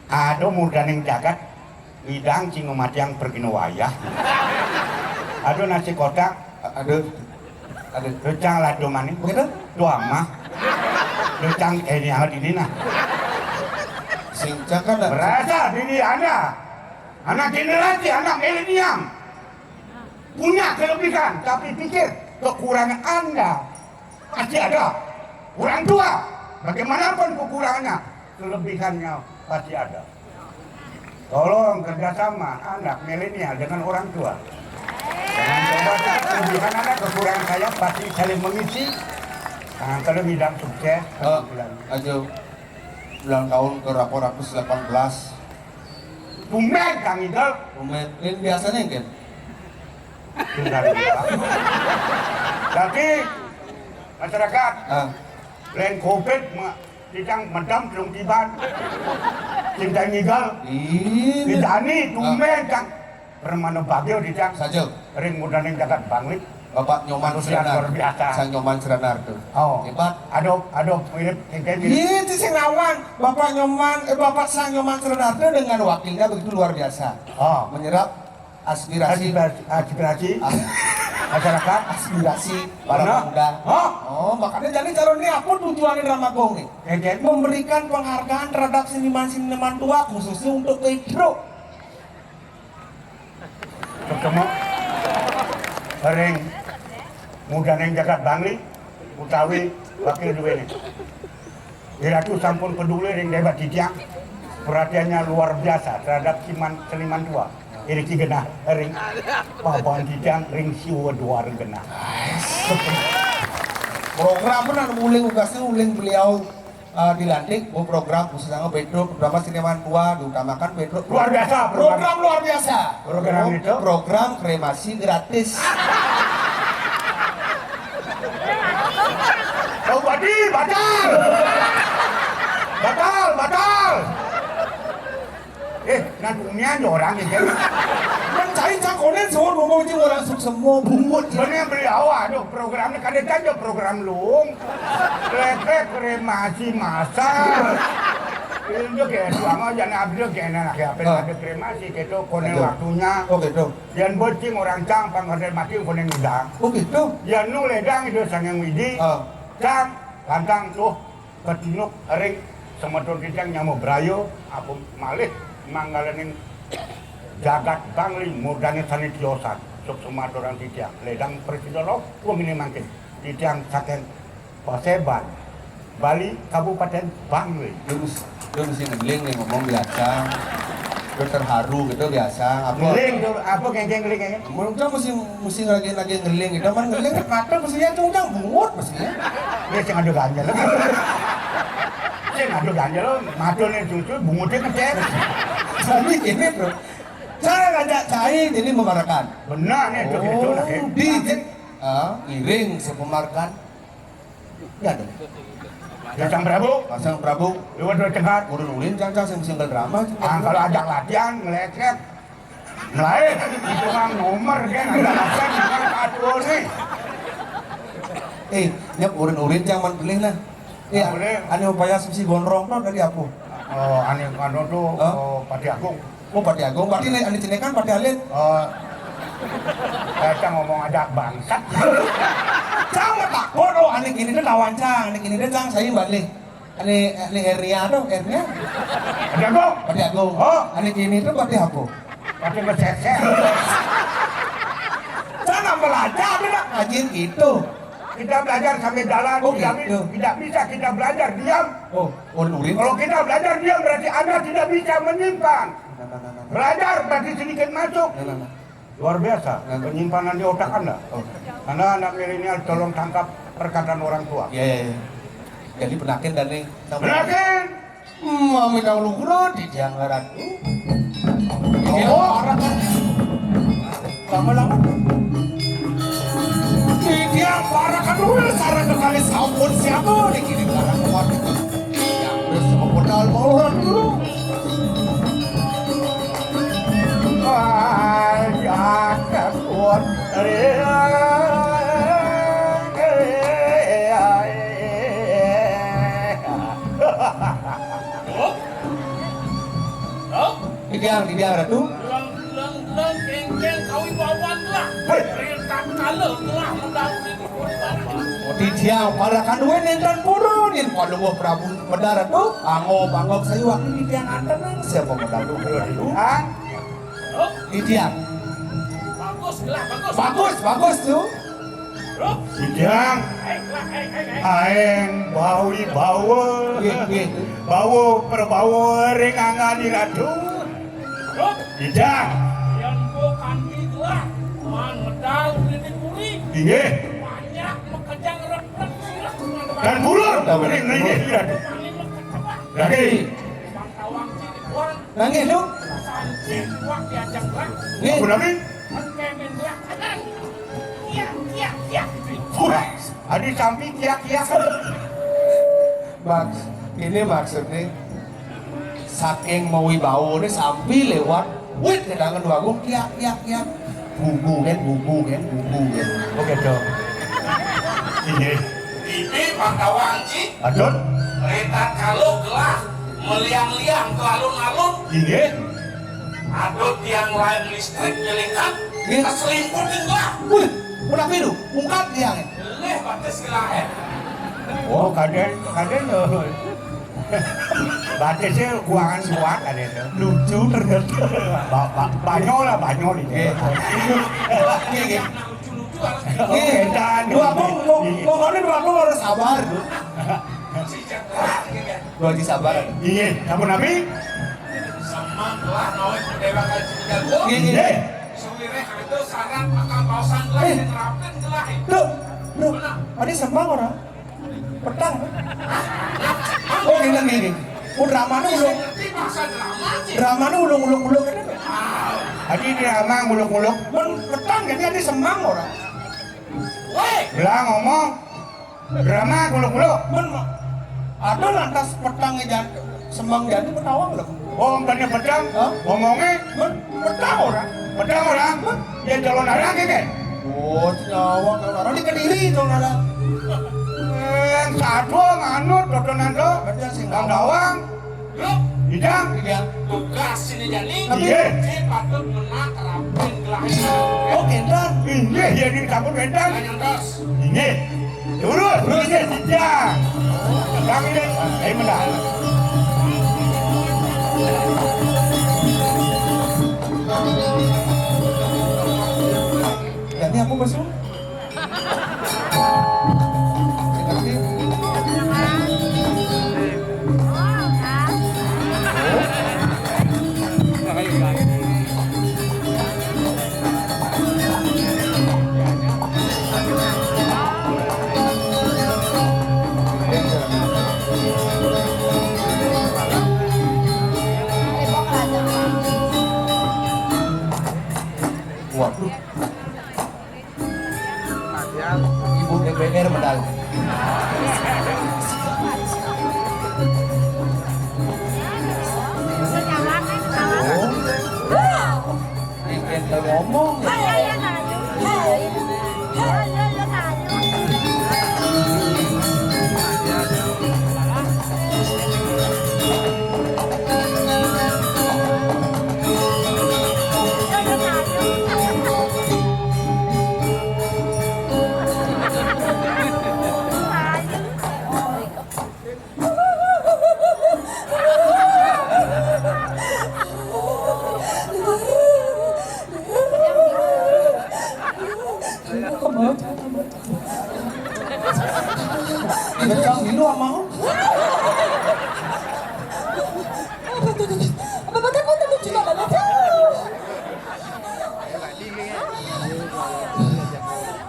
ada murdaning jagat, widang sing matiang perkino wayah. Ada nasi kotak, ada, ada. Recang lado maning. Begitu? Tuama. Recang ini awet ini nah. Sing cakap nak. Berasa diri anda anak generasi, anak milenial, punya kelebihan, tapi pikir kekurangan anda pasti ada. Orang tua, bagaimanapun kekurangannya, kelebihannya pasti ada. Tolong kerjasama anak milenial dengan orang tua. Jangan coba kelebihan anak, kekurangan saya pasti saling mengisi. Nah, kalau bidang sukses, oh, kebetulan. Aja ulang tahun ke delapan ratus delapan belas. Tumben, Kang Idol. Tumben. Ini biasanya, kan? Tinggal di bawah. Jadi, masyarakat, ah, lain covid, ma-, titang medam telung tiban. Cinta ngigal. Ini. Tidak nih, ah, tumben, Kang. Permana bagio titang. Saja. Ring mudaning jagat Bangli. Bapak Nyoman Antusias Srenar. Luar biasa. Sang Nyoman Srenar tuh. Oh. Hebat. Aduh, aduh, mirip, kayak mirip. Iya, itu sing lawan. Bapak Nyoman, eh, Bapak Sang Nyoman Srenar tuh dengan wakilnya begitu luar biasa. Oh. Menyerap aspirasi. Aspirasi, aspirasi. As-, masyarakat. Aspirasi para, benar, pemuda. Hah? Oh, makanya jadi calon ini apa tujuannya Drama Gong nih? Kayak gitu. Memberikan penghargaan terhadap seniman-seniman tua, khususnya untuk Pedro. Ketemu ring mudaning jagat Bangli utawi wakil duwene. Iratu sampun peduli ring debat titiang. Perhatiannya luar biasa terhadap siman-, seniman tua. Iriki genah ring papan titiang ring siwa duar genah. Program pun anu uling ugasnya uling beliau, eh, dilantik, oh, program khusus sama Pedro, terutama seniman tua diutamakan Pedro. Luar biasa program. Program luar biasa. Program itu? Program kremasi gratis. Kau badi batal. Batal, batal. Eh, nah dunia aja orang gitu. Yang cai cak konen suruh ngomong aja orang suk semua bungut. Bener beli awak tuh program ini kada aja program lung. Lepek kremasi masal. Itu kayak tuang aja nah abdi kayak enak ya apa, ah, ada kremasi gitu konen, betul, waktunya. Oh gitu. Yang bocing orang cang pangkatnya mati konen udah. Oh gitu. Yang nu ledang itu sang yang widi. Ah. Cang pantang tuh. Katinuk ring semeton titiang nyama braya, apa malih manggalaning jagat Bangli murdaning sane tiosan. Suk sumatra titiang. Ledang presida lo, wong ini mangkin. Titiang saking Paseban, Bali, Kabupaten Bangli. Lu mesti, lu mesti ngeling nih ngomong biasa. Lu terharu gitu biasa. Apa? Ngeling tuh, apa kengkeng ngeling kengkeng? Mun cang mesti, mesti lagi, lagi ngeling gitu. Man ngeling mata mesti ya cang bungut mesti ya. Ini sing ada ganjel. Sing ada ganjel, mata nih cucu, bungutnya kecil. Jadi gini, Bro. Cara ngajak cai jadi memarakan. Benar nih, tuh gitu lagi. Oh, di, ah, ngiring sepemarakan. Ya ada. Pasang Prabu. Pasang Prabu. Lewat dua cegat. Urun-urin cang, cang sing single drama. Ah, kalau ajak latihan, ngelecet. Mulai, itu mah nomor kan, ada rasa di mana atur nih. Eh, nyep urun-urin cang man pelih lah. Eh, boleh. Ane upaya sing si gondrong tuh dari apa? Oh, ane anu tuh, hah? Oh, Pati Agung. Oh, Pati Agung. Berarti ane, ane cenekan Pati Alit. Oh. Eh, cang ngomong aja bangsat. Cang mah takut, oh, ane kini tuh lawan cang, ane kini tuh cang saya balik. Ane, ane Ernia tuh, Ernia. Pati Agung. Pati Agung. Oh. Ane kini tuh Pati apa? Pati mesesek. Cang nggak belajar, dia nak ngaji gitu. Kita belajar sambil jalan, oh, tidak bi-, gitu, tidak bisa kita belajar diam. Oh, oh, Nurin. Kalau kita belajar diam, berarti Anda tidak bisa menyimpan. Nah, nah, nah, nah, nah. Belajar berarti sedikit masuk. Nah, nah, nah. Luar biasa, nah, nah, penyimpanan di otak Anda. Oh. Anda anak milenial, tolong tangkap perkataan orang tua. Iya, iya, iya. Jadi penakin dan nih. Penakin! Mami dahulu guru di Janggaran. Oh, lama-lama. Di Janggaran dulu, sarang kali sampun siapa di kiri kanan kuat. Yang udah sama modal mau orang dulu. Aja kuat. Hah? Hah? Didiang, didiang, Ratu. Lang, lang, lang, kengkeng, kawi bawan lah. Hei. Perintah Kalau telah mendahului di Puri Barat. Titiang para kandué nénten purun, yén Palungguh Prabu Medar Ratu, angob-angob sayuwakti titiang antenang siapa Medar Ratu. Ah, titiang. Bagus, gelah, bagus. Bagus, bagus tuh. Titiang. Aéng bawi bawa. Nggih, nggih. Bawa perbawa ring anggan Ratu. Titiang. Yén kok kanti gelah, man medal di puri. Inggih. Banyak makejang reprek sirah. Dan purun. Ring, ring, ring, ring. Lagi. Bang Tawang Cilipuan. Nggih, Duk. Sanci kuat diajak gelah. Nggih. Ampun, Ami. Engké men gelah. Kiak, kiak, kiak. Wah, adi sampi kiak-kiak. Maks-, ini maksudnya saking mawibawané sampi liwat wit kédangan wagung kiak, kiak, kiak. Bubu kan, bubu kan, bubu kan. Oké, Dok. Inggih. Ini Bang Tawang, Ci. Adun. Ritatkala gelah meliang-liang ke alun-alun. Inggih. Adun tiang lain listrik nyelingkat, nggih. Keselimput gelah. Wih, kenapa itu? Ungkat tiang. Leh batis gelah, eh. Oh, kadén, kadén, oh. Batisnya kuangan kuat kadén, oh. Lucu ternyata. Ba-, ba-, banyak lah, banyak nih. Nggih. Nggih, nggih. Nggih. Dua aku, mau, mau kono dua aku harus sabar, Duk. Dua Haji sabar. Iya, sampun napi? Semang gelah nawé Déwa Kaji Jago. Nggih, nggih. Nggih. Sawiréh ada syarat bakal paosan gelah, eh, nerapin gelah. Duk, Duk. Adi semang ora? Petang. Oh, ngene, ngene. Oh, dramané ulung. Ngerti bahasa drama, Ci? Dramané ulung-ulung-ulung ngene lho. Adi drama nguluk-nguluk. Men petang, jadi adi semang ora? Wéh. Gelah ngomong. Drama nguluk-nguluk. Men, ada lantas petang jan-, semang jani petawang lho. Oh, bukannya petang? Hah? Ngomongnya? Men, petang ora? Petang ora? Men? Ya calon arang ya, kan? Oh, nyawa calon arang. Di Kediri calon arang. Eh, yang satu nganut, dodonan do. Berarti yang sing Bang Dawang. Lho, Idang. Iya. Tugas sini jani. Tapi iya. Saya patut menang rapin kelahiran. Oh, kénten. Iya, iya, ini sampun kénten. Yang terus. Inggih. Lurus, lurus ya, Jang. Bang ini, ayo menang. Jadi aku masuk. Waduh. Ibu D P R medal. Oh. Ngomong. Iya, Cang, ini mau.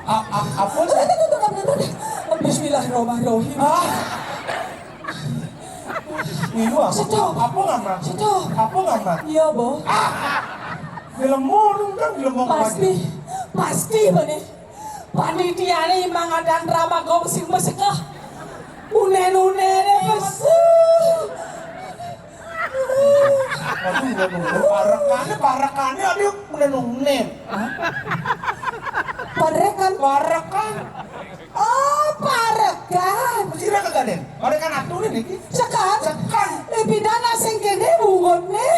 A-, a-, apa sih? Bismillahirrahmanirrahim. Ah. Milu apa? Seto. Apa ngamat? Seto. Apa ngamat? Iya, Bo. Ah! Dilemo dong kan, dilemo. Pasti, pasti bener. Panitiané Imang Adan Ramagong sing mesekah. Unen-unené pesu. Aduh, udah nunggu. Parekannya, parekannya, aduh, unen-unen. Hah? Parekan? Parekan. Oh, parekan. Sira kagak deh. Parekan atuh nih, niki. Sekan. Sekan. Eh, pidana sing kéné bungut nih.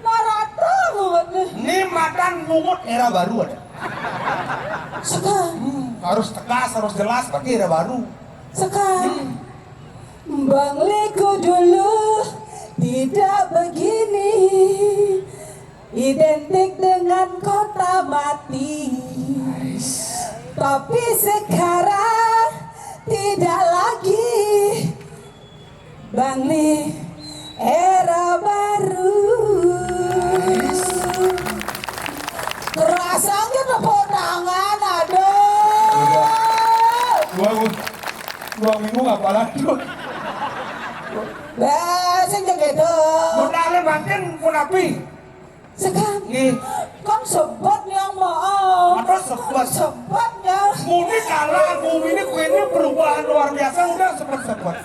Narata bungut nih. Ini matan bungut era baru ada. Sekar. Hmm, harus tegas, harus jelas, berarti era baru. Sekar. Hmm. Bang Liku dulu tidak begini. Identik dengan kota mati. Tapi sekarang tidak lagi. Bang Li, era baru. Kerasa aja tepuk tangan, aduh. Udah. Dua, dua minggu nggak apa-apa tuh. Lah, sing joget dong. Modalnya makin punapi. Sekarang. Nggih. Kan sebet yang mau. Apa sebet? Sebet ya. Muni kalah, muni ini kuenya perubahan luar biasa, udah sebet-sebet.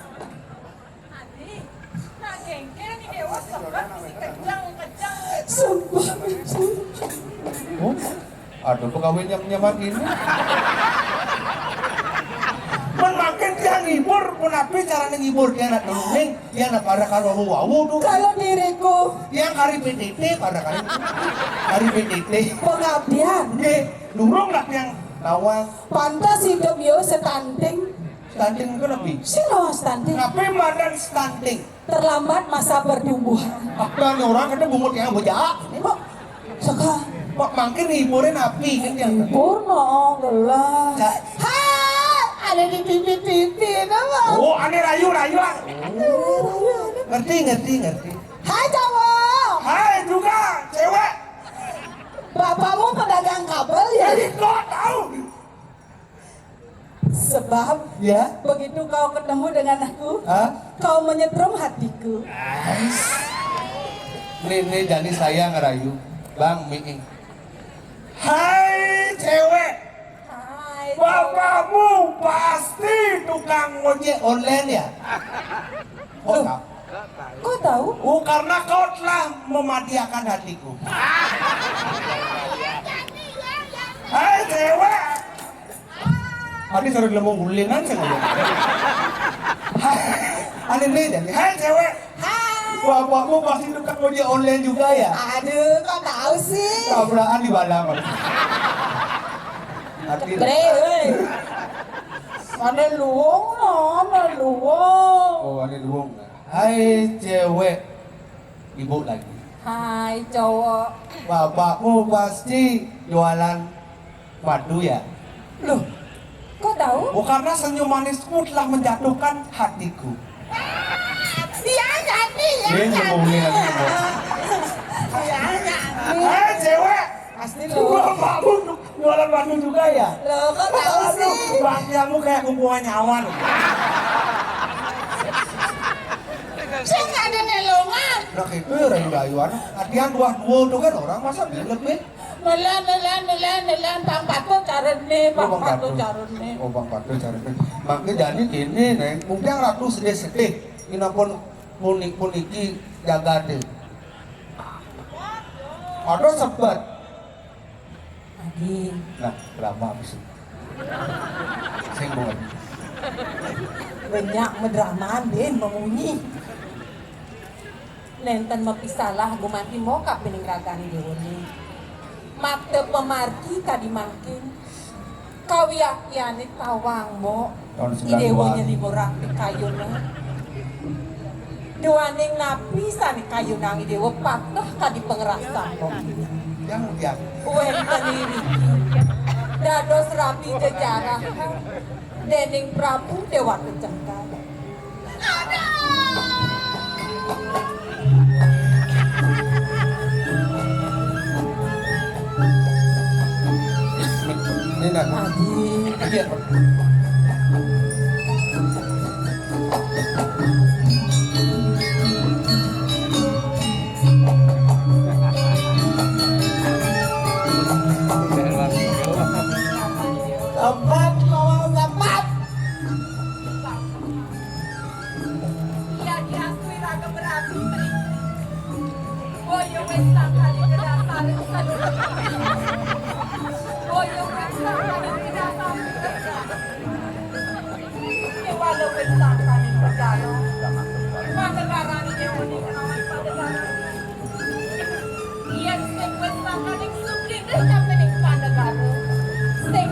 Aduh, pegawai nyam-nyaman ini. Mun makin dia ngibur, mun api caranya ngibur dia anak dulu, Ning. Dia anak pada kalau wawu tuh. Kalau diriku. Dia kari P T T, pada kari. Kari P T T. Pengabdian. Nggih, durung lah yang nawang. Pantas hidup yo stunting. Stunting itu lebih. Sing lawas stunting. Tapi madan stunting. Terlambat masa pertumbuhan. Apa nih orang kata bungut yang bejak? Kok suka? Mak makin hiburin api kan dia. Hibur no, gelah. Hai, ada di pipi-pipi, nama? Oh, ane rayu-rayu. Ngerti, ngerti, ngerti. Hai, cowok. Hai juga, cewek. Bapakmu pedagang kabel ya? Jadi kok tahu? Sebab ya, begitu kau ketemu dengan aku, hah? Kau menyetrum hatiku. Ais. Nih, nih, jadi saya ngerayu. Bang Miing. Hai, cewek. Hai. Bapakmu pasti tukang ojek online ya? Oh, loh, kau tahu? Oh, karena kau telah memadiakan hatiku. Hai, cewek. Tadi suruh dilemu gulingan sih ngomong. Hai, aneh nih jadi. Hai, cewek. Hai. Bapakmu pasti tukang ojek online juga ya? Aduh, kok tahu sih? Tabrakan di balang. Hati. Bre, weh. Mana luwung, mana luwung? Oh, ada luwung. Hai, cewek. Ibu lagi. Hai, cowok. Bapakmu pasti jualan madu ya? Loh, kok tahu? Oh, karena senyum manismu telah menjatuhkan hatiku. Iya, jadi ya. Dia jadi. Ngomongin lagi, ngomong. Iya, jadi. Hai, cewek. Pasti lu. Bapakmu jualan madu juga ya? Loh, kok tahu sih? Aduh, bangkianmu kayak kumpulan nyawa loh. Sing ada nelongan. Nah, itu ya rayu-rayuan. Artian dua dua tuh kan orang masa dia lebih. Nelan, nelan, nelan, nelan, Bang Pato carane, oh, Bang Pato carane. Oh, Bang Pato carane. Makanya jadi gini, Neng. Mungkin ratu sedih-sedih. Inapun munik-muniki jagate. Ada sebet. Adi. Nah, drama mesti. Sing mau. Banyak medraman, Din, memunyi. Nenten mapisalah gumanti mo kapining ragane dewane. Makta pamargi kadi mangkin. Kawiaktiane tawang mo. Tahun I Dewa sembilan dua. Nyelimurak pikayuna. Duaning napi sane kayunang I Dewa pateh kadi pangrasan mo. Yang, yang. Wenten iriki. Dados rabi jejarahan dening Prabu Dewata Cengkar. Ini nak. Adi. Iya. Tempat, mau tempat. Iya, dirastui raga berapi, Tri. Boya wis sangkali kedasar sadurung. Boya wis sangkali kedasar. Kewala wis sangkali negara. Panegarane dewa ning awan panegarane. Yen sing wis sangkaning sugih dhewe nyampaining panegara. Sing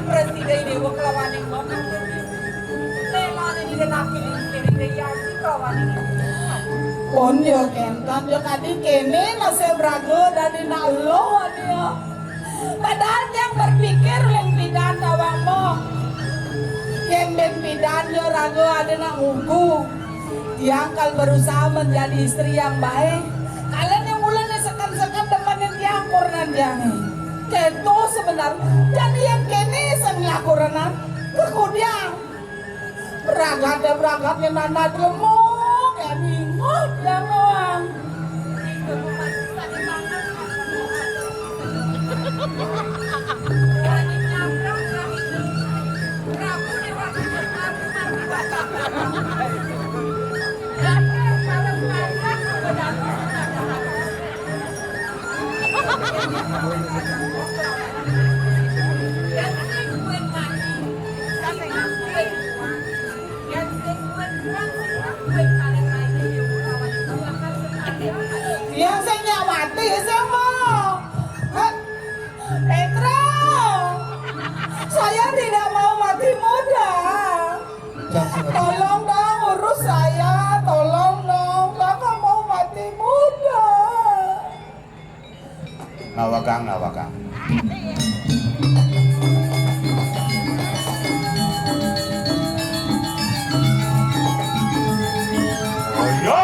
Pon yo kentan yo tadi kene nasib raga dadi nak lo ane yo. Padahal tiang berpikir ling pidan tawang mo. Yen ben pidan yo raga ade nak ngugu. Tiang kal berusaha menjadi istri yang baik. Kalen yang mula ne seken-seken demenin tiang kurnan tiang ni. Keto sebenar. Jadi yang kene sing lakonan kekudiang. Berangkat ya berangkat ya nana demo. Kayak bingung ya doang. Yang saya nyak mati semua. Petra, saya tidak mau mati muda. Tolong dong urus saya, tolong dong. Bapak mau mati muda. Nawagang, nawagang. Oh iya.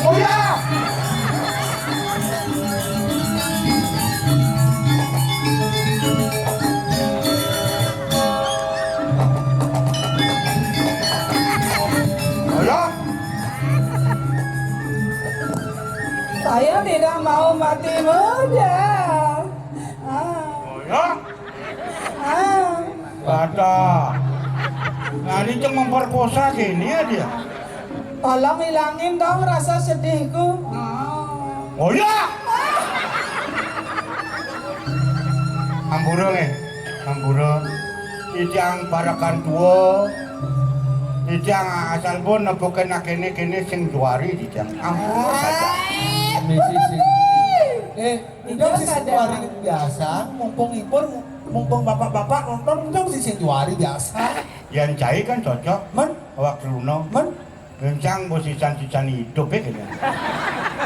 Oh iya. Oh iya. Saya tidak mau mati muda. Ah. Oh ya? Ah. Batal. Nah, ini cuma memperkosa gini ya dia. Tolong hilangin dong rasa sedihku. Ah. Oh ya? Ampura, eh. Ampura. Titiang parekan tua. Titiang asal pun nepukin kene-kene sing juari titiang. Ampura saja. Misi sing. Eh, udah sih sing juari biasa, mumpung ipun, mumpung bapak-bapak nonton, udah sih sing juari biasa. Yang cai kan cocok. Men? Awak Bruno. Men? Rencang bos sisan-sisan hidup ya kene.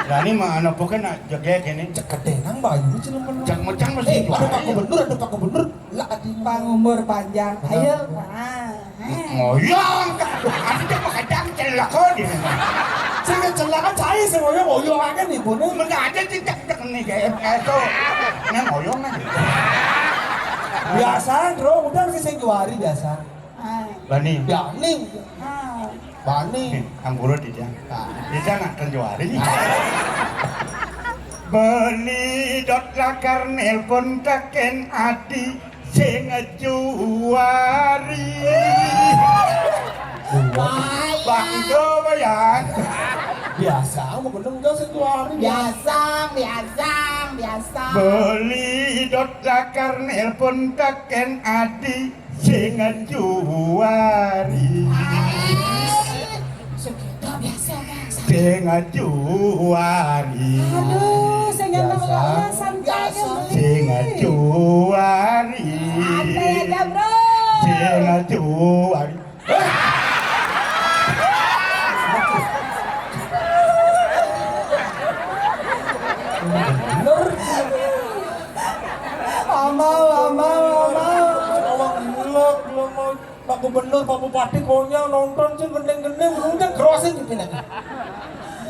Lah ini mah anak pokoknya nak jegek ini. Cek kedenang bayu sih lu. Cek mecang mesti. Eh, ada Pak Gubernur, ada Pak Gubernur. Lah adi pangumur panjang. Ayo. Ngoyong. Adi cek makadang celaka di. Sing celaka cai sing ngoyong ngoyong aja nih bune. Mana ada cek cek nih kayak itu. Nah ngoyong aja. Biasa, bro, udah sih sing juari biasa. Bani. Bani. Bani. Ampura, Dija. Dija nak tenjuari. Beli dot lakar nelpon teken adi sing juari. Bangdo bayan. Biasa, mau bener udah sing juari. Biasa, biasa, biasa. Beli dot lakar nelpon teken adi sing juari. Sing juari. Aduh, sing juari. Sing juari. Santai aja, Bro. Sing juari. Bener. Amal, amal, amal. Awak gelek, gelek mau. Pak Gubernur, Pak Bupati, konyol nonton sih gendeng-gendeng, udah crossing gitu nanti.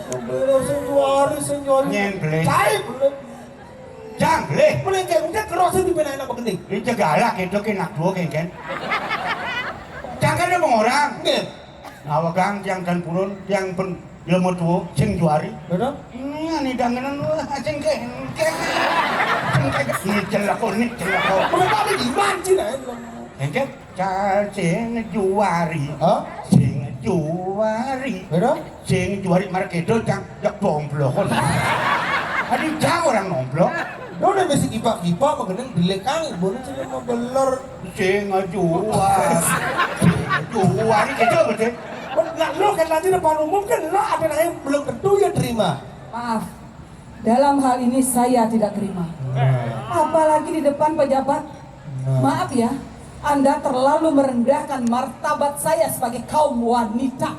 Gubernur sing juari, sing juari. Nyen, Ble. Cai, Ble. Jang, Ble. Ble, kayak udah crossing di pena enak begini. Ini cegalak itu kan nak dua kan. Jang kan ada orang. Nggih. Nawegang tiang dan purun, tiang pun ilmu tua, sing juari. Betul? Ini dangenan lu, sing kengkeng. Sing kengkeng. Ini celako, ini celako. Kenapa ini gimana sih, nah? Kengkeng? Cal sing juari. Hah? Sing juari. Betul? Sing juari markedo cang dek bomblokon. Aduh, cang orang nomblok. Lo udah besi kipak-kipak, mengenai dilekang, boleh sih mau beler. Sing juari. Sing juari, gitu betul. Lah, lo kan nanti depan umum kan lo ada yang belum tentu ya terima. Maaf, dalam hal ini saya tidak terima. Apalagi di depan pejabat. Maaf ya, Anda terlalu merendahkan martabat saya sebagai kaum wanita.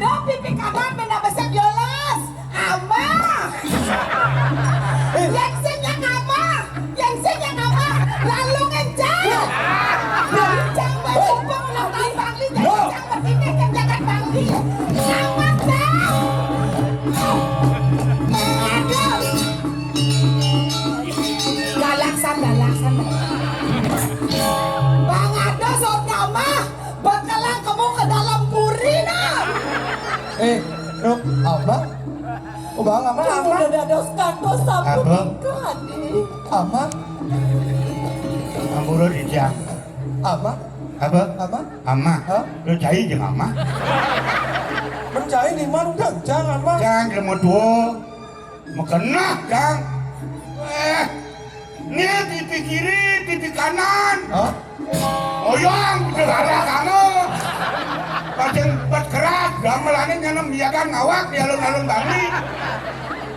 Pipi kanan mena besek yolas. Amah. Yang sing yang amah. Yang sing yang amah. Lalu ngencang. Kencang bersumpah ulang tahun Bangli. Kencang bertindak kencang Bangli. Amah, Cang. Aduh. Galak san, galak san. Bang ada saudara mah. Bakalan kamu ke dalam puri nah. Eh, Ruk, apa? Oh, Bang, apa? Kamu udah dados kantos sapu tingkah, Dik. Apa? Ampura, Dijang. Apa? Apa? Apa? Amah. Hah? Lu cai jeung amah. Mencai di mana udah jang amah? Jang, ilmu tua. Makenah, Kang. Eh, ini pipi kiri, pipi kanan. Hah? Oyong, pipi kanan kamu. Pacen bet keras, gamelane nyanem biakan ngawak di alun-alun Bali.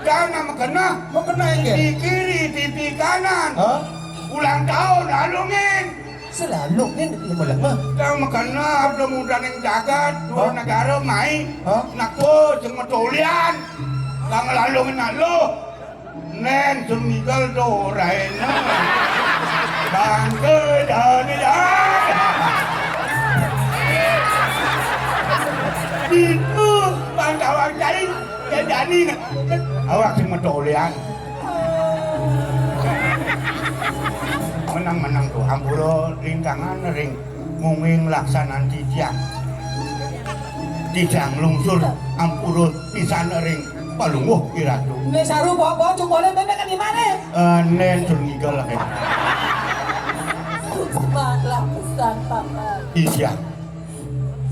Kang, makenah. Makenah, ya? Pipi kiri, pipi kanan. Hah? Ulang tahun, alungin. Selalu nih lima lama. Kang makenah, udah muda ning jagat, dua negara mai. Hah? Nako, jeung metolian. Kang lalu ngena lo. Nen sumigel do raena. Bangke dani dani. Itu bangkawang cai. Ya dani. Awak sing metolian. Menang-menang tuh, ampura rintangan ring munging laksanan titiang. Titiang lungsur ampura pisan ring palungguh iratu. Né saru bawa-bawa jumbolé mémé kan di mana? Eh, nén sur ngigel lah. Suksma lapisan paman. Iya.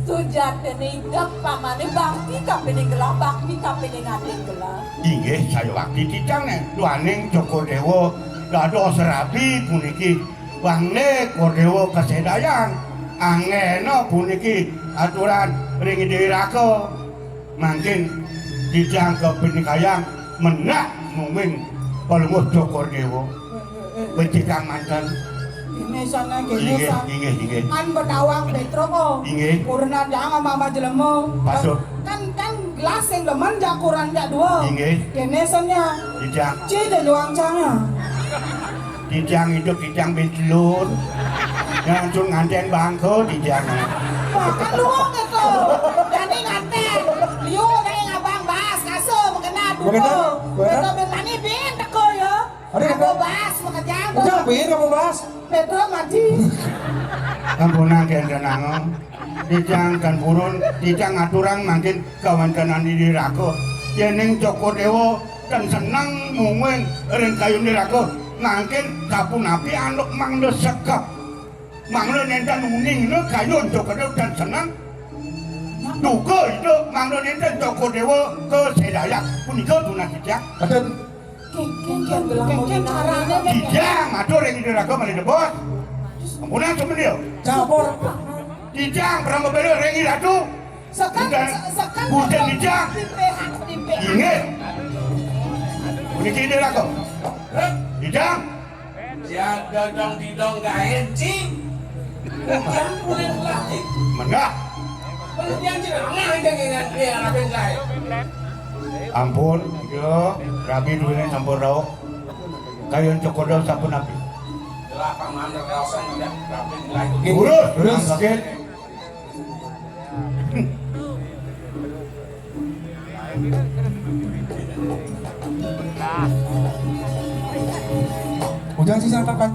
Sujatiné idep pamané bakti kapining gelah, bakti kapining ating gelah. Inggih, saya bakti titiang né. Duaning Cokor Déwa dados rabi puniki. Bangné Kordéwa kasédayang, anggéna puniki aturan ring Ida Raka. Mangkin titiang kapinikayang mendak mungguing palungguh Cokor Déwa. Becikang manten. Ini sana, gini inggih, san. Inggih, inggih. Kan bedawang Pétruk, oh. Inggih. Kurenan jangan mama jelema. Patut. Kan, kan gelas sing demen jak kuran jak dua. Inggih. Kene senya. Titiang. Ci de luang canga. Titiang hidup, titiang bin telur. Langsung nganten bangko titiang. Makan luang itu. Jani nganten. Liu dari ngabang bas, kaso, mengena duko. Mengena? Mengena? Beto bin mani bin teko ya. Ada apa? Aku bas, mengejang. Udah, bin kamu bas. Pedro mati. Ampunang, kénten angon. Titiang kan purun, titiang ngaturang mangkin kawéntenan Ida Raka. Yéning Cokor Déwa ten seneng mungguing ring kayun Ida Raka, mangkin kapunapi antuk mangda sekep. Mangda nénten uningna kayun Cokor Déwa ten seneng. Duka Ida mangda nénten Cokor Déwa kasédayang. Punika tunas titiang. Kaden. Kéngkén, kéngkén, kéngkén carané, Nek. Titiang matur ring Ida Ratu malih debos. Ampunang sumendil. Campur. Titiang prama bela ring Ida Ratu. Sekan, udan se-, sekan udan dodong titiang. Tipe hak tipe. Inggih. Puniki Ida Ratu. Titiang. Jaga dong didong gaén, cing. Yang kulit lagi. Mendak. Yang tidak ngah aja ngingat dia, raben saya. Ampun, yo, rabi duwene sampun rauh. Kayun Cokor Déwa sampun napi? Jelas paman kosong udah raben lagi. Lurus, lurus. Oke. Ujang sih sangkakan.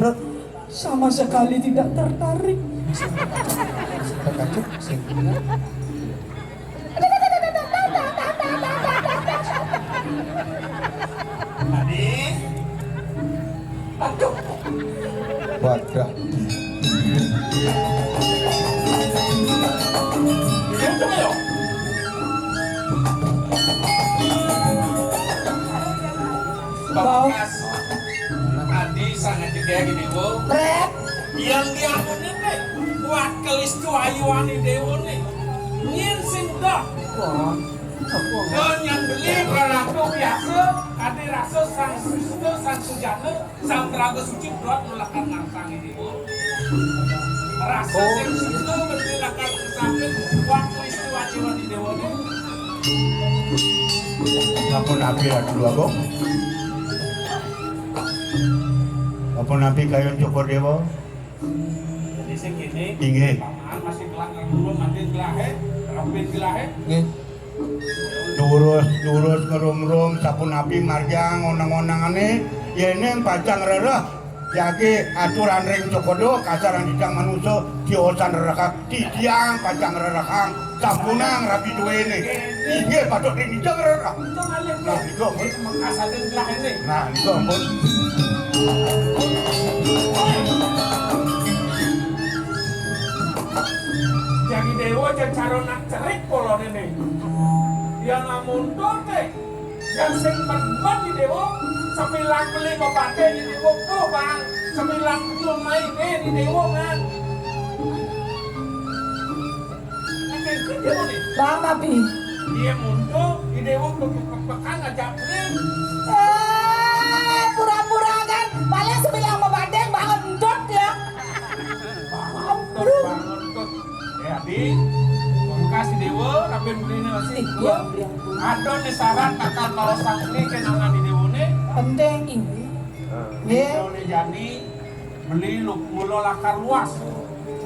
Rut. Sama sekali tidak tertarik. Terkejut, sih. Tadi. Aduh. Wadah. Itu ya. Bakas. Tadi sangat juga gini, Bu. Pret. Yang diamunin nih, buat kelis tuh ayuan di dewa nih. Nyin sing dah. Wah. Dan yang beli perlaku biasa, ada rasa sang susu, sang sujana, sang teraga suci, buat melakukan nantang ini, Bu. Rasa sing susu, berlakukan sampai waktu itu Sapunapi Ratu Déwa Agung? Sapunapi kayun Cokor Déwa? Jadi sing kéné, inggih. Paman masih gelah ngerumrum, mandi gelahé, rapin gelahé. Nggih. Durus, durus ngerumrum, sapunapi margiang onang-onangané, yéning pacang rereh, jagi aturan ring Cokor Déwa, kasarang titiang manusa, tiosan rerehang, titiang pacang rerehang, sampunang rabi duéné. Inggih patut ring titiang rereh. Nah, nika, Mbok. Nah, nika, Mbok. Jagi Déwa cecaronak cerik polon ini. Yang amun tote, yang sing demen di Déwa, semilang beli bebate di Déwa, tuh, Bang. Semilang beli main, eh, di Déwa, kan. Nah, kayak gitu Déwa nih. Bang, tapi dia muncul, di Déwa ke-, ke-, ke-, pekan aja beli. Eh, pura-pura kan, malah semilang bebate, Bang, entut ya. Bang, entut, Bang, entut. Ya, di, pungkas di Déwa, rabin beliné masih. Iya, iya. Ada di syarat bakal maosan beli kenangan di Déwané. Penting. Nggih. Déwané jani beli lu-, mula lakar luas.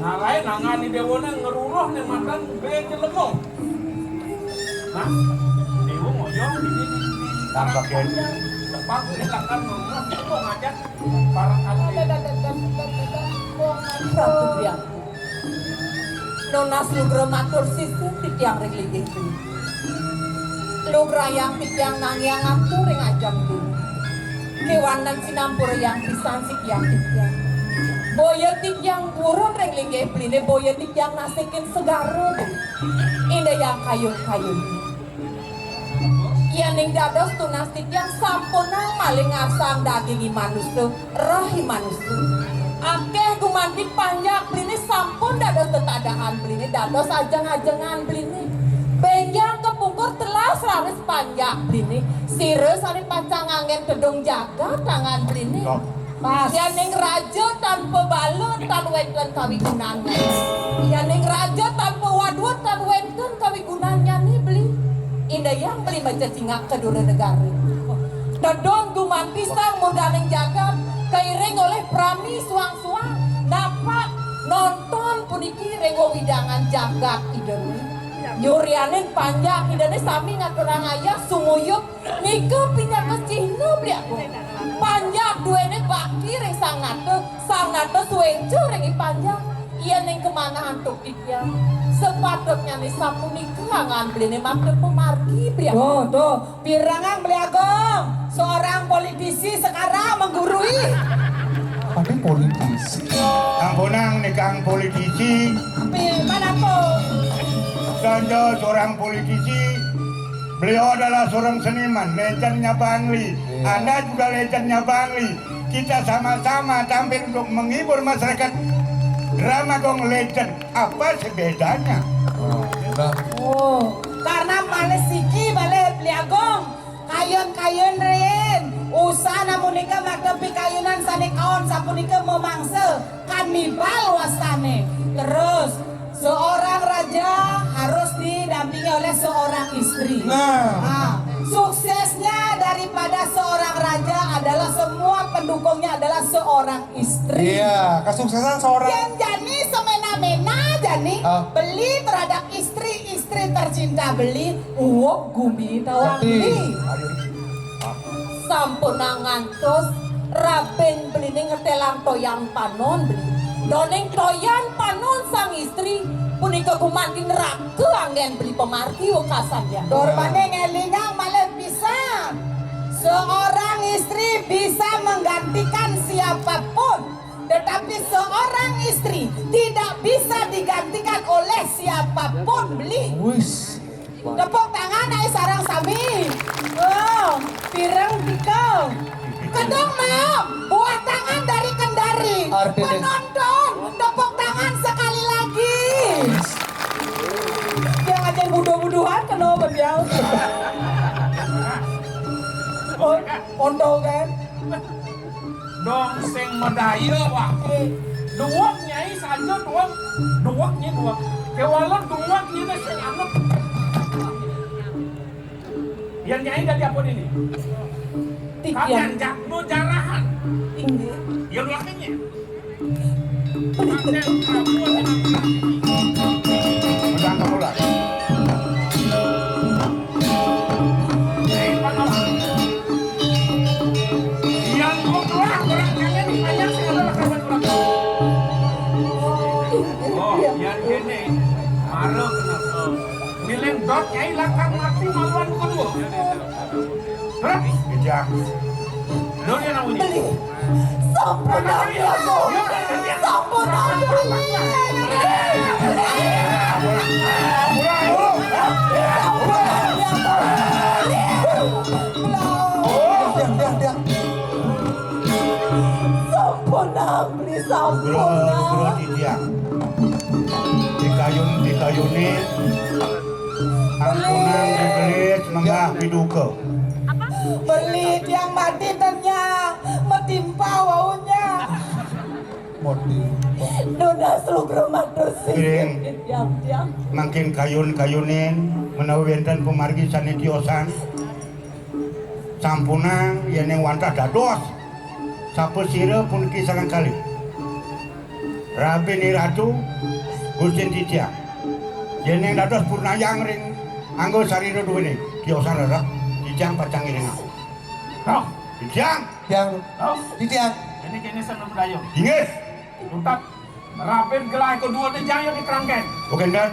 Nah, lain nangan di Déwané ngeruruh né madan bé jelema. Nah, Déwa ngoyong di, di, di, di, tampakin. Tepang di lakar ngeruruh jelema ngajak para atlet. Ratu Biang. Nunas lugra matur sisun titiang ring linggih beli. Lugrayang titiang nangiang atur ring ajeng beli. Kéwanten sinampurayang pisan sikian titiang. Boya titiang purun ring linggih beliné, boya titiang nasikin segara beli. Indayang kayun-kayun. Yéning dados tunas titiang sampunang malih ngarsang daging i manusa, roh i manusa. Akéh gumanti panjak beliné sampun dados tetadahan beliné, dados ajeng-ajengan beliné. Bénjang kapungkur telas raris panjak beliné, sira sané pacang nganggén tedung jagat tangan beliné. Pas. Yéning raja tanpa bala tan wénten kawigunannyané. Yéning raja tanpa wadwa tan wénten kawigunannyané beli. Indayang beli macecingak ka dura negara. Tedun gumanti sang murdaning jagat, kairing olih prami suang-suang, napak nonton puniki ring wewidangan jagat Idané. Nyurianin panjak Idané sami ngaturang ayah sumuyup Nika pinaka cihna, Bli Agung. Panjak duéné bakti ring Sang Nata, Sang Nata suéca ring i panjak. Yéning kamanah antuk titiang, sapatutnyané sapunika angan beliné makta pamargi, Bli Agung. Tuh, tuh, pirengang Bli Agung, seorang politisi sekarang menggurui. Tapi politisi. Ampunang nikang politisi. Tapi mana tuh? Ganja seorang politisi. Beliau adalah seorang seniman, legend Bangli. Iya. Anda juga legend Bangli. Kita sama-sama tampil untuk menghibur masyarakat. Drama Gong Legend, apa sih bedanya? Oh, udah. Oh, karena malih siki, malih Bli Agung. Kayun-kayun rin. Usan amunika makta pikayunan sané kaon sapunika mamangsa kanibal wastané. Terus, seorang raja harus didampingi oleh seorang istri. Nah. Ah, suksesnya daripada seorang raja adalah semua pendukungnya adalah seorang istri. Iya, kesuksesan seorang. Yang jani semena-mena jani, ah, beli terhadap istri, istri tercinta beli, uwuk gumi tawang beli. Sampunang ngantos rabin beliné ngetélang toyan panon beli. Doning toyan panon sang istri punika gumanti neraka anggén beli pamargi wekasannya. Durbané ngélingang malih pisan. Seorang istri bisa menggantikan siapapun, tetapi seorang istri tidak bisa digantikan oleh siapapun beli. Wis. Tepuk tangan, ayo sareng sami. Oh, pireng tikel. Kedung mau, buah tangan dari Kendari. Artinya? Penonton, tepuk tangan sekali lagi. Dia ngajar buduh-buduhan, kenapa dia? Oh, ontol kan? Dong sing madaya waké. Duweknya Nyai saja duweg, duweg nyai duweg. Kéwala duweg nyai sing anut. Yén nyai dadi apa dini? Titiang. Kadén jatmu jarahan. Inggih. Ya, duweg nyai. Kadén Prabu. Udah kamu lah. Nyai Pangawa. Yang mau keluar, orang kaya nih, banyak sih ada rekaman orang. Oh, yang ini, mara kena. Milih dot nyai lakar mati maluan kedua. Hah? Ijang. Lo dia namanya. Beli. Sampun, Prabu. Sampun, Prabu. Diam, diam, diam. Sampun, Beli, sampun. Nugra, nugra titiang. Dikayun, dikayunin. Ampunang digelis menggah piduka. Beli tiang mati tanya, matimpa waunya. Mati. Nunas lugra matur sih. Giring. Tiang, tiang. Mangkin kayun-kayunin menawi wénten pamargi sané tiosan. Sampunang yéning wantah dados sapasira puniki sareng kalih. Rabin Ratu, Gustin titiang. Yéning dados purnayang ring angga sarira duéné, tiosan rereh, titiang pacang ngiringang. Roh, titiang. Tiang. Roh. Titiang. Ini kene sebelum dayo. Inggih. Tutat, rabin gelah kedua titiang ya di kerangkeng. Oke, Dan.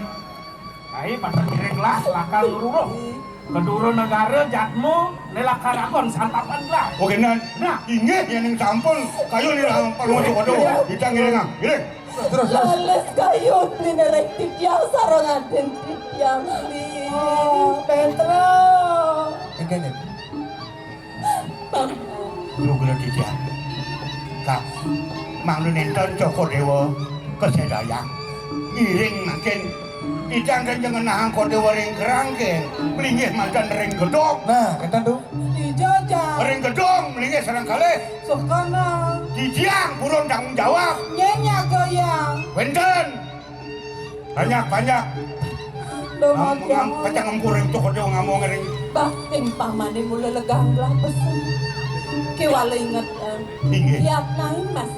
Ai, pantang ngiring lah, lakar luruh. Kedua negara jatmu, ne lakar agon santapan gelah. Oke, Nan. Nah. Inggih, yéning sampun, kayu ni lah, Pak Luhur Cokor Dewa. Kita ngiring, ah. Ngiring. Terus, terus. Leres kayun, Beli, ngiring titiang sareng adin titiang, Beli. Oh, Petra. Inggih, inggih. Nugra titiang. Kak, mangda nénten Cokor Dewa kasédayang. Ngiring mangkin titiang kén ngenahang Cokor Dewa ring kerangkeng, malinggih manten ring gedong. Nah, kénten to. Ija, Jang. Ring gedong, malinggih sareng kalih. Sukana. Titiang purun tanggung jawab. Nyén nyaga, Yang. Wénten. Banyak, banyak. Ngam-, ngam-, pacang ngempur ring Cokor Dewa ngamong ring. Baktin pamané mula legang gelah pesen. Kéwala inget, eh. Inggih. Yatnain, Mas.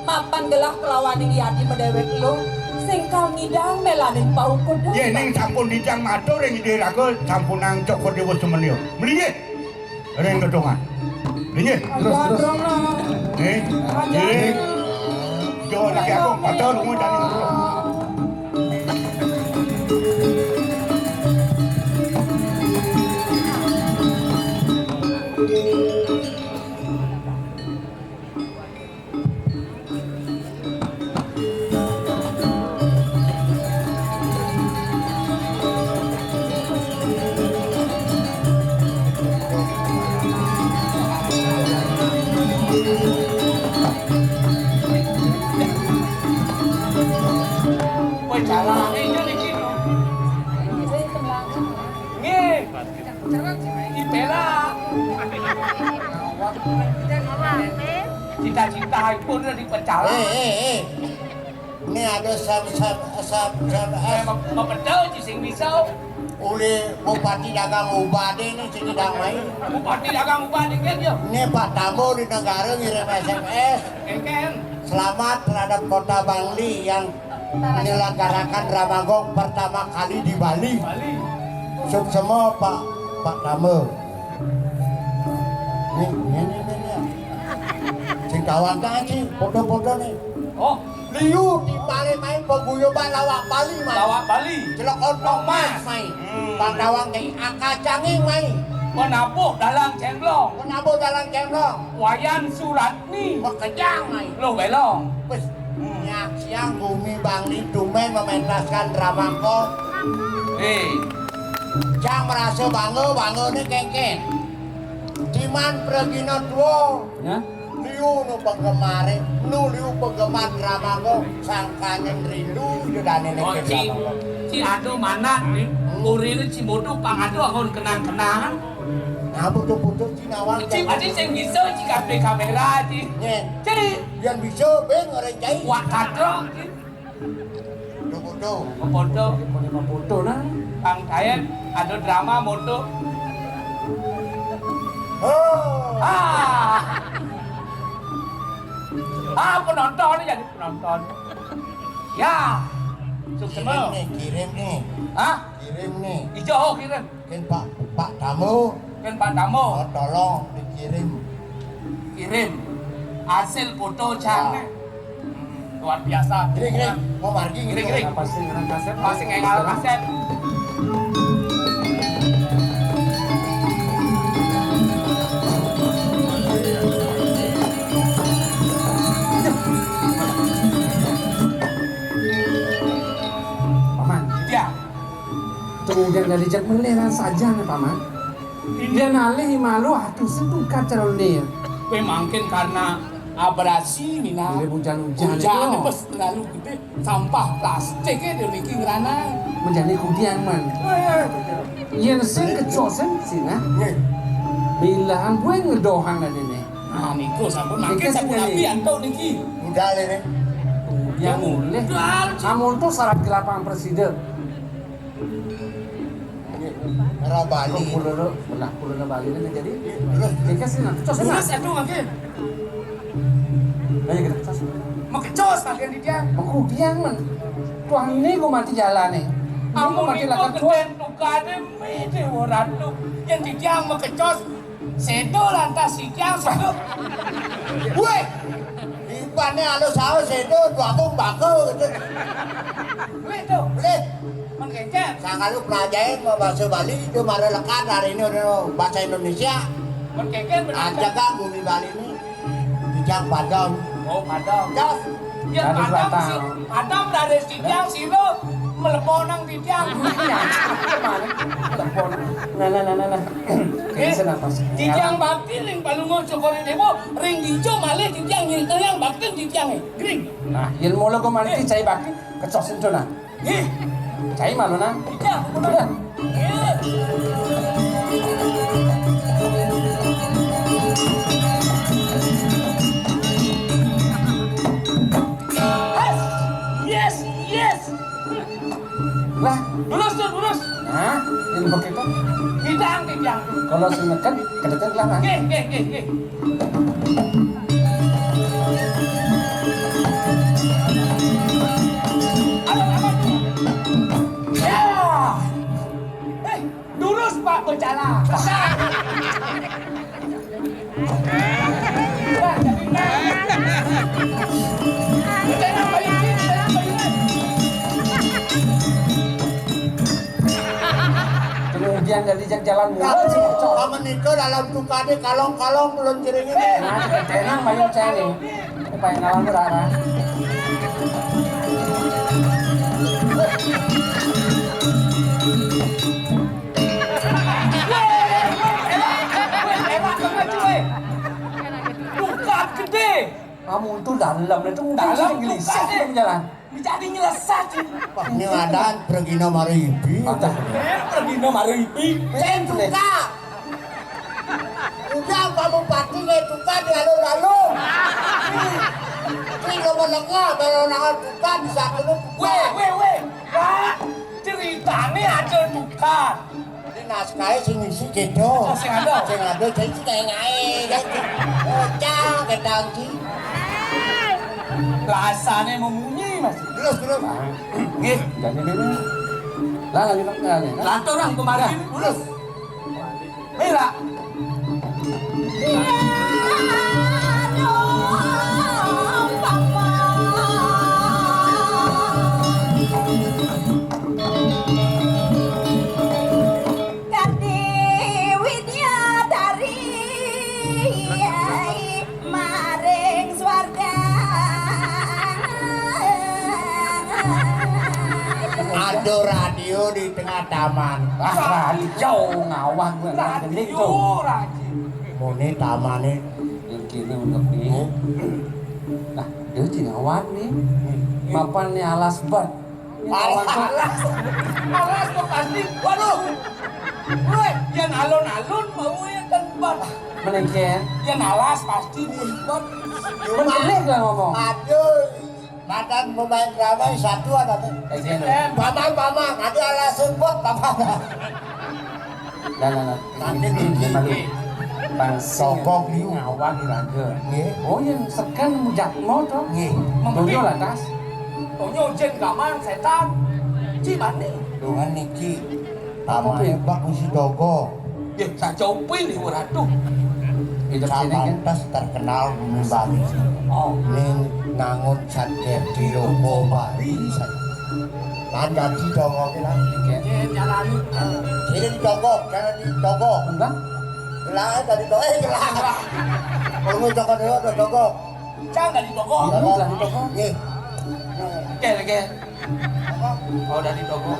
Mapan gelah kelawaning yadi madéwék lo, sing kal ngidang mélanin paukudan. Yéning sampun titiang matur ring Ida Raga, sampunang Cokor Dewa sumenia. Malinggih. Ring gedongan. Inggih. Terus, terus. Nih. Inggih. Yo, lagi aku, padahal mau jadi. Kowe jalange yo niki lho. Nggih. Dibela. Cita-cita ipun dadi pecalang. Eh, eh, eh. Ini ada sam, sam, sam, sam, eh, mepedal ci sing bisa. Oleh Bupati Dagang Ubade ini sing sedang main. Bupati Dagang Ubade kan ya? Ini Pak Tambo di negara ngirim S M S. Engken. Selamat terhadap Kota Bangli yang menyelenggarakan Drama Gong pertama kali di Bali. Bali. Suksema Pak, Pak Tama. Nih, nih, nih, nih, nih. Sing kawan kan sih, foto-foto nih. Oh, liu di Bali main paguyuban lawak Bali, main. Lawak Bali. Celok ontong mas, main. Hmm. Pandawang kayak akacanging, main. Penabuh dalam cemplong. Penabuh dalam cemplong. Wayan surat Nih. Makejang, ai. Loh, belong. Wis, nyaksiang Bumi Bangli tumen mementaskan drama ko. Eh. Cang merasa bangga, bangga nih kengken. Diman pragina tua. Ya? Liu nu penggemare, nu liu penggemar drama ko, sangkanen rindu jodane nih. Oh, ke ci, drama ko. Ci anu manat nih, urine ci modho pangado angon kenang-kenangan. Nah, betul-betul ci Nawang. Ci, berarti sing bisa ci kabeh kamera ci. Nyen. Ci. Yang bisa ben orang cai. Wak katrok ci. Foto-foto. Foto. Foto nah. Kang Kayen ada drama moto. Oh. Ah. Ah, penonton jadi penonton. Ya. Suksma. Kirim nih, kirim nih. Hah? Kirim nih. Ijo kirim. Kan Pak, Pak Tamu. Kan Pak Tamu. Oh, tolong dikirim. Kirim hasil foto cang. Ya. Hmm, luar biasa. Kirim, kirim. Mau margi kirim, kirim. Pasti ngarang kasep. Pasti ngarang kasep. Paman. Ya. Kemudian dari jak melera saja nih, Paman. Dia nalih malu atuh seduka calon dia. Kowe mangkin karena abrasi mina. Dia hujan-hujan hujan itu. Pas terlalu gede, sampah plastik ya dia niki ngeranai. Menjadi kudian man. Eh, bener. Yen sing kecosen sih nah. Nggih. Bilahan gue ngedohang tadi nih. Nah, niku sampun mangkin sampun api antuk niki. Budal ini. Kudian mulih. Budal. Amun tuh syarat ke lapangan presiden. Nggih. Era Bali. Kok kulon, nah, kulon Bali ini jadi. Terus. Jadi sih nah, cos nah. Terus atuh mangke. Ayo kita cos. Makecos bagian di dia. Mengkudian men. Tuang ini gue mati jalan nih. Amun mati lakukan tuan. Tukane mede ora tuh. Yang di dia makecos. Sedo lantas si dia sedo. Weh. Ibane halus-halus sedo dua bung bako gitu. Weh tuh. Boleh. Mengkencet. Sangat lu pelajarin mau bahasa Bali itu mara lekat hari ini udah bahasa Indonesia. Mengkencet benar. Aja kan bumi Bali ini. Dijang padam. Oh, padam. Jos. Ya, padam sih. Padam dari sidiang sih lo. Meleponang sidiang. Meleponang. Nah, nah, nah, nah, nah. Jadi senapas. Sidiang bakti ring palungo syukuri dewa. Ring dijo malih sidiang nyintayang bakti sidiang. Gring. Nah, yen mula kok mati cai bakti. Kecos itu nah. Ih, cai malu nah. Iya, udah. Iya. Yes, yes, yes. Lah, lurus tuh, lurus. Nah, yang begitu. Tidak, tidak. Kalau sing neken, kedekan lah nah. Nggih, nggih, nggih, nggih. Ya. Eh, lurus, Pak, berjalan. Kemudian dari jalan mula sih, Cok. Kamu nikah dalam tukade kalong-kalong belum jering ini. Nah, tenang, Bayu, cari. Upaya ngalam berarah. Tukad gede. Kamu itu dalam, itu mungkin dalam gelisah tukad, jalan. Jadi nyelesat. Wah, ini ada pergi nomor ibi. Mantap. Eh, pergi nomor ibi. Cen tukad. Udah, Pak Bupati, ya, tukad di alun-alun. Ini nomor lengah, kalau nang tukad bisa kena tukad. Weh, weh, weh. Pak, ceritane ada tukad. Ini naskahnya sing isi gitu. Oh, sing ada. Sing ada, jadi sing kayak ngae, ya. Bocah, ketangki. Rasane memunyi, Mas. Terus, terus. Nggih. Jadi dulu. Lah, lagi nang kali. Lantur nang kemarin. Terus. Mira. Dadi widyadari maring swarga. Ada radio di tengah taman. Ah, radio ngawang gending tuh. Muni tamane. Yang kene untuk nih. Nah, dia sing ngawang nih. Mapan nih alas bat. Alas, alas, alas kok pasti. Waduh. Woi, yang alun-alun mau ya kan bat. Nengke. Dia malas pasti ribet. Mendelik lah ngomong. Aduh, badan pemain drama satu ada tuh. Eh, dia ada. Paman, paman, ada alasan buat paman. Lah, lah, lah. Nanti ini malu. Bang Sokong liu. Ngawak iraga. Nggih. Oh, yang sekan mujak mau to. Nggih. Tunjuk lantas. Tunjuk jin kamang setan. Ci mani. Tuhan niki. Apa, Pin? Paman bak mesti dogo. Nggih, saja upin iku ratu. Hidup sini kan. Sapantes terkenal bumi Bali. Oh. Ning nangun sadya di Lombok Bali. Lan dadi dogo ki lan. Nggih. Nggih, jalani. Jadi dogo, jangan di dogo. Enggak. Gelah dadi dogo. Eh, gelah. Kalau mau dogo, dogo, dogo. Jangan dadi dogo. Dogo, dogo. Nggih. Oke, oke. Oh, dadi toko.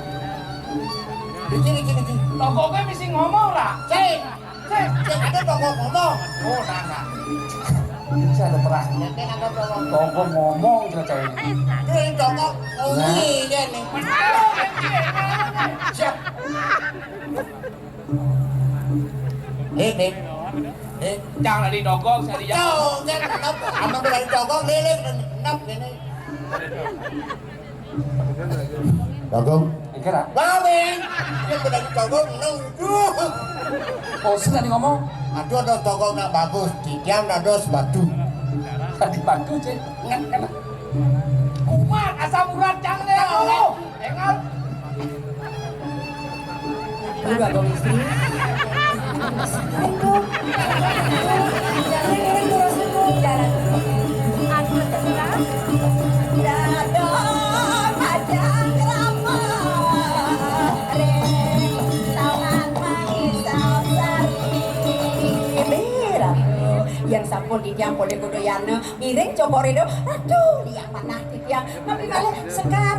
Iki, iki, iki. Toko kuwi mesti ngomong ra? Sing. Sing. Sing ada toko ngomong. Oh, nah, nah. Ini ada perah. Nanti ada toko. Toko ngomong cerita ini. Ini toko. Oh, nah. Iya, iya, nih. Siap. Eh, Beb. Eh, jangan di toko, saya lihat. Toko, kan, kenapa? Amun dari toko, lele, kenapa ini? Bagong. Engke ra? Bawing. Yen bener bagong nang itu. Oh, sing tadi ngomong. Aduh, ada toko nak bagus. Titiang dados batu. Tadi batu, Cek. Kuat asam urat jangan ya Allah. Enggak. Udah dong, istri. Yang sampun titiang polih kudu yana miring cokor itu, aduh, liang manah titiang. Tapi malah sekar.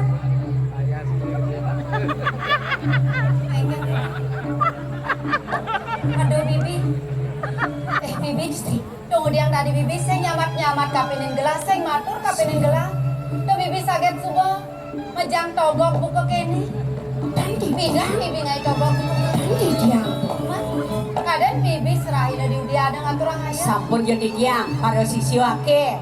Aduh, Bibi. Eh, Bibi, sih. Tunggu diang tadi, Bibi, sing nyamat-nyamat kapinin gelas, sing matur kapinin gelas. Tuh, Bibi saget suba mejang togog buka kene. Pindah, Bibi ngai togog buka kene. Mat, kadang Bibi serahin di udi ada ngaturang ayah. Sampun ya titiang, para sisya ake.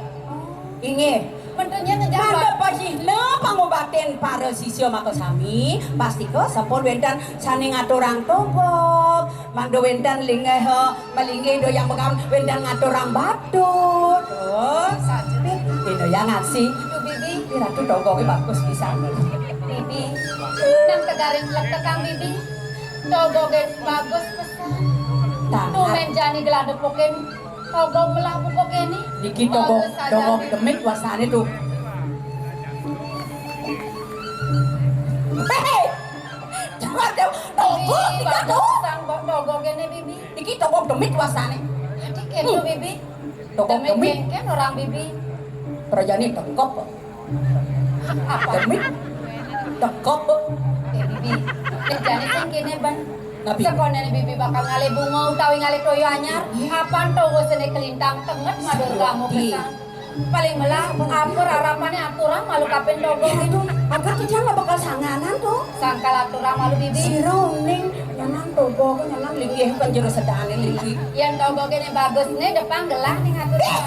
Inggih. Mentunya ngejambak. Mangda pahihna pangobatin para sisya makasami, pastika sampun wénten sané ngaturang togog, mangda wénten linggih, eh, malinggih doyang megawan, wénten ngaturang batur. Oh, saja. Dina yang ngasih. Itu, Bibi. Ih, Ratu, togoge bagus pisan. Bibi, nang tegaring lektekang, Bibi. Togoge bagus pisan. Tangan. Tumben jani gelah depokin. Togog melah buka kene. Niki togog, togog demit wasane tuh. Hei! Jangan, togog, tika tuh. Sang togog kene, Bibi. Niki togog demit wasane. Adi kene, Bibi. Togog demit. Demit kene orang, Bibi. Prajane togog. Demit. Tegep. Eh, Bibi. Eh, jane sing kene, Ban. Napi? Sekonene Bibi bakal ngalih bunga utawi ngalih toya anyar. Iya. Apan toya sene kelintang tenget madur kamu pisan. Paling melah, apa rarapane aturang malu kapin togog. Iya, tuh. Apa tuh dia nggak bakal sanganan tuh? Sangkal aturang malu, Bibi. Sira uning nyanan togog, nyanan linggih kan jero sedane linggih. Yen togog kene bagus ne, depang gelah ning aturang.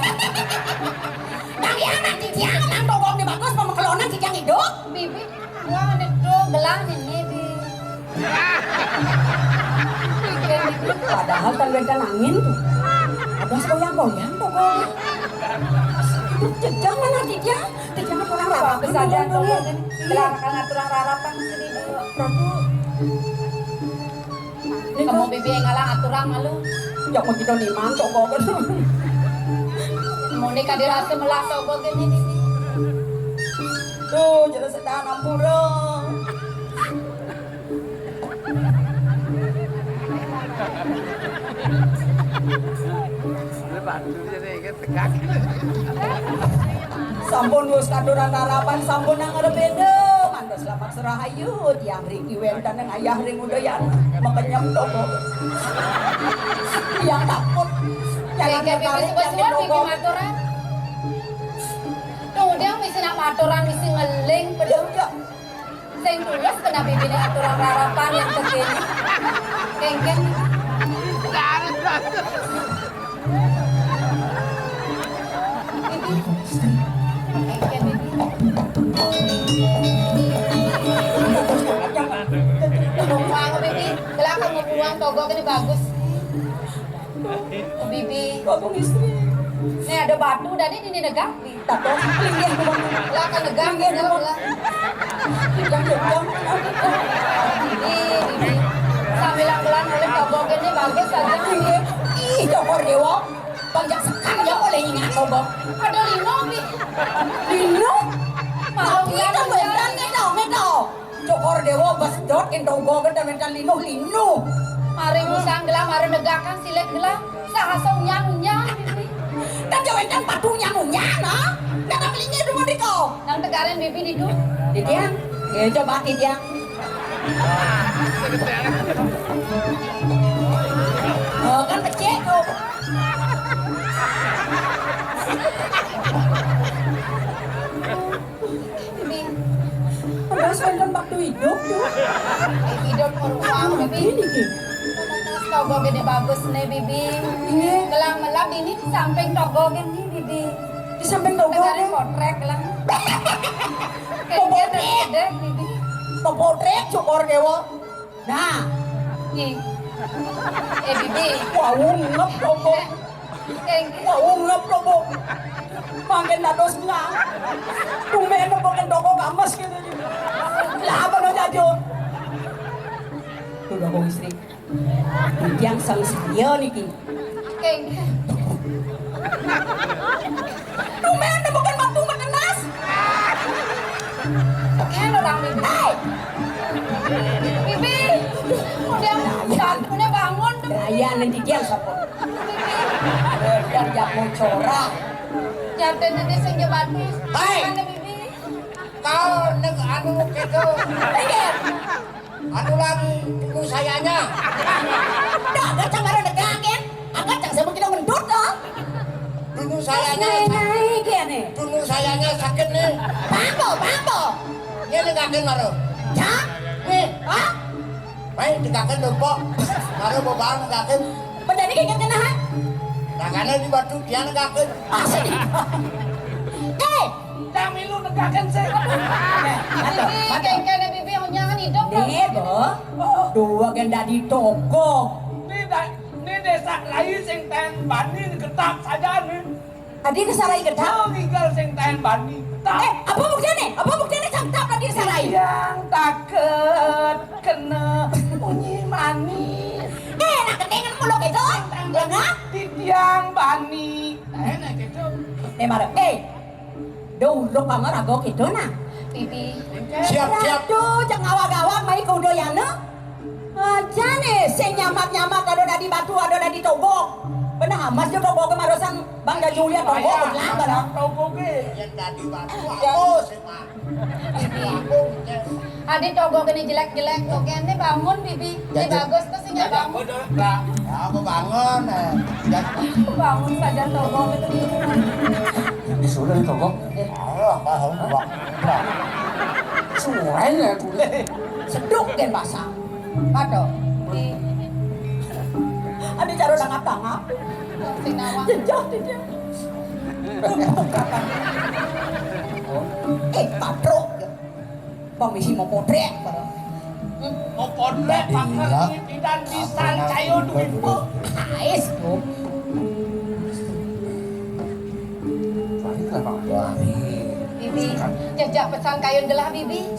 Nang ya nang titiang nang togong di bagus pemekelonan titiang hidup. Bibi, wah, aduh, gelang ini, Bi. Padahal kan wénten angin tuh. Ada goyang-goyang togong. Itu jejang mana titiang? Titiang kurang rapat. Bisa aja dulu. Gelang kan aturan rarapan sini, Bi. Prabu. Kamu Bibi ngalang aturang malu. Ya mau kita niman togog. Mau nikah dirasa melah togog ini, Bibi. Tuh, jelas sedang ampura. Sampun wis katuran rarapan, sampun nang ngrepeda. Mandos lapak serahayu, tiang riki wénten ing ayah ring udayan, makenyem togog. Tiang takut. Jangan kekarik, jangan togog. Maturan. Tuh, dia mesti nak maturan, mesti ngeling, peduli. Sing tulus kena bibine aturan rarapan yang kekini. Kengken. Uang togok ini bagus. Bibi. Bagus istri. Nih ada batu dan ini negak. Tapi linggih kumaha? Lah kan negak linggih kumaha? Lah. Yang jujur. Ih, Bibi. Sambilan bulan oleh togok ini bagus saja. Ih, Cokor Dewa. Panjang sekali ya oleh ingat togok. Ada lino, Bi. Lino? Malu. Tapi kan beneran nih, dong, nih, dong. Cokor Dewa besdot ento uga gedhe mental linuh-linuh. Mari musang gelah, mari negakan silit gelah. Sahasa unyan-unyan, Bibi. Dan ya wenten patu unyan-unyan, ha? Nang melingnya dulu, Diko. Nang tegarin Bibi didu. Titiang. Ya, coba Titiang. Oh, kan becek tuh. Padahal sedangkan waktu hidup tuh. Hidup meruang, Bibi. Ini ki. Togo gede bagus nih, Bibi. Iya. Gelang melap ini di samping togo gini, Bibi. Di samping togo. Dengerin nih. Potrek lah. Potrek. Gede, Bibi. Potrek, Cokor Dewa. Nah. Nih. Eh, Bibi. Wau ngep togo. Eh, wau ngep togo. Mangkin dados nang. Tumben nembokin togo kames gitu. Lah, apa lo jajo? Tuh, togo istri. Yang sang saya niki. Keng. Tumben bukan waktu makan nas. Keng orang Bibi. Hei. Bibi. Udah, udah bangun tuh. Raya nanti dia siapa? Bibi. Udah jago corah. Jatuh nanti senja bagus. Hai. Mana Bibi? Kau neng anu gitu. Iya. Anu lagi dulu sayanya. Dah, gak cang ada negakin. Agak cang sama kita mendut, oh. Dulu sayanya. Naik, naik ya nih. Dulu sayanya sakit nih. Bambo, bambo. Ini negakin baru. Ya? Nih. Hah? Main negakin lho, Pok. Baru mau bang negakin. Menjadi ingat kena, ha? Tangannya di batu, dia negakin. Asli. Eh, Cang milu negakin sih. Bibi, kengkene Bibi, jangan hidup. Nih, Bo. Dua gen dadi togo. Ini da-, ini desa lain sing ten bani ketap saja nih. Adi desa lain ketap? Oh, tinggal sing ten bani. Ketap. Eh, apa buktinya? Apa buktinya cang ketap tadi desa lain? Yang taket kena bunyi mani. Eh, nak ketengan mulu gitu. Lengan? Di tiang bani. Enak gitu. Eh, mara. Eh, Duh, uluk pamaraga kita nah. Bibi. Siap, siap. Ratu, cek ngawag-awag, mai kuda yana. Aja nih, sing nyamat-nyamat, ada dadi batu, ada dadi togok. Bener amat sih togok kemarusan Bang Jajulia togok, belah, belah. Togok, eh. Yang dadi batu, apa sih, Pak? Bibi. Adi togok ini jelek-jelek, togok ini bangun, Bibi. Ini bagus tuh sih, nggak bangun. Lah, aku bangun, eh. Bangun saja togok itu. Disuruh togok. Eh, ayo, apa, apa, apa. Surai ya, tuh. Seduk dan basah. Pato. Di. Ada cara tangap-tangap. Sinawa. Jejak, jejak. Eh, patrok. Pamisi mau potret, barang. Mau potret, Pak Ngerti, pidan pisan, cayo duit, Bu. Ais, Bu. Bibi, jejak pesan kayun gelah, Bibi.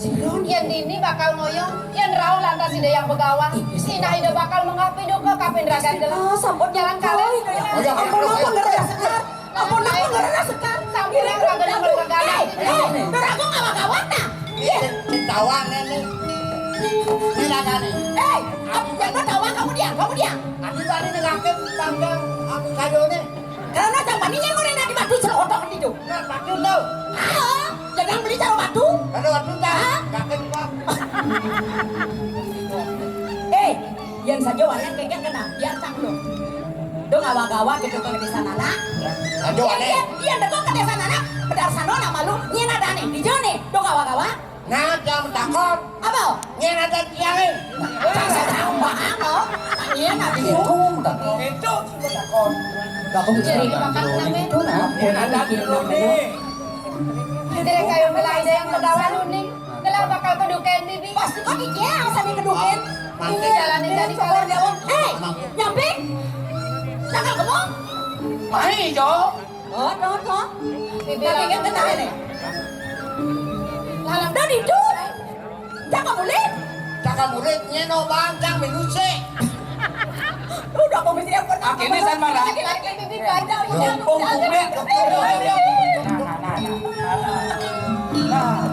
Yén dini bakal ngoyo, yén rauh lantas ida yang begawan. Sinah ida bakal mengapi duka kapin ragan gelah. Sampun jalan kalih. Ampun, ampun, ngerti sekar. Ampun, ampun, ngerti sekar. Sampun kagak ada berpegangan. Eh, eh, Duragung ngawag-awag nah. Iya, ketahuan ini. Ini lagane. Eh, aku jangan tahu kamu dia, kamu dia. Aku tadi negatif tanggal aku kayu nih. Karena sampai ini yang udah di batu selotok itu. Nah, batu tuh. Ah, jangan beli cara batu. Ada batu tak? Hah? Kakek, Pak. Eh, yén saja wayan kengkén kena, biar cang lu. Dong awag-awag gitu ke desa nana. Aduh, aneh. Yén, yén, yén deko ke desa nana, bedar sano nama lu, nyén ada nih, di jone, dong awag-awag. Nah, jam takon. Apa? Nyén ada tiang, eh. Cang saya tahu, Bang, apa? Nyén ada itu. Itu, takon. Itu, takon. Jadi makan namanya. Itu, nah. Nyén ada tiang, eh. Jadi kayak mulai ada yang ketawa lu nih. Kalau bakal keduken, Bibi. Pasti kok dia asal keduken. Ini jalan yang jadi kalian jawab. Hei, nyamping. Cakal kamu? Mai jo. Oh, toh, toh. Bibi lagi kenal nih. Lalang dah di tu. Cakal mulit. Cakal mulit nyeno bang cang minusi. Udah kau mesti apa? Akhirnya saya marah. Lagi-lagi bibi kacau. Lumpung kumet. Nah, nah, nah, nah. Nah,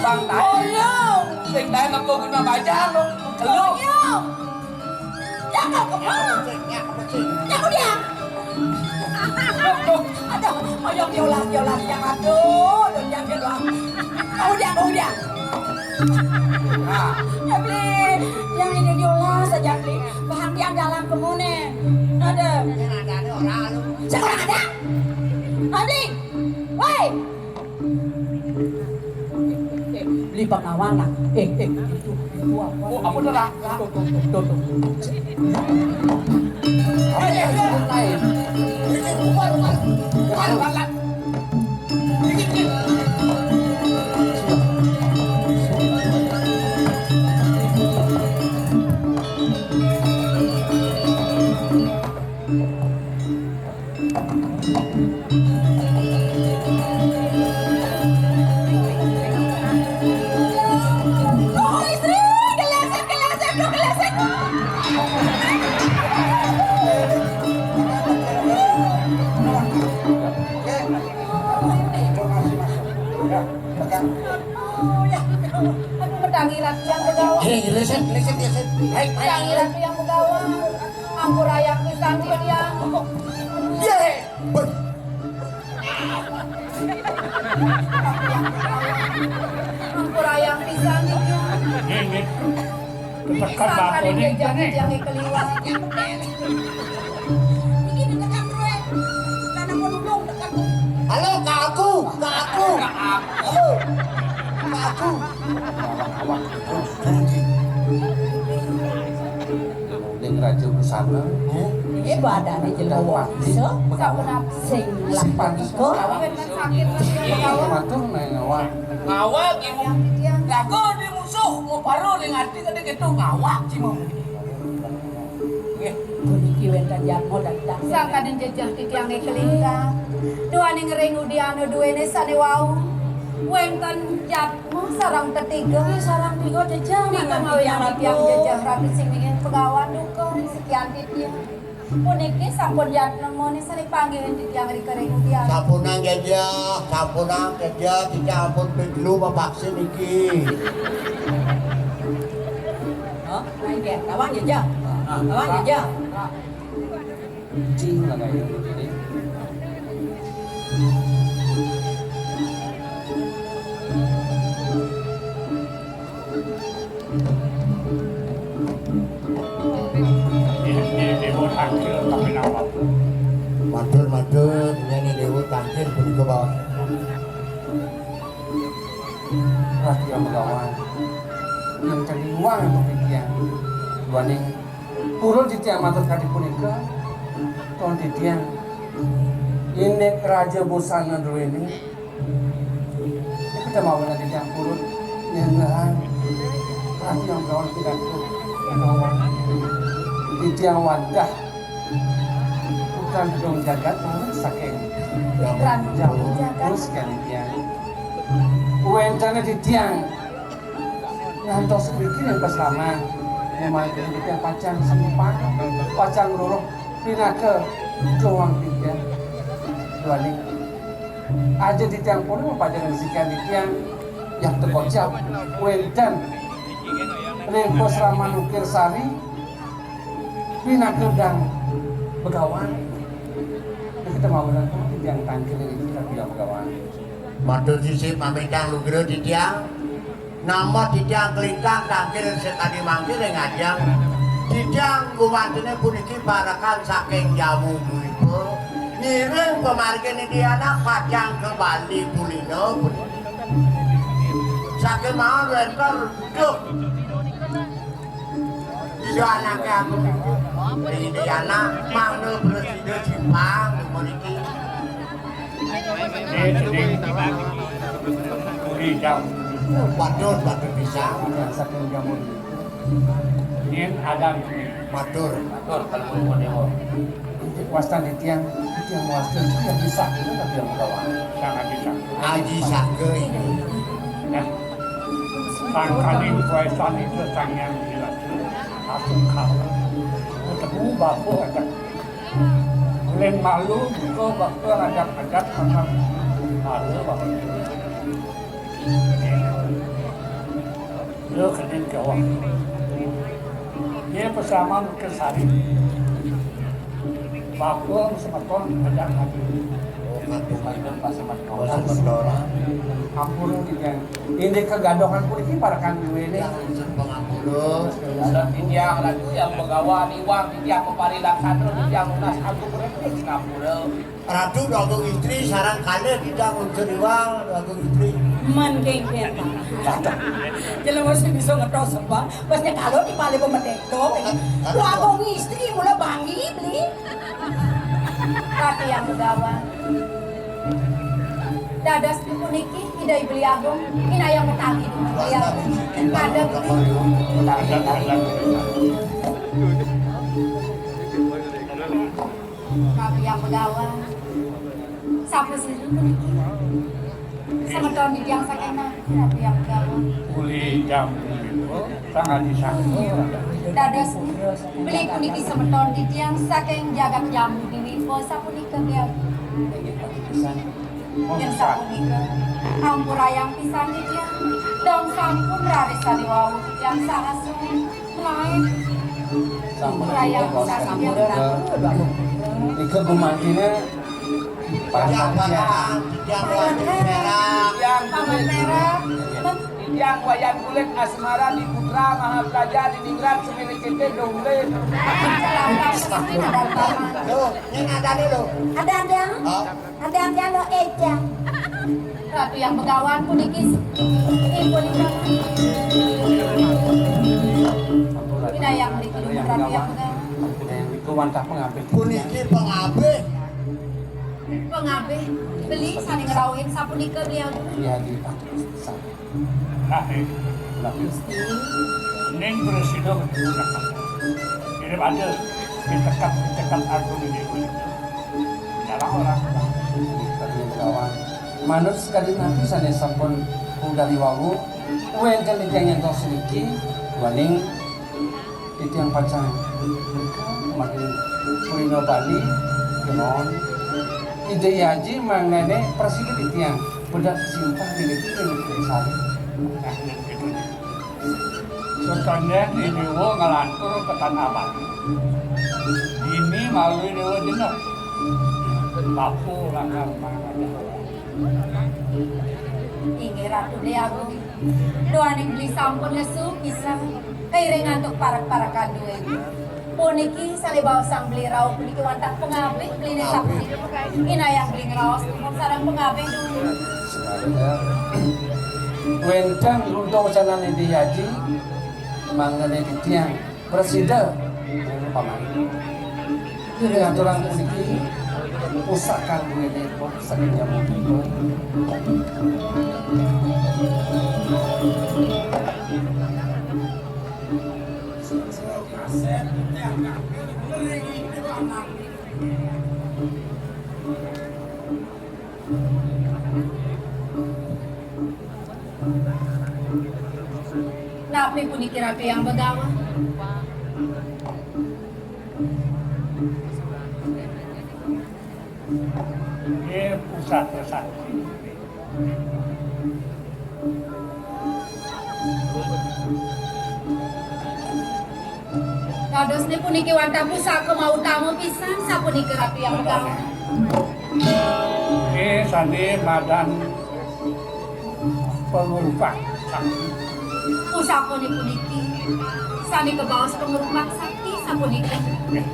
Bang Tae. Oh, iya. Sing Tae ngaku guna bajang, lu. Lu. Iya. Jangan ke mana? Jangan dia. Aduh, aduh, ayo diolah, diolah, jangan, aduh, aduh, jangan, aduh. Kau dia, kau dia. Nah. Ya, beli, yang ini diolah saja, beli. Bahan dia dalam kemune. Ada. Yang ada, ada orang, lu. Siapa orang ada? Abli. Woi. Eh, beli pengawalan. Eh, eh, itu, itu apa? Oh, apa tuh, Kak? Tuh, tuh, tuh, tuh, tuh. Eh, eh, eh, lain. Bukan, bukan. Bukan, bukan. Aduh, mendangi lagi yang begawan. Hei, listen, listen, listen. Hei, hei, mendangi hei. Lagi yang begawan. Ampun, ayah pisan, Didiang. Ye. Ampun, ayah pisan, Didiang. Ini, ini. Tekan bako ini, ini. Yang keliwat. Halo, Kak Aku, Kak Aku. Halo, Kak Aku. Ning Raja Busana. Ini badannya jelas. Sing lapan iko. Matur nang awak. Awak ibu. Lagu di musuh mau paruh ning ati tadi gitu ngawak cimam. Puniki wénten jadma dateng. Sangkaning jejeh titiangé kalintang. Duaning ring udiana duéné sané wau. Wénten jadma sareng tetiga. Sareng tiga jejeh. Nika mawinan titiang jejeh Ratu Singingin Begawan duka ring sikian titiang. Puniki sampun jadma mani sané panggihin titiang rika ring udiana. Sampunang jejeh, sampunang jejeh, titiang ampun ping telu mapaksa niki. Hah? Lain ya? Lawan ya, Jang? Lawan ya, Jang? Cing lah kayak gitu. Ini, ini, ini mau tangkil tapi nama? Matur, matur, ini, ini Dewa tangkil punika bawah. Raja Begawan. Yang cari uang untuk titiang. Duaning purun titiang matur kadi punika. Ton titiang. Indik Raja Busana duéné. Kita mau nanti campur. Yang lain. Raja Begawan pikantuk. Begawan. Titiang wadah. Bukan dong jagat, saking. Bukan dong jagat. Terus kan titiang. Wénten titiang. Ngantos mriki ring pasraman, mangkin titiang pacang sempang, pacang ngruruh pinaka jroning titiang. Duaning aja titiang pun pacang ngesikan titiang, yang tekocap wénten ring pasraman Ukir Sari, pinaka dang Begawan. Kita mau titiang tangkil ring Begawan. Matur sisip mamitang lugra titiang. Nambah titiang kalintang tangkil sakadi mangkin ring ajeng. Titiang gumantiné puniki parekan saking Jamu Dwipa. Ngiring pamargin Indiana pacang ka Bali Pulina. Saking mawon wénten duk. Iya anaké aku. Ring Indiana mangda prasida simpang mriki. Patut, patut pisan. Saking jaman Nyén adan. Matur. Matur, kalau mau dewa. Wastan titiang, titiang wastan, titiang bisa, itu tapi yang kawan. Sangat bisa. Aji Sangga ini. Nah, sangkaning kuesan itu sang yang jelas. Asung kau. Ketemu bapak aja. Ulin malu, buka bapak ajak-ajak, makan. Malu, bapak. Lho, kenen gawang. Dia pesaman ke sari. Bakul semeton ajak lagi. Oh, kantung aja pas semeton. Oh, semeton. Ampun, Kijang. Ini kegadohan pun ini para kandung ini. Jangan sembang ampun, lho. Ada titiang lagi yang begawa, iwang titiang mempari laksana, titiang lunas aku berhenti sing ampun, lho. Ratu Agung Istri sareng kalih Bidang Unsur Iwal Agung Istri. Man kéngkén, Pak. Jelema sing bisa ngetos, Pak. Pas nyekalo di pale pemedek to. Lu Agung Istri mula banggi beli. Ratu yang begawan. Dados puniki Ida Beli Agung, inayang metangi. Iya. Pada Ratu yang begawan. Sapa sira puniki? Semeton titiang saking napi, Ratu yang begawan? Uli jam punika, sang adi sangka. Dados, beli puniki semeton titiang saking jagat Jambu Dwipa, sapunika biar. Yen sapunika, ampurayang pisan titiang. Dong sampun raris saliwau titiang sarasa. Sampun. Nika gumantiné Paman Perak. Yang Wayan Kulit Asmara di Putra Mahapraja di Ningrat Semene Kete Dongre. Loh, ini ada nih loh. Ada, ada. Oh. Ada-ada lo Eja. Ratu yang begawan puniki. Ih, puniki. Ina yang mriki Ratu yang begawan. Iku wantah pengabih. Puniki pengabih. Pengabih. Beli sané ngrauhin sapunika beliau. Iya, di. Nah, eh, nah, ning presida. Ini ada di tekat, di tekat agung ini. Jarang orang. Tadi lawan. Manut sekali nanti sané sampun dari wawu. Wénten titiang ngentos niki, waning titiang pacang. Makin Purina Bali, kenon. Ide Yaji mang nenek persigit titiang. Bedak simpah di niki, di niki sari. Sutondén Dewa ngelantur ke tanah Bali. Ini malu Dewa Jenuh. Bapu lakar mangada. Inggih Ratu Dewi Agung. Duaning beli sampun lesu pisan. Kairing antuk parak-parakan duwé. Puniki salibaosang beli rauh puniki wantah pengabih beliné sapunika. Inayang beli ngraos tumut sareng pengabih duwé. Wénten runtung sanan Ida Yaji, mangdané titiang prasida pamali. Ngaturang puniki pusaka duwéné saking jaman. Napi puniki Ratu yang begawan? Nggih, pusaka sakti. Kadosné puniki wantah pusaka mautama pisan sapunika Ratu yang begawan. Nggih, sané madan pengurpak sakti. Pusakané puniki sané kabaos pengurpak sakti sapunika. Nggih.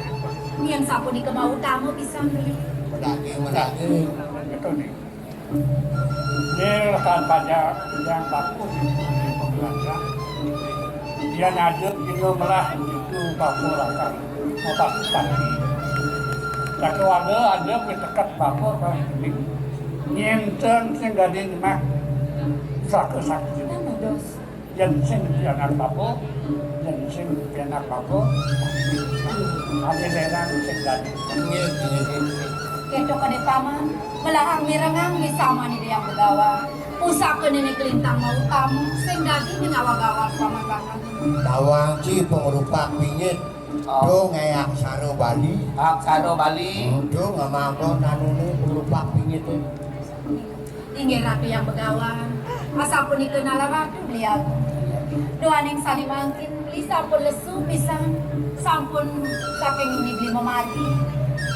Yén sapunika mautama pisan. Medake, medake. Betul nih. Nggih, rekan pajak yang bagus di pembelajar. Dia nyajut dina melah itu bapak lakar. Obat pati. Sakeluarga ada piteket bapak kang ini. Nyinten sing dadi nyemak saka sakti. Dados. Yén sing pianak bapa, yén sing pianak bapa, adi lérang sing dadi. Nggih, nggih, nggih. Kéto kéné paman, melahang mirengang wisamané Ida Hyang Begawan. Pusaka néné kalintang mautama, sing dadi nyawang gawat paman bakal. Tawang ci pangrupak pingit. Dong ngaé aksara Bali. Aksara Bali. Hmm, dong ngamanggon anuné pangrupak pingit. Inggih Ratu Hyang Begawan. Asapunika nalar Ratu beliau. Duaning sané mangkin beli sampun lesu pisan. Sampun saking nibli mamargi.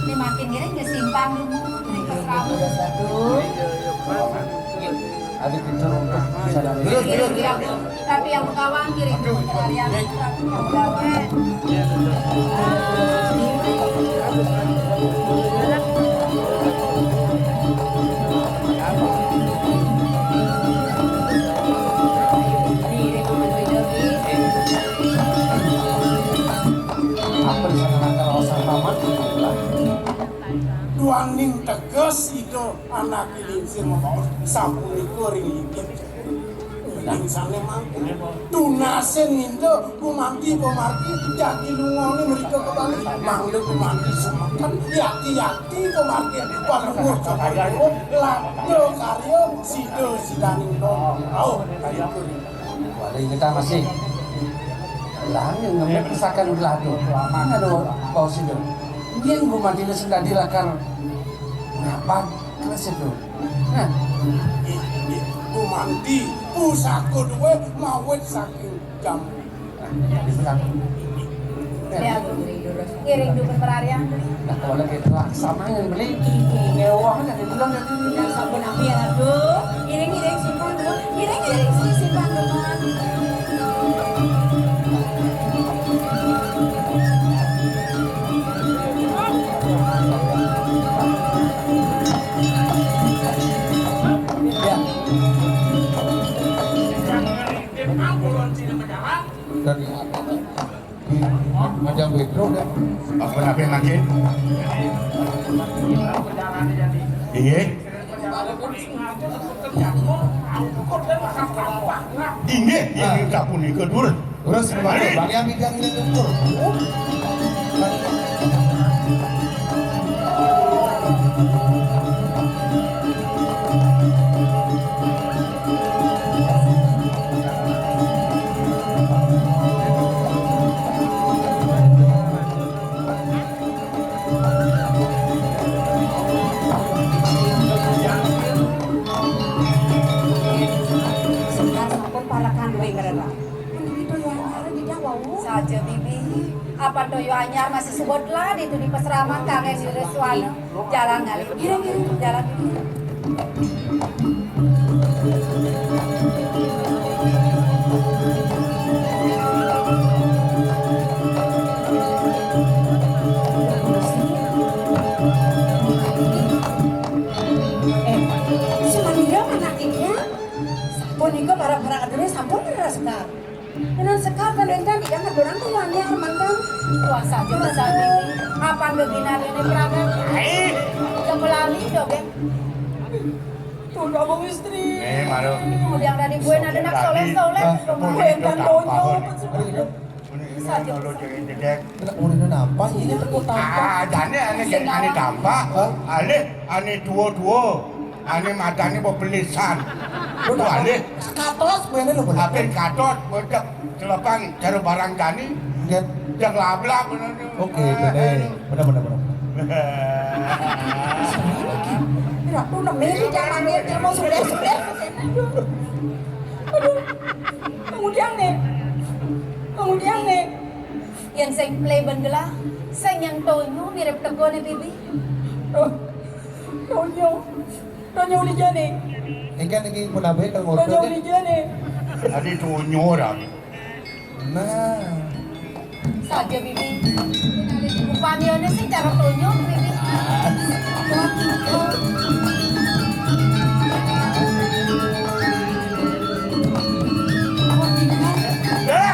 Né mangkin ngiring nggih simpang dumun. Ring pasraman. Terus, terus. Tapi Hyang Begawan ngiring dumun kalian. Tapi Hyang Begawan. Apa di sana nangkal osah tamat? Duaning teges Ida anaké lingsir mabaos sapunika ring inggih. Ning sané mangkin tunasin ninda gumanti pamargi jagi lungané mrika ka Bali. Mangda gumanti sumeken yati-yati pamargi palungguh Cokor I Dewa, labda karya sida-sidaning don. Rauh kaya kuwi. Wali kita masih. Lah, yang ngemit misalkan belah tu. Mana ada kau sida? Dia gumanti sing dadi lakar ngapa? Kelas itu. Nah. Inggih, gumanti pusaka duwé mawit saking jam. Nah, jadi pusaka. Ya, ngiring dumun merarian. Nah, kalau lagi terlaksana yang beli, ngewa kan ada bilang dari ini. Nah, sampun api ya, Ratu. Ngiring, ngiring, simpan dulu. Ngiring, ngiring, si-, simpan dulu. Dan macam itu kan. Apa nabi makin? Iya. Inggih, yen sapunika durus. Terus kembali. Bang Yami, Bang Yami, tutur. Sampun parekan duwé ngrereh. Menawi toya anyar nggih wau. Saja, Bibi. Apa toya anyar masih suba telah ditu di pasraman kangen di Reswana. Jalan ngalih. Ngiring, ngiring. Jalan, Bibi. Eh, Sumandira anak iki. Sapunika para-para kedulur sampun ngrereh sekar. Menawi sekar ten wénten ingkang ngedurang kula anyar manten. Wah, saja pesan Bibi. Apan geginané pragat. Hai. Kepelani dogéng. Tunda wong istri. Eh, malu. Kemudian tadi gue ada nak soleh-soleh. Gue kan donya. Saja. Kalau jadi dedek. Nak urine nampak ini teko tampak. Ah, jane ane, ane tampak. Hah? Alih, ane tua-tua. Ane matane bebelisan. Lho, alih. Katos kuwene lho, Bro. Ape katos, bocah celepang, cara barang jani. Nggih. Cek lablak ngono. Oke, bener. Bener, bener, bener. Ratu nembe di jalan dia, dia mau sudah, sudah. Aduh. Kemudian nih. Kemudian nih. Yen sing pleben gelah, sing nyang tonyo mirip teko ne, Bibi. Oh, tonyo. Tonyo uli jane. Engke niki punabe kang Tonyo uli jane. Adi tonyo ra. Nah. Saja, Bibi. Upamane sing cara tonyo, Bibi. Eh!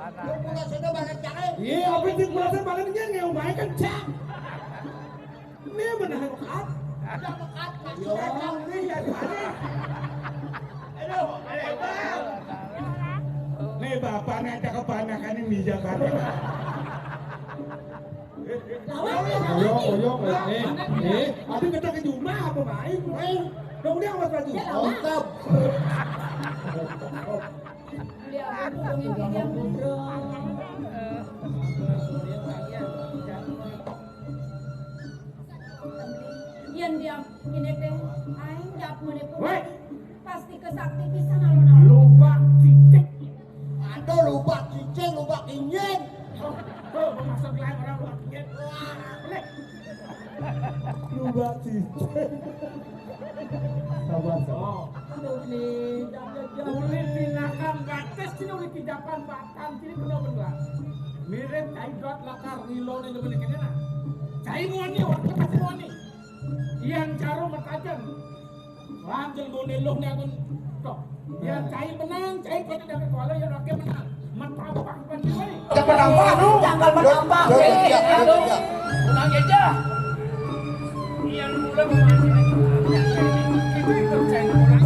Lu punya sini banyak cakep. Iya, apa sih punya sini banyak, dia ngeumai kencang. Ini benar mekat. Udah mekat, masuk aja. Ini ya, ini. Aduh, ayo, Bang. Nih, bapaknya ada kebanakan ini di Jakarta. Lawan, lawan. Oyong, oyong, eh, eh, eh. Aduh, kita ke rumah apa main? Main. Dong, dia awas lagi. Ya, lawan. Mantap. Beli apa, Bu? Beli yang murah. Yen diam, ini téh aing jak meuni pun. Woi. Pasti kesakti pisan alon-alon. Lobak cicing. Aduh, lobak cicing, lobak injing. Oh, oh, maksud lain orang lobak injing. Wah. Lobak cicing. Sabar, sabar. Oh. Aduh, nih, jangan, jangan. Uli tinakam batis, cenah uli tinakam batang, cenah bener-bener. Mirip cai dot lakar nilon itu bener kene nah. Cai moni, waktu masih moni. Yang jarum matajen. Lanjut moni luh nih akun. Tok. Yang cai menang, cai kau tidak kekuala, yang rakyat menang. Mentampak. Jangan menambah, lu. Jangan menambah. Yo, yo, yo, yo, yo. Tenang aja. Yang mulai memancing itu, itu, itu, saya orang.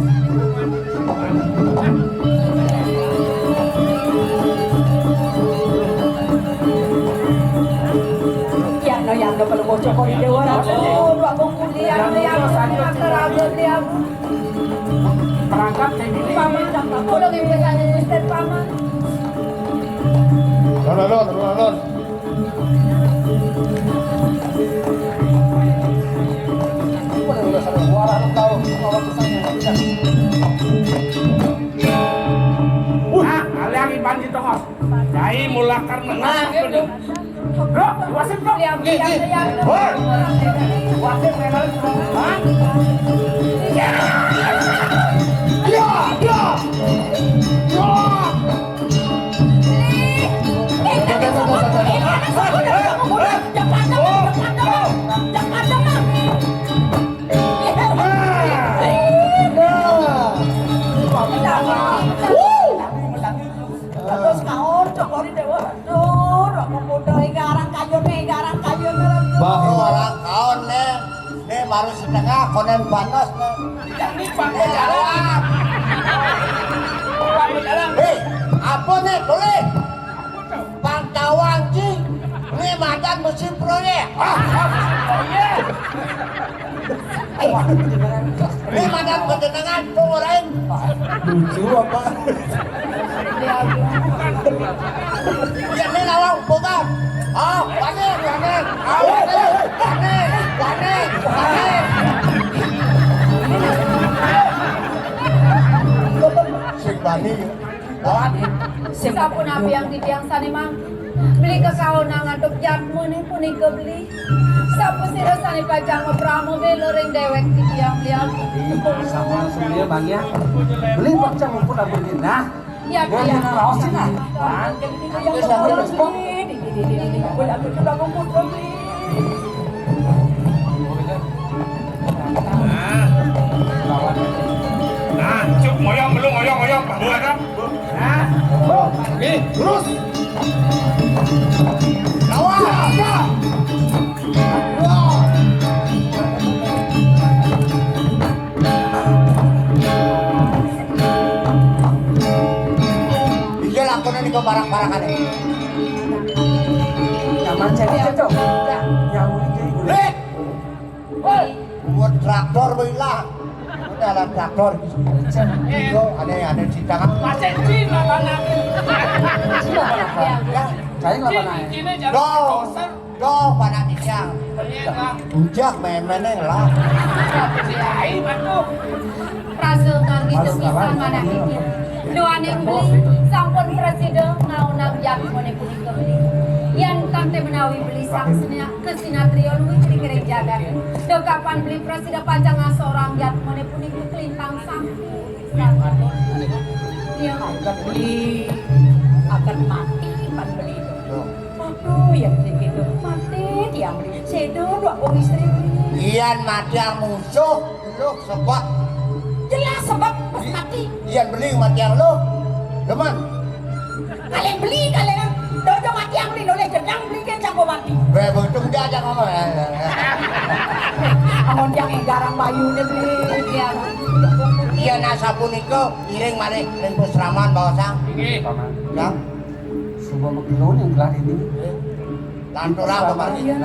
Yang no, yang no, perlu bocor kau di dewa. Aduh, dua bungkus dia, yang no, yang no, yang no, yang no. Perangkat kayak gini. Paman, tolong yang bertanya Mister Paman. Lon, lon, lon, lon. Wah, udah sampai muara, lu tahu, sama waktu saya, udah. Wah, kalian iban di tengah. Dai mulakar menang. Nah, gitu. Bro, wasit, bro. Nih, nih. Woi. Wasit, memang. Hah? Ya. Ya, ya. Ya. Terus kaon cokori dewa. Aduh, rokok muda, iga arang kayun, iga arang kayun. Bah, arang kaon, nih. Nih, baru setengah, konen panas, nih. Ini pakai jalan. Pakai jalan. Hei, apa nih, boleh? Pantauan, Cing. Ini madan mesin proyek. Ah, proyek. Ini madan panjenengan, tunggu lain. Lucu apa? Ya, ini lawang, bukan. Ah, wani, wani. Ah, wani, wani, wani, wani. Sing bani. Lawan. Sapunapi yang titiang sané mangku. Beli kakaonan ngadep jatmane punika beli. Sapasira sané pacang maprama béla ring déwék titiang beli. Sama semuanya banyak. Beli pacang mumpun abdi nah. Ya, ya. Raos cenah. Bang. Yang mumpun beli. Nah, nah, cuk, ngoyong, belum ngoyong, ngoyong, Pak Bulan, kan? Nah, nih, terus. Lawan. Wah. Iki lakonan iki barak-barakan. Nyaman saya, Cok. Nyamuk iki. Hei! Buat traktor, woi, lah. Udah lah, traktor. Yo, ada, ada cinta kan? Masih Cina, mana? Cina, mana? Ya. Saya nggak pernah. Cina, Cina, jangan. Dong, dong, mana bisa? Iya, lah. Bujang, main-main lah. Kiai, batuk. Prasel kang gitu pisan mana mikir. Duaning beli sampun prasida ngaonang jatmane punika beli. Yan kante menawi beli saksina kesinatria luwih ring jagat. Duh kapan beli prasida pacang ngasorang jatmane punika kelintang sangku. Ya, beli akan mati pan beli. Aduh, yang segitu mati tiang beli. Sedo dua wong istri beli. Iyan mati musuh. Luh sebab. Jelas sebab pas mati. Iyan beli mati yang luh. Demen. Kalian beli, kalian dojo mati yang beli, noleh jedang beli kan cangko mati. Weh, betul dia aja ngomong. Amun yang garang bayune beli. Iya. Iya, nah, sapunika iring malih ring pasraman baosang. Inggih. Paman. Ya. Suba magelun yang gelah ini. Lantur apa, Pak? Iya.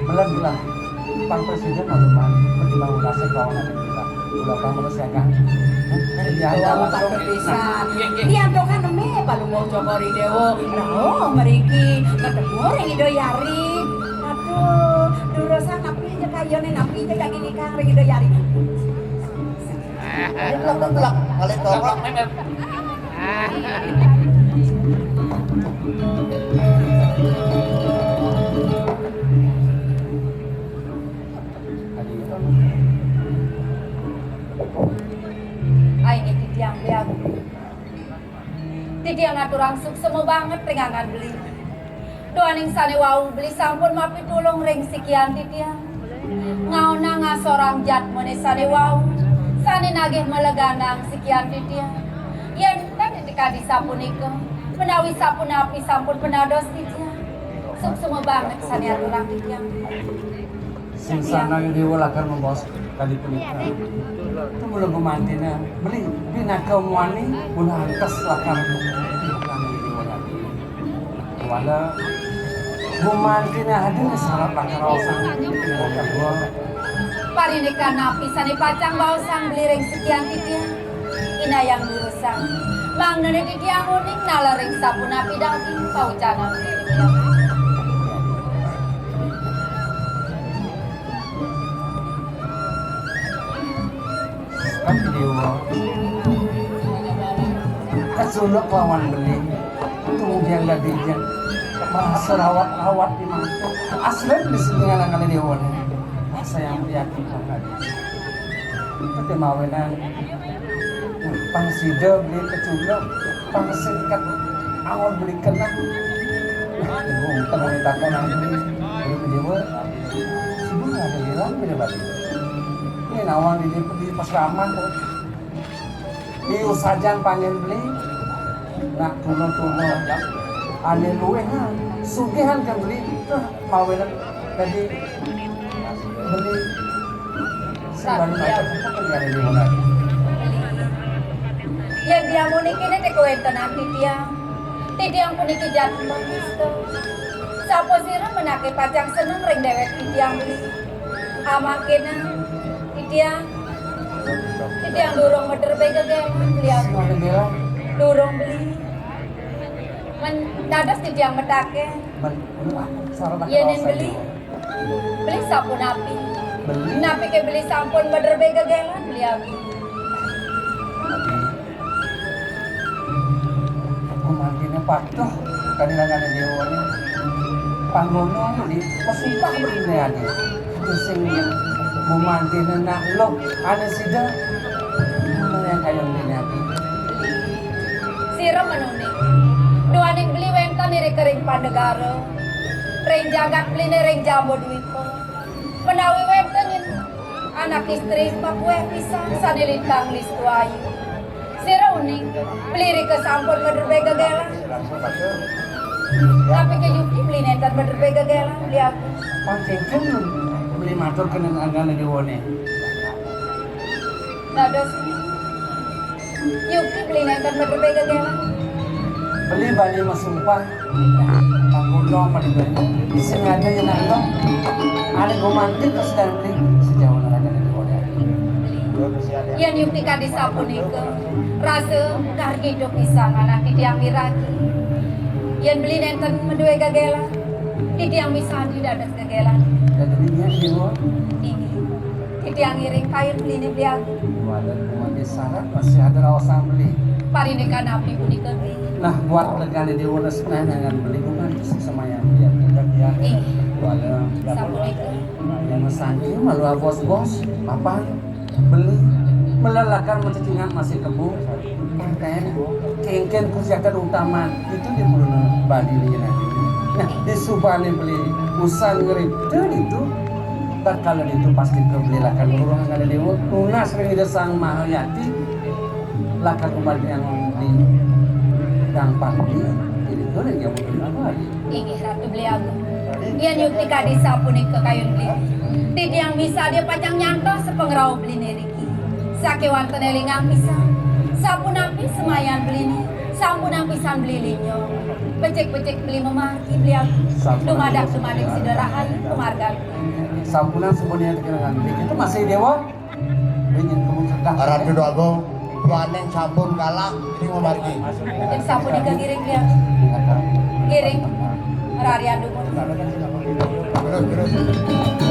Meled gelah. Pang presiden malu, Pak. Pertimbang ulasé kelawan anak kita. Ulah pang melesiakan. Ya, ya, langsung. Pisan. Iya, iya. Iya, tuh kan neme, balu mau Joko Ridewo. Nah, oh, meriki ketemu ring Ido Yari. Aduh, durusan napi aja kayone, napi aja kaki nikah ring Ido Yari. Ayo, blak, blak, blak. Balik tongkrong. Ai, niki titiang piagung. Titiang aturang suksema banget ring anggan beli. Duaning sane wau beli sampun mapitulung ring sikian titiang. Ngaonang ngasorang jadmane sane wau, sane nagih meleganang sikian titiang. Yen ten titi kadi sapunika, menawi sapunapi sampun penados titiang. Suksema banget sane aturang titiang. Sing sanaya dewa lakar mabaos kadi punika. Tumula gumantina, beli pinaka muani, mun antes lakar pinaka dewa lakar. Wala gumantina adi sarat lakar raosan. Parindikan napi sane pacang baosang beli ring sikian titiang? Inayang durusang. Mangdane titiang uning nalering sapunapi daging paucanan. Dewa. Kasuluk lawan beli. Tunggian dadi jen. Merasa rawat-rawat di mata. Asli di sini anak-anak dewa nih. Rasa yang yakin banget. Itu mawinan. Pang sida beli keculuk, pang singkat anggon beli kena. Nah, ibu, kita mau minta kau nanti, beli ke dewa. Sida ada hilang beli balik. Ini nawang di, di, di pasraman tuh. Di usajan panggil beli. Nah, tuno-tuno. Ane luwih, ha. Sugihan kan beli. Nah, mawinan. Dadi beli sing bali macem apa kan ya ini mulai. Yen diamunike nete kawéntenan titiang. Titiang puniki jadma nista. Sapa sira menake pacang seneng ring dewek titiang beli. Amakena titiang, titiang durung mederbe gegélan beli aku. Durung beli. Men dados titiang metake. Yenen beli. Beli sapunapi? Beli. Napi ke beli sampun mederbe gegélan beli abi? Gumantiné patuh kadi rangane déwané. Panggono beli pesumpah beliné adi. Itu sing gumantiné nak lok ane sida. Mana yang kaya beliné adi? Sira menuni. Duaning beli wénten iri kering pandegara. Ring jagat beliné ring Jambudwipa. Menawi wénten anak istri makuwéh pisan sané lintang listu ayu. Sira uning, beli rika sampun mederbe gegélan. Tapi ke yukti beli nénten mederbe gegélan, beli aku. Pangkéngkén beli matur keneng anggane déwané. Dados yukti beli nénten mederbe gegélan. Beli bali masumpah. Pangundong pada beli. Sing ada yang nandong. Ada gumanti terus dan beli. Sejauh nang ada di boda. Yén yukti kadi sapunika, rasa kargita pisan anak titiang miragi. Yén beli nénten madué gegélan, titiang misan dados gegélan. Dadi beli ya, Dewa. Inggih. Titiang ngiring kayun beliné beli aku. Wadah gumanti sarat masih ada raosan beli. Parindikan napi punika, beli? Nah, buat legane Dewa Lesmana dengan beli gumanti semayang dia pindah dia. Inggih. Wadah. Sapunika. Yang sangki malu bos-bos, apa? Beli melalakan mencecingan masih kebo. Kéngkén, kéngkén kusiakan utama itu di bulan Bali ini nanti. Nah, di subane beli usan ngeripta itu, tatkala itu pasti kebeli lakan urung ada dewa, tunas ring Ida Sang Mahayati, lakan umat yang di Kang Panggi, jadi itu yang nyambut apa? Inggih Ratu Beli Agung. Yén yukti kadi sapunika kayun beli. Titiang misadé pacang nyantos sapangrauh beliné riki. Sakéwanten élingang pisan. Sapunapi semayan beliné, sampunang pisan beli linyong. Becik-becik beli mamargi beli agung. Dumadak dumadak sida rahayu pamargan. Sampunang semuanya tekenangan. Itu masih dewa. Ingin kamu sedang. Ratu Déwa Agung, tuaning sampun kalah, sing mamargi. Yén sapunika ngiring beli agung. Ngiring. Rarian dumun. Terus, terus.